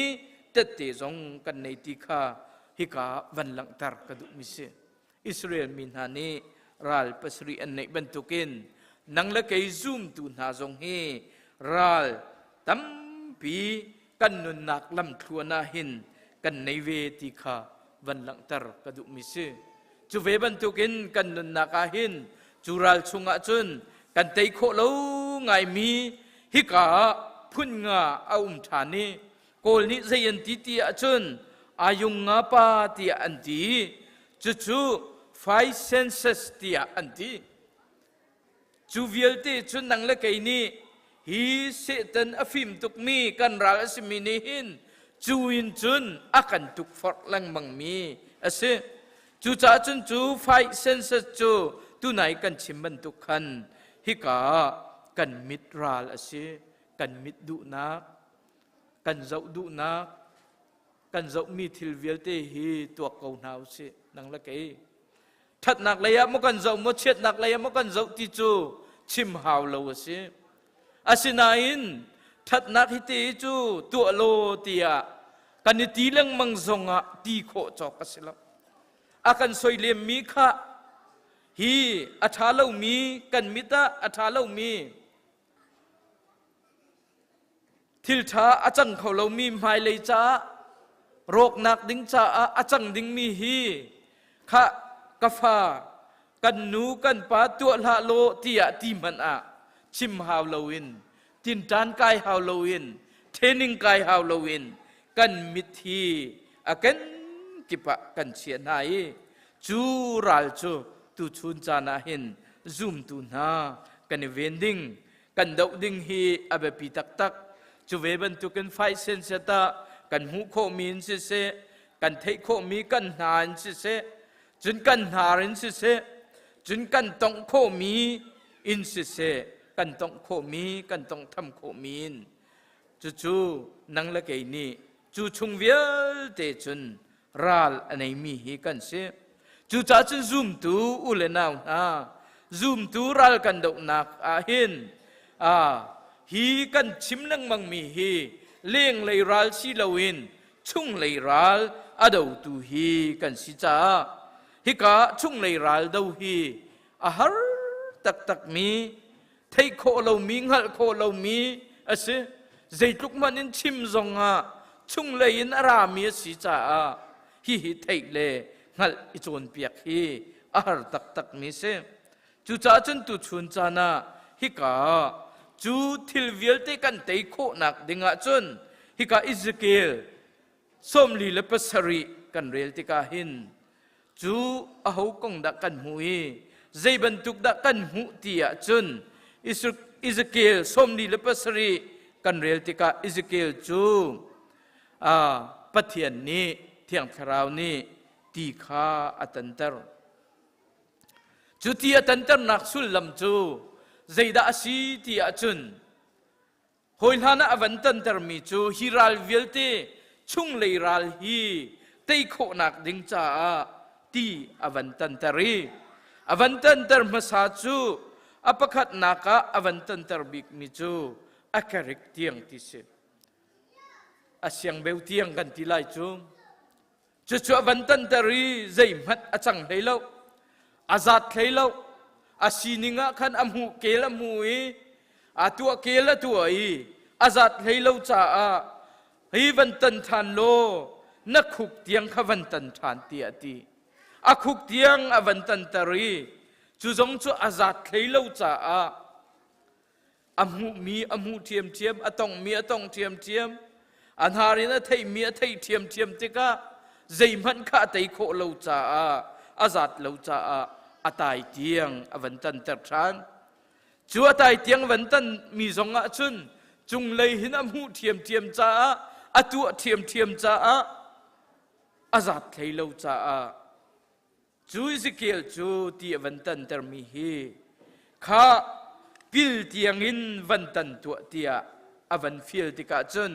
tette zong kan nei ti kha hika van langhter ka duhmi si. Israel mi hna nih ral pasarih an neih bantukin nang le kei zumtu hna zong hi ral tampi kan nunnak lamthluan ah hin kan nei ve ti kha van langhter ka duhmi si. Cu ve bantukin kan nunnak ah hin cu ral chungah cun kan tei khawh lo ngaimi hika ah phun nga a um ṭhan i Kawl nih zei an ti ti ahcun ayung nga pa tiah an ti. Cucu five senses tiah an ti. Cu vialte cu nang le kei nih hi Satan a fim tukmi kan ral a simi nih hin cu in cun a kan tukforh lengmangmi a si. Cucaah cun cu five senses cu tunai kan chim bantuk khan hika kan mit ral a si, kan mit duhnak, kan zoh duhnak, kan zohmi thil vialte hi tuak ko hna usih, nang le kei. Ṭhatnak lei ah maw kan zoh maw chiatnak lei ah maw kan zoh ti cu chim hau lo a si. Asinain ṭhatnak hi ti cu tuah law tiah Kan i ti lengmang zongah ti khawh cawk a si lo. A kan soilemmi kha hi a ṭha lomi kan mit ah a ṭha lomi thil ṭha a cang kho lomi hmailei caah rawknak ding caah a cang dingmi hi kha ka fa kan nu kan pa tuah hlah law tiah ti hmanh ah chim hau loin tinṭan kai hau loin training kai hau loin kan mit hi a kenkip ah kan chiah hna i cu ral cu tuchun caan ah hin zumtu hna kan i ven ding kan doh ding hi a biapi taktak. Cu ve bantukin faisen seta kan hmuh khawhmi in siseh, kan theih khawhmi kan hna in siseh, cun kan hnar in siseh, cun kan tongh khawhmi in siseh, kan tongh khawhmi, kan tonghtham khawhmi in cucu nang le kei nih cu chung vialte cun ral a neimi hi kan si. Cucaah cun zumtu u le nau hna, zumtu ral kan dohnak ah hin hi kan chim lengmangmi hi lenglei ral si loin chunglei ral a dotu hi kan si caah hika chunglei ral do hi a har taktakmi, theih khawh lomi, hngalh khawh lomi a si. Zeitluk hmanh in chim zongah chunglei in a rami a si caah hihi theih le hngalh i cawnpiak hi a har taktakmi si. Cucaah cun tuchun caan ah hika cu thil vialte kan tei khawhnak dingah cun hika Ezekiel 47 kan rel tikah hin cu aho kong dah kan hmuh i zei bantuk dah kan hmuh ti ahcun Ezekiel 47 kan rel tikah Ezekiel cu Pathian nih Thiang Thlarau nih ti kha a tanter. Cu ti a tanternak sullam cu zeidah a si ti ahcun Hawi hlan ah a van tantermi cu hi ral vialte chunglei ral hi tei khawhnak ding caah ti a van tanter i a van tanter hmasa cu a pakhatnak ah a van tanter bikmi cu a kerik tiang ti si. A siangbeu tiang kan ti lai cu. Cucu a van tanter i zeihmanh a cang hlei lo. A zat hlei lo. A sining ah khan a hmuh kel a hmu i a tuah kel a tuah i a zat hlei lo caah hi van tan ṭhan law na khuk tiang kha van tan ṭhan tiah a ti. A khuk tiang a van tanter i cu zong cu a zat hlei lo caah a hmuhmi a hmuh ṭhiamṭhiam, a tonghmi a tongh ṭhiamṭhiam, a hnar in a theihmi a theih ṭhiamṭhiam tikah zeihmanh kha a tei khawh lo caah a zat lo caah a tai tiang a van tanter ṭhan. Cu a tai tiang van tanmi zong ah cun cunglei hin a hmuh ṭhiamṭhiam caah a tuah ṭhiamṭhiam caah a zat hlei lo caah Cu Ezekiel cu ti a van tantermi hi kha pil tiangin van tan tuah tiah a van fial tikah cun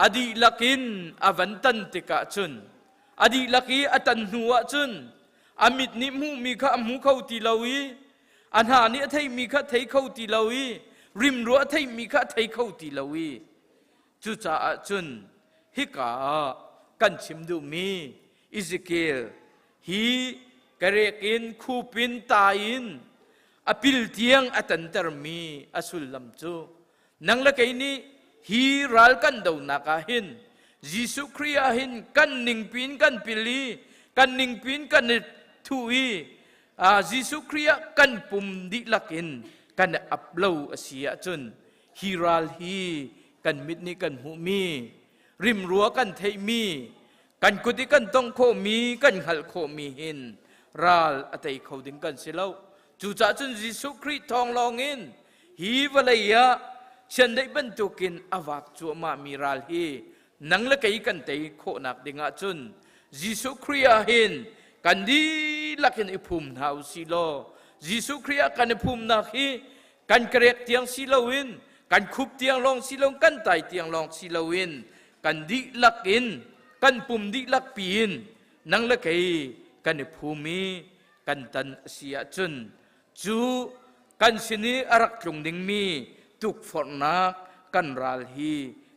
a dihlak in a van tan tikah cun a dihlak i a tan hnu ah cun a mit nih hmuhmi kha a hmu kho ti lo i a hna nih a theihmi kha thei kho ti lo i rimrua a theihmi kha a thei kho ti lo i cucaah cun hika ah kan chim duhmi Ezekiel hi karek in khup in ta in a pil tiang a tantermi a sullam cu nang le kei nih hi ral kan donak ah hin Jesuh Khrih ah hin kan ningpi in kan pil i kan ningpi in kan i thuh i Jesuh Khrih ah kan pum dihlak in kan i ap lo a si ahcun hi ral hi kan mit nih kan hmuhmi rimrua kan theihmi kan kut i kan tongh khawhmi kan hngalh khawhmi hin ral a tei kho ding kan si lo. Cucaah cun Jesuh Khrih thawng lawngin hi vawlei ah chiandeih bantukin a vak cuahmahmi ral hi nang le kei kan tei khawhnak ding ahcun Jesuh Khrih ah hin kan dihlak in i phum hna u sih law Jesuh Khrih ah kan i phumnak hi kan karek tiang si loin kan khup tiang lawng si lo kan tai tiang lawng si loin kan dihlak in kan pum dihlak piin nang le kei kan i phum i kan tan a si ahcun cu kan sin i a rak tlung dingmi tukforhnak kan ral hi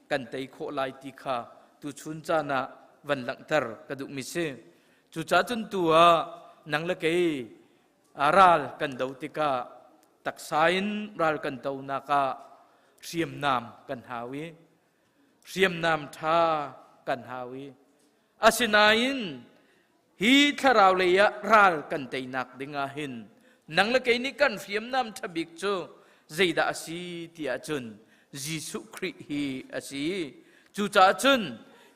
kan tei khawh lai ti kha. Tuchun caan ah van langhter ka duhmi si. Cucaah cun tu ah nang le kei ral kan do tikah taksa in ral kan donak ah hriamnam kan hau i hriamnam ṭha kan hau i asinain hi thlarau lei ah ral kan teinak ding ah hin nang le kei nih kan hriamnam ṭha bik cu zeidah a si ti ahcun Jesuh Khrih hi a si. Cucaah cun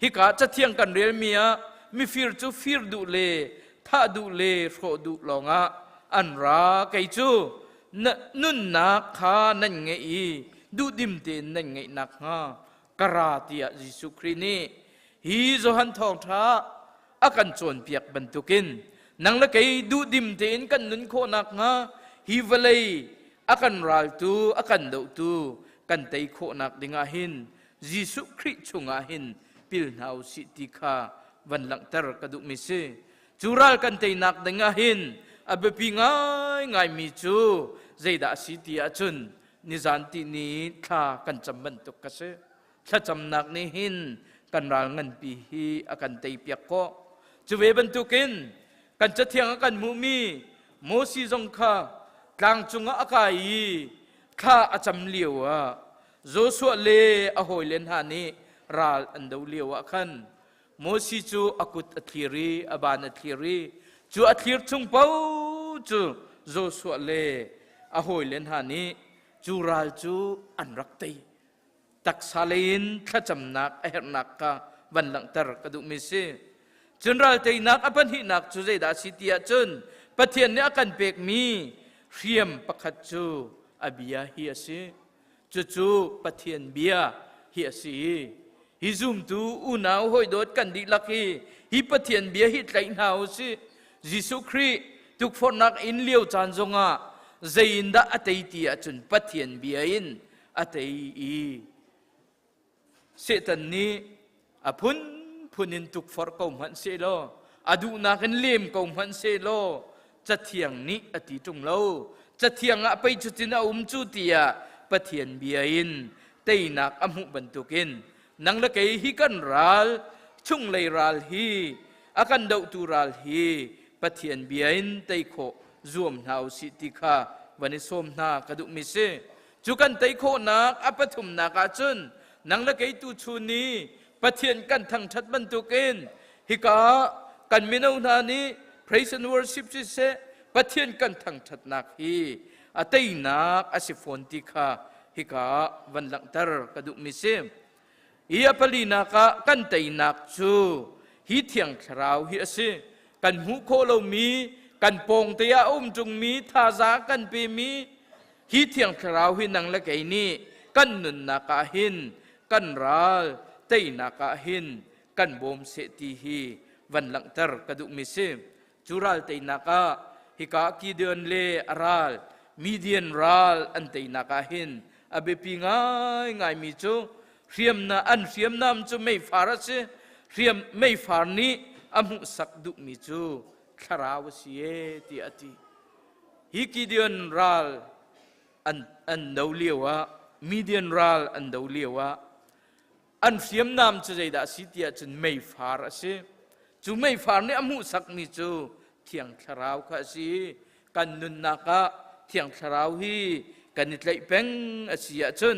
hika cathiang kan relmi ah mifir cu fir duh le thah duh le hrawh duh lawngah an ra. Kei cu nunnak kha nan ngeih i duhdim tein nan ngeih nakhnga ka ra tiah Jesuh Khrih nih hi Johan Thawngṭha a kan cawnpiak bantukin nang le kei duhdim tein kan nun khawh nakhnga hi vawlei a kan raltu a kan dohtu kan tei khawhnak dingah hin Jesuh Khrih chungah hin pil hna u sih ti kha van langhter ka duhmi si. Cu ral kan teinak dingah hin a biapi ngaingaimi cu zeidah a si ti ahcun nizan ti ni thla kan cam bantuk ka si. Thlacamnak nih hin kan ral nganpi hi a kan teipiak khawh. Cu ve bantukin kan cathiang ah kan hmuhmi Moses zong kha tlang cungah a kai i thla a cam lio ah Joshua le a hawile hna nih ral an do lio ah khan Moses cu a kut a thlir i a ban a thlir i cu a thlir chung paoh cu Joshua le a hawile hna nih cu ral cu an rak tei. Taksa lei in thlacamnak a herhnak kha van langhter ka duhmi si. Cun ral teinak a pahnihnak cu zeidah a si ti ahcun Pathian nih a kan pekmi hriam pakhat cu a bia hi a si. Cucu Pathian bia hi a si. Hi zumtu unau hawidawt kan dihlak hi hi Pathian bia hi tlaih hna u sih. Jesuh Khrih tukforhnak in lio caan zongah zei in dah a tei ti ahcun Pathian bia in a tei i Satan nih a phunphun in tukforh ko hmanh sehlaw a duhnak in lem ko hmanh sehlaw Cathiang nih a ti ṭung lo. Cathiang ah pei cutin a um cu tiah Pathian bia in teinak a hmuh bantukin nang le kei hi kan ral chunglei ral hi a kan dohtu ral hi Pathian bia in tei khawh zuam hna u sih ti kha van i sawm hna ka duhmi si. Cu kan tei khawhnak a pathumnak ah cun nang le kei tu chun ni Pathian kan thangṭhat bantukin hika kan mino hna nih praise and worship siseh Pathian kan thangṭhatnak hi a teinak a si fawn ti kha hika van langhter ka duhmi si. Hi a palinak ah kan teinak cu hi thiang thlarau hi a si. Kan hmuh khawh lomi, kan pawngte ah a um ṭungmi, thazaang kan pemi hi thiang thlarau hi nang le kei nih kan nunnak ah hin kan ral teinak ah hin kan bawm seh ti hi van langhter ka duhmi si. Cu ral teinak ah hika Gideon le a ral Midian ral an teinak ah hin a biapi ngaingaimi cu hriamna an hriamnam cu meifar a si. Hriam meifar nih a hmuhsak duhmi cu thlarau a si e tiah a ti. Hi Gideon ral an do lio ah Midian ral an do lio ah an hriamnam cu zeidah a si tiah cun meifar a si. Cu meifar nih a hmuhsakmi cu Thiang Thlarau kha a si. Kan nunnak ah Thiang Thlarau hi kan i tlaih peng a si ahcun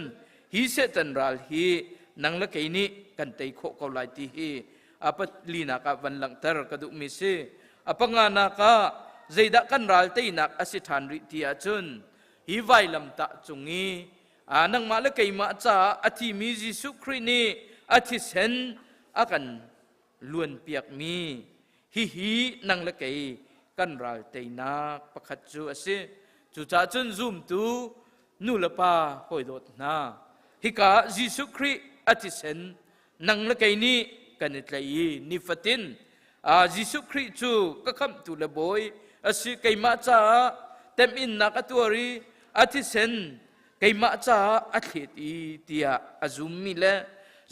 hi Satan ral hi nang le kei nih kan tei khawh ko lai ti hi a palinak ah van langhter ka duhmi si. A panganak ah zeidah kan ral teinak a si ṭhan rih ti ahcun hi vailamtah cung i nangmah le keimah caah a thimi Jesuh Khrih nih a thisen a kan luanpiakmi hihi nang le kei kan ral teinak pakhat cu a si. Cucaah cun zumtu nu le pa hawi dawt hna, hika ah Jesuh Khrih a thisen nang le kei nih kan i tlaih i nifatin Jesuh Khrih cu ka khamhtu le bawi a si, keimah caah temhinnak a tuar i a thisen keimah caah a thlet i tiah a zummi le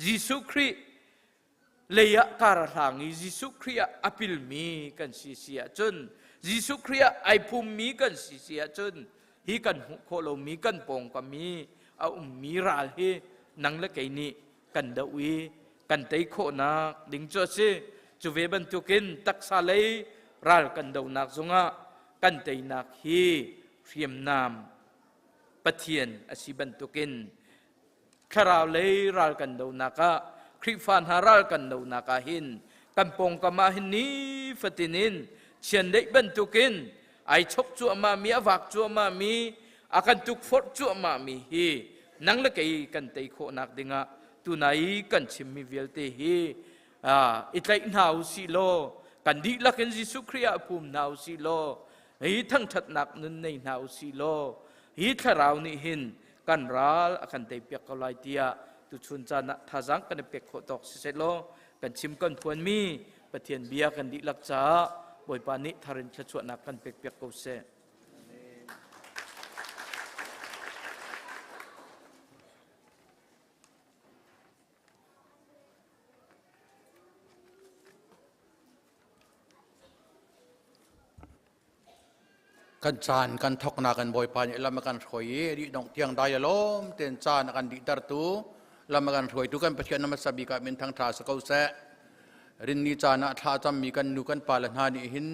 Jesuh Khrih lei ah kar a hlang i Jesuh Khrih ah a pilmi kan si si ahcun Jesuh Khrih ah ai phummi kan si si ahcun hi kan hmuh khawh lomi kan pawngkam i a ummi ral hi nang le kei nih kan doh i Kan tei khawhnak ding cu a si. Cu ve bantukin taksa lei ral kan donak zongah kan teinak hi hriamnam Pathian a si bantukin thlarau lei ral kan donak ah, Khrihfa hna ral kan donak ah hin kan pawngkam ah hin nifatin in chiandeih bantukin ai chok cuahmah mi, a vak cuahmah mi, a kan tukforh cuahmah mi hi nang le kei kan tei khawhnak dingah tunai kan chimmi vialte hi i tlaih hna u sih law, kan dihlak in Jesuh Khrih ah phum hna u sih law, hi thangṭhatnak nun nei hna u sih law, hi thlarau nih hin kan ral a kan teipiak ko lai tiah tuchun caan ah thazaang kan i pek khawh tawk siseh law, kan chim kan phuanmi Pathian bia kan dihlak caah Bawipa nih tharin thluachuahnak kan pekpiak ko seh. Kan caan kan thoknak kan Bawipa nih lam a kan hruai i dih dongh tiang dai a lawm tein caan a kan dihtertu, lam a kan hruaitu kan Pathian na hmasa bik ah min thangṭha si ko seh. Rinni caan ah thla cammi kan nu kan pa le hna nih hin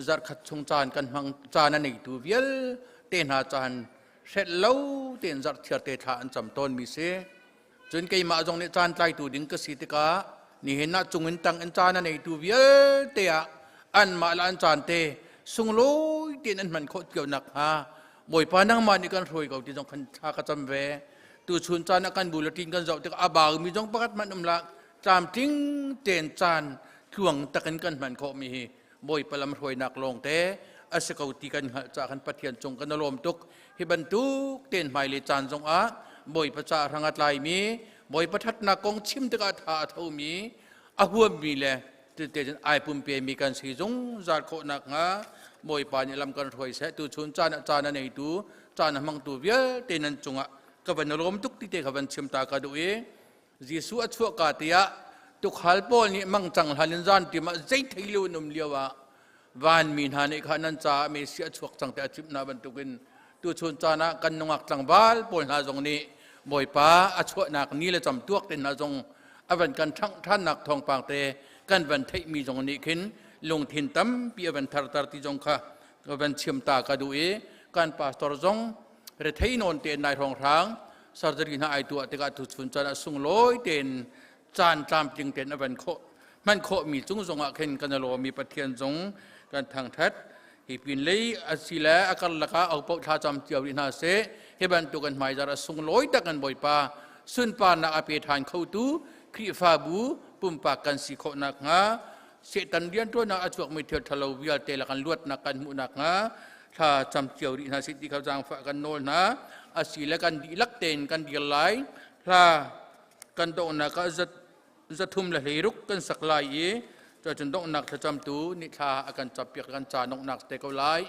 zarhkhat chung caan kan hmang caan a neitu vialte hna caan hrelh lo tein zarhthiar te thla an cam tawnmi si. Cun keimah zong nih caan tlaitu ding ka si tikah nihin ah cung in tang in caan a neitu vialte ah anmah le an caan te sunglawi tein an hman khawh cio nakhnga Bawipa nangmah nih kan hruai ko ti zong khan thla ka cam ve. Tuchun caan ah kan bu le ṭin kan zoh tikah a baumi zong pakhat hmanh um hlah, tlamtling tein caan tluang takin kan hman khawhmi hi Bawipa lam hruainak lawngte a si ko ti kan hngalh caah khan Pathian cung kan i lawm tuk. Hi bantuk tein hmailei caan zongah Bawipa caah hrang a tlaimi, Bawipa ṭhatnak kong chim tikah tha a thomi, a huammi le tete cun ai pumpemi kan si zungzal khawh nakhnga Bawipa nih lam kan hruai seh. Tuchun caan ah caan a neitu, caan a hmangtu vialte nan cungah ka van i lawm tuk ti te kha van chim ta ka duh i Jesuh a chuahka tiah tukhal pawl nih mangcang hlan in zan tim ah zei thei lo in um lio ah vanmi hna nih kha nan caah Messiah a chuak cang tiah a chimh hna bantukin tuchun caan ah kan nungak tlangval pawl hna zong nih Bawipa a chuahnak ni le cam tuak te hna zong a van kan ṭhangh ṭhannak thawngpang te kan van theihmi zong nih khin lungthin tampi a van tharter ti zong kha ka van chim ta ka duh i kan pastor zong rethei nawn te nai hrawnghrang surgery hna ai tuah tikah tuchun caan ah sunglawi tein caan tlamtling tein a van khawh hman khawhmi cung zongah khin kan lawmi Pathian zong kan thangthat. Hi pin lei a si le a karlak ah au thla cam cio rih hna seh. Hi bantuk an hmaizar a sunglawi tak an Bawipa sunparnak a pe ṭhan khotu Khrihfabu pumpak kan si khawh nakhnga, Satan rianṭuannak a chuakmi thil ṭhalo vialte lakan luatnak kan hmuh nakhnga thla cam cio rih hna sih ti kha zaangfah kan nawl hna. Asi le kan dihlak tein kan dir lai. Hla kan donghnak ah 316 kan sak lai i cuacun donghnak thlacamtu nih thla a kan campiak, kan ca donghnak te ko lai.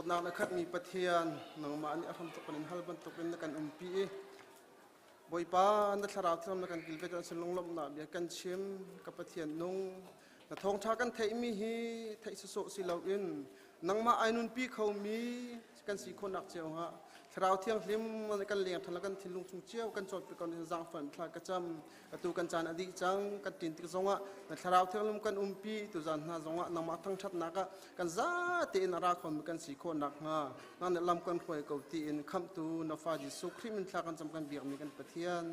Dawtnak na khatmi Pathian, nangmah nih a hramthawk kan in hal bantukin na kan umpi i Bawipa na thlarau thiang na kan kilve cun sin lunglawmhnak bia kan chim. Ka Pathian nung, na thawngṭha kan theihmi hi theih sawsawh si loin nangmah ai nunpi khomi kan si khawhnak cio hnga thlarau thianghlim kan leng ṭhan kan thinlung chung cio kan cawnpiak ko nih zaangfan thla ka cam. Atu kan caan a dih cang, kan ṭin tik zongah na thlarau thianghlim kan umpi. Tuzan hna zongah nangmah thangṭhatnak ah kan zate in a ra khomi kan si khawh nakhnga nang nih lam kan hruai ko tiin khamhtu na fa Jesuh Khrih min thla kan cam, kan biakmi kan Pathian.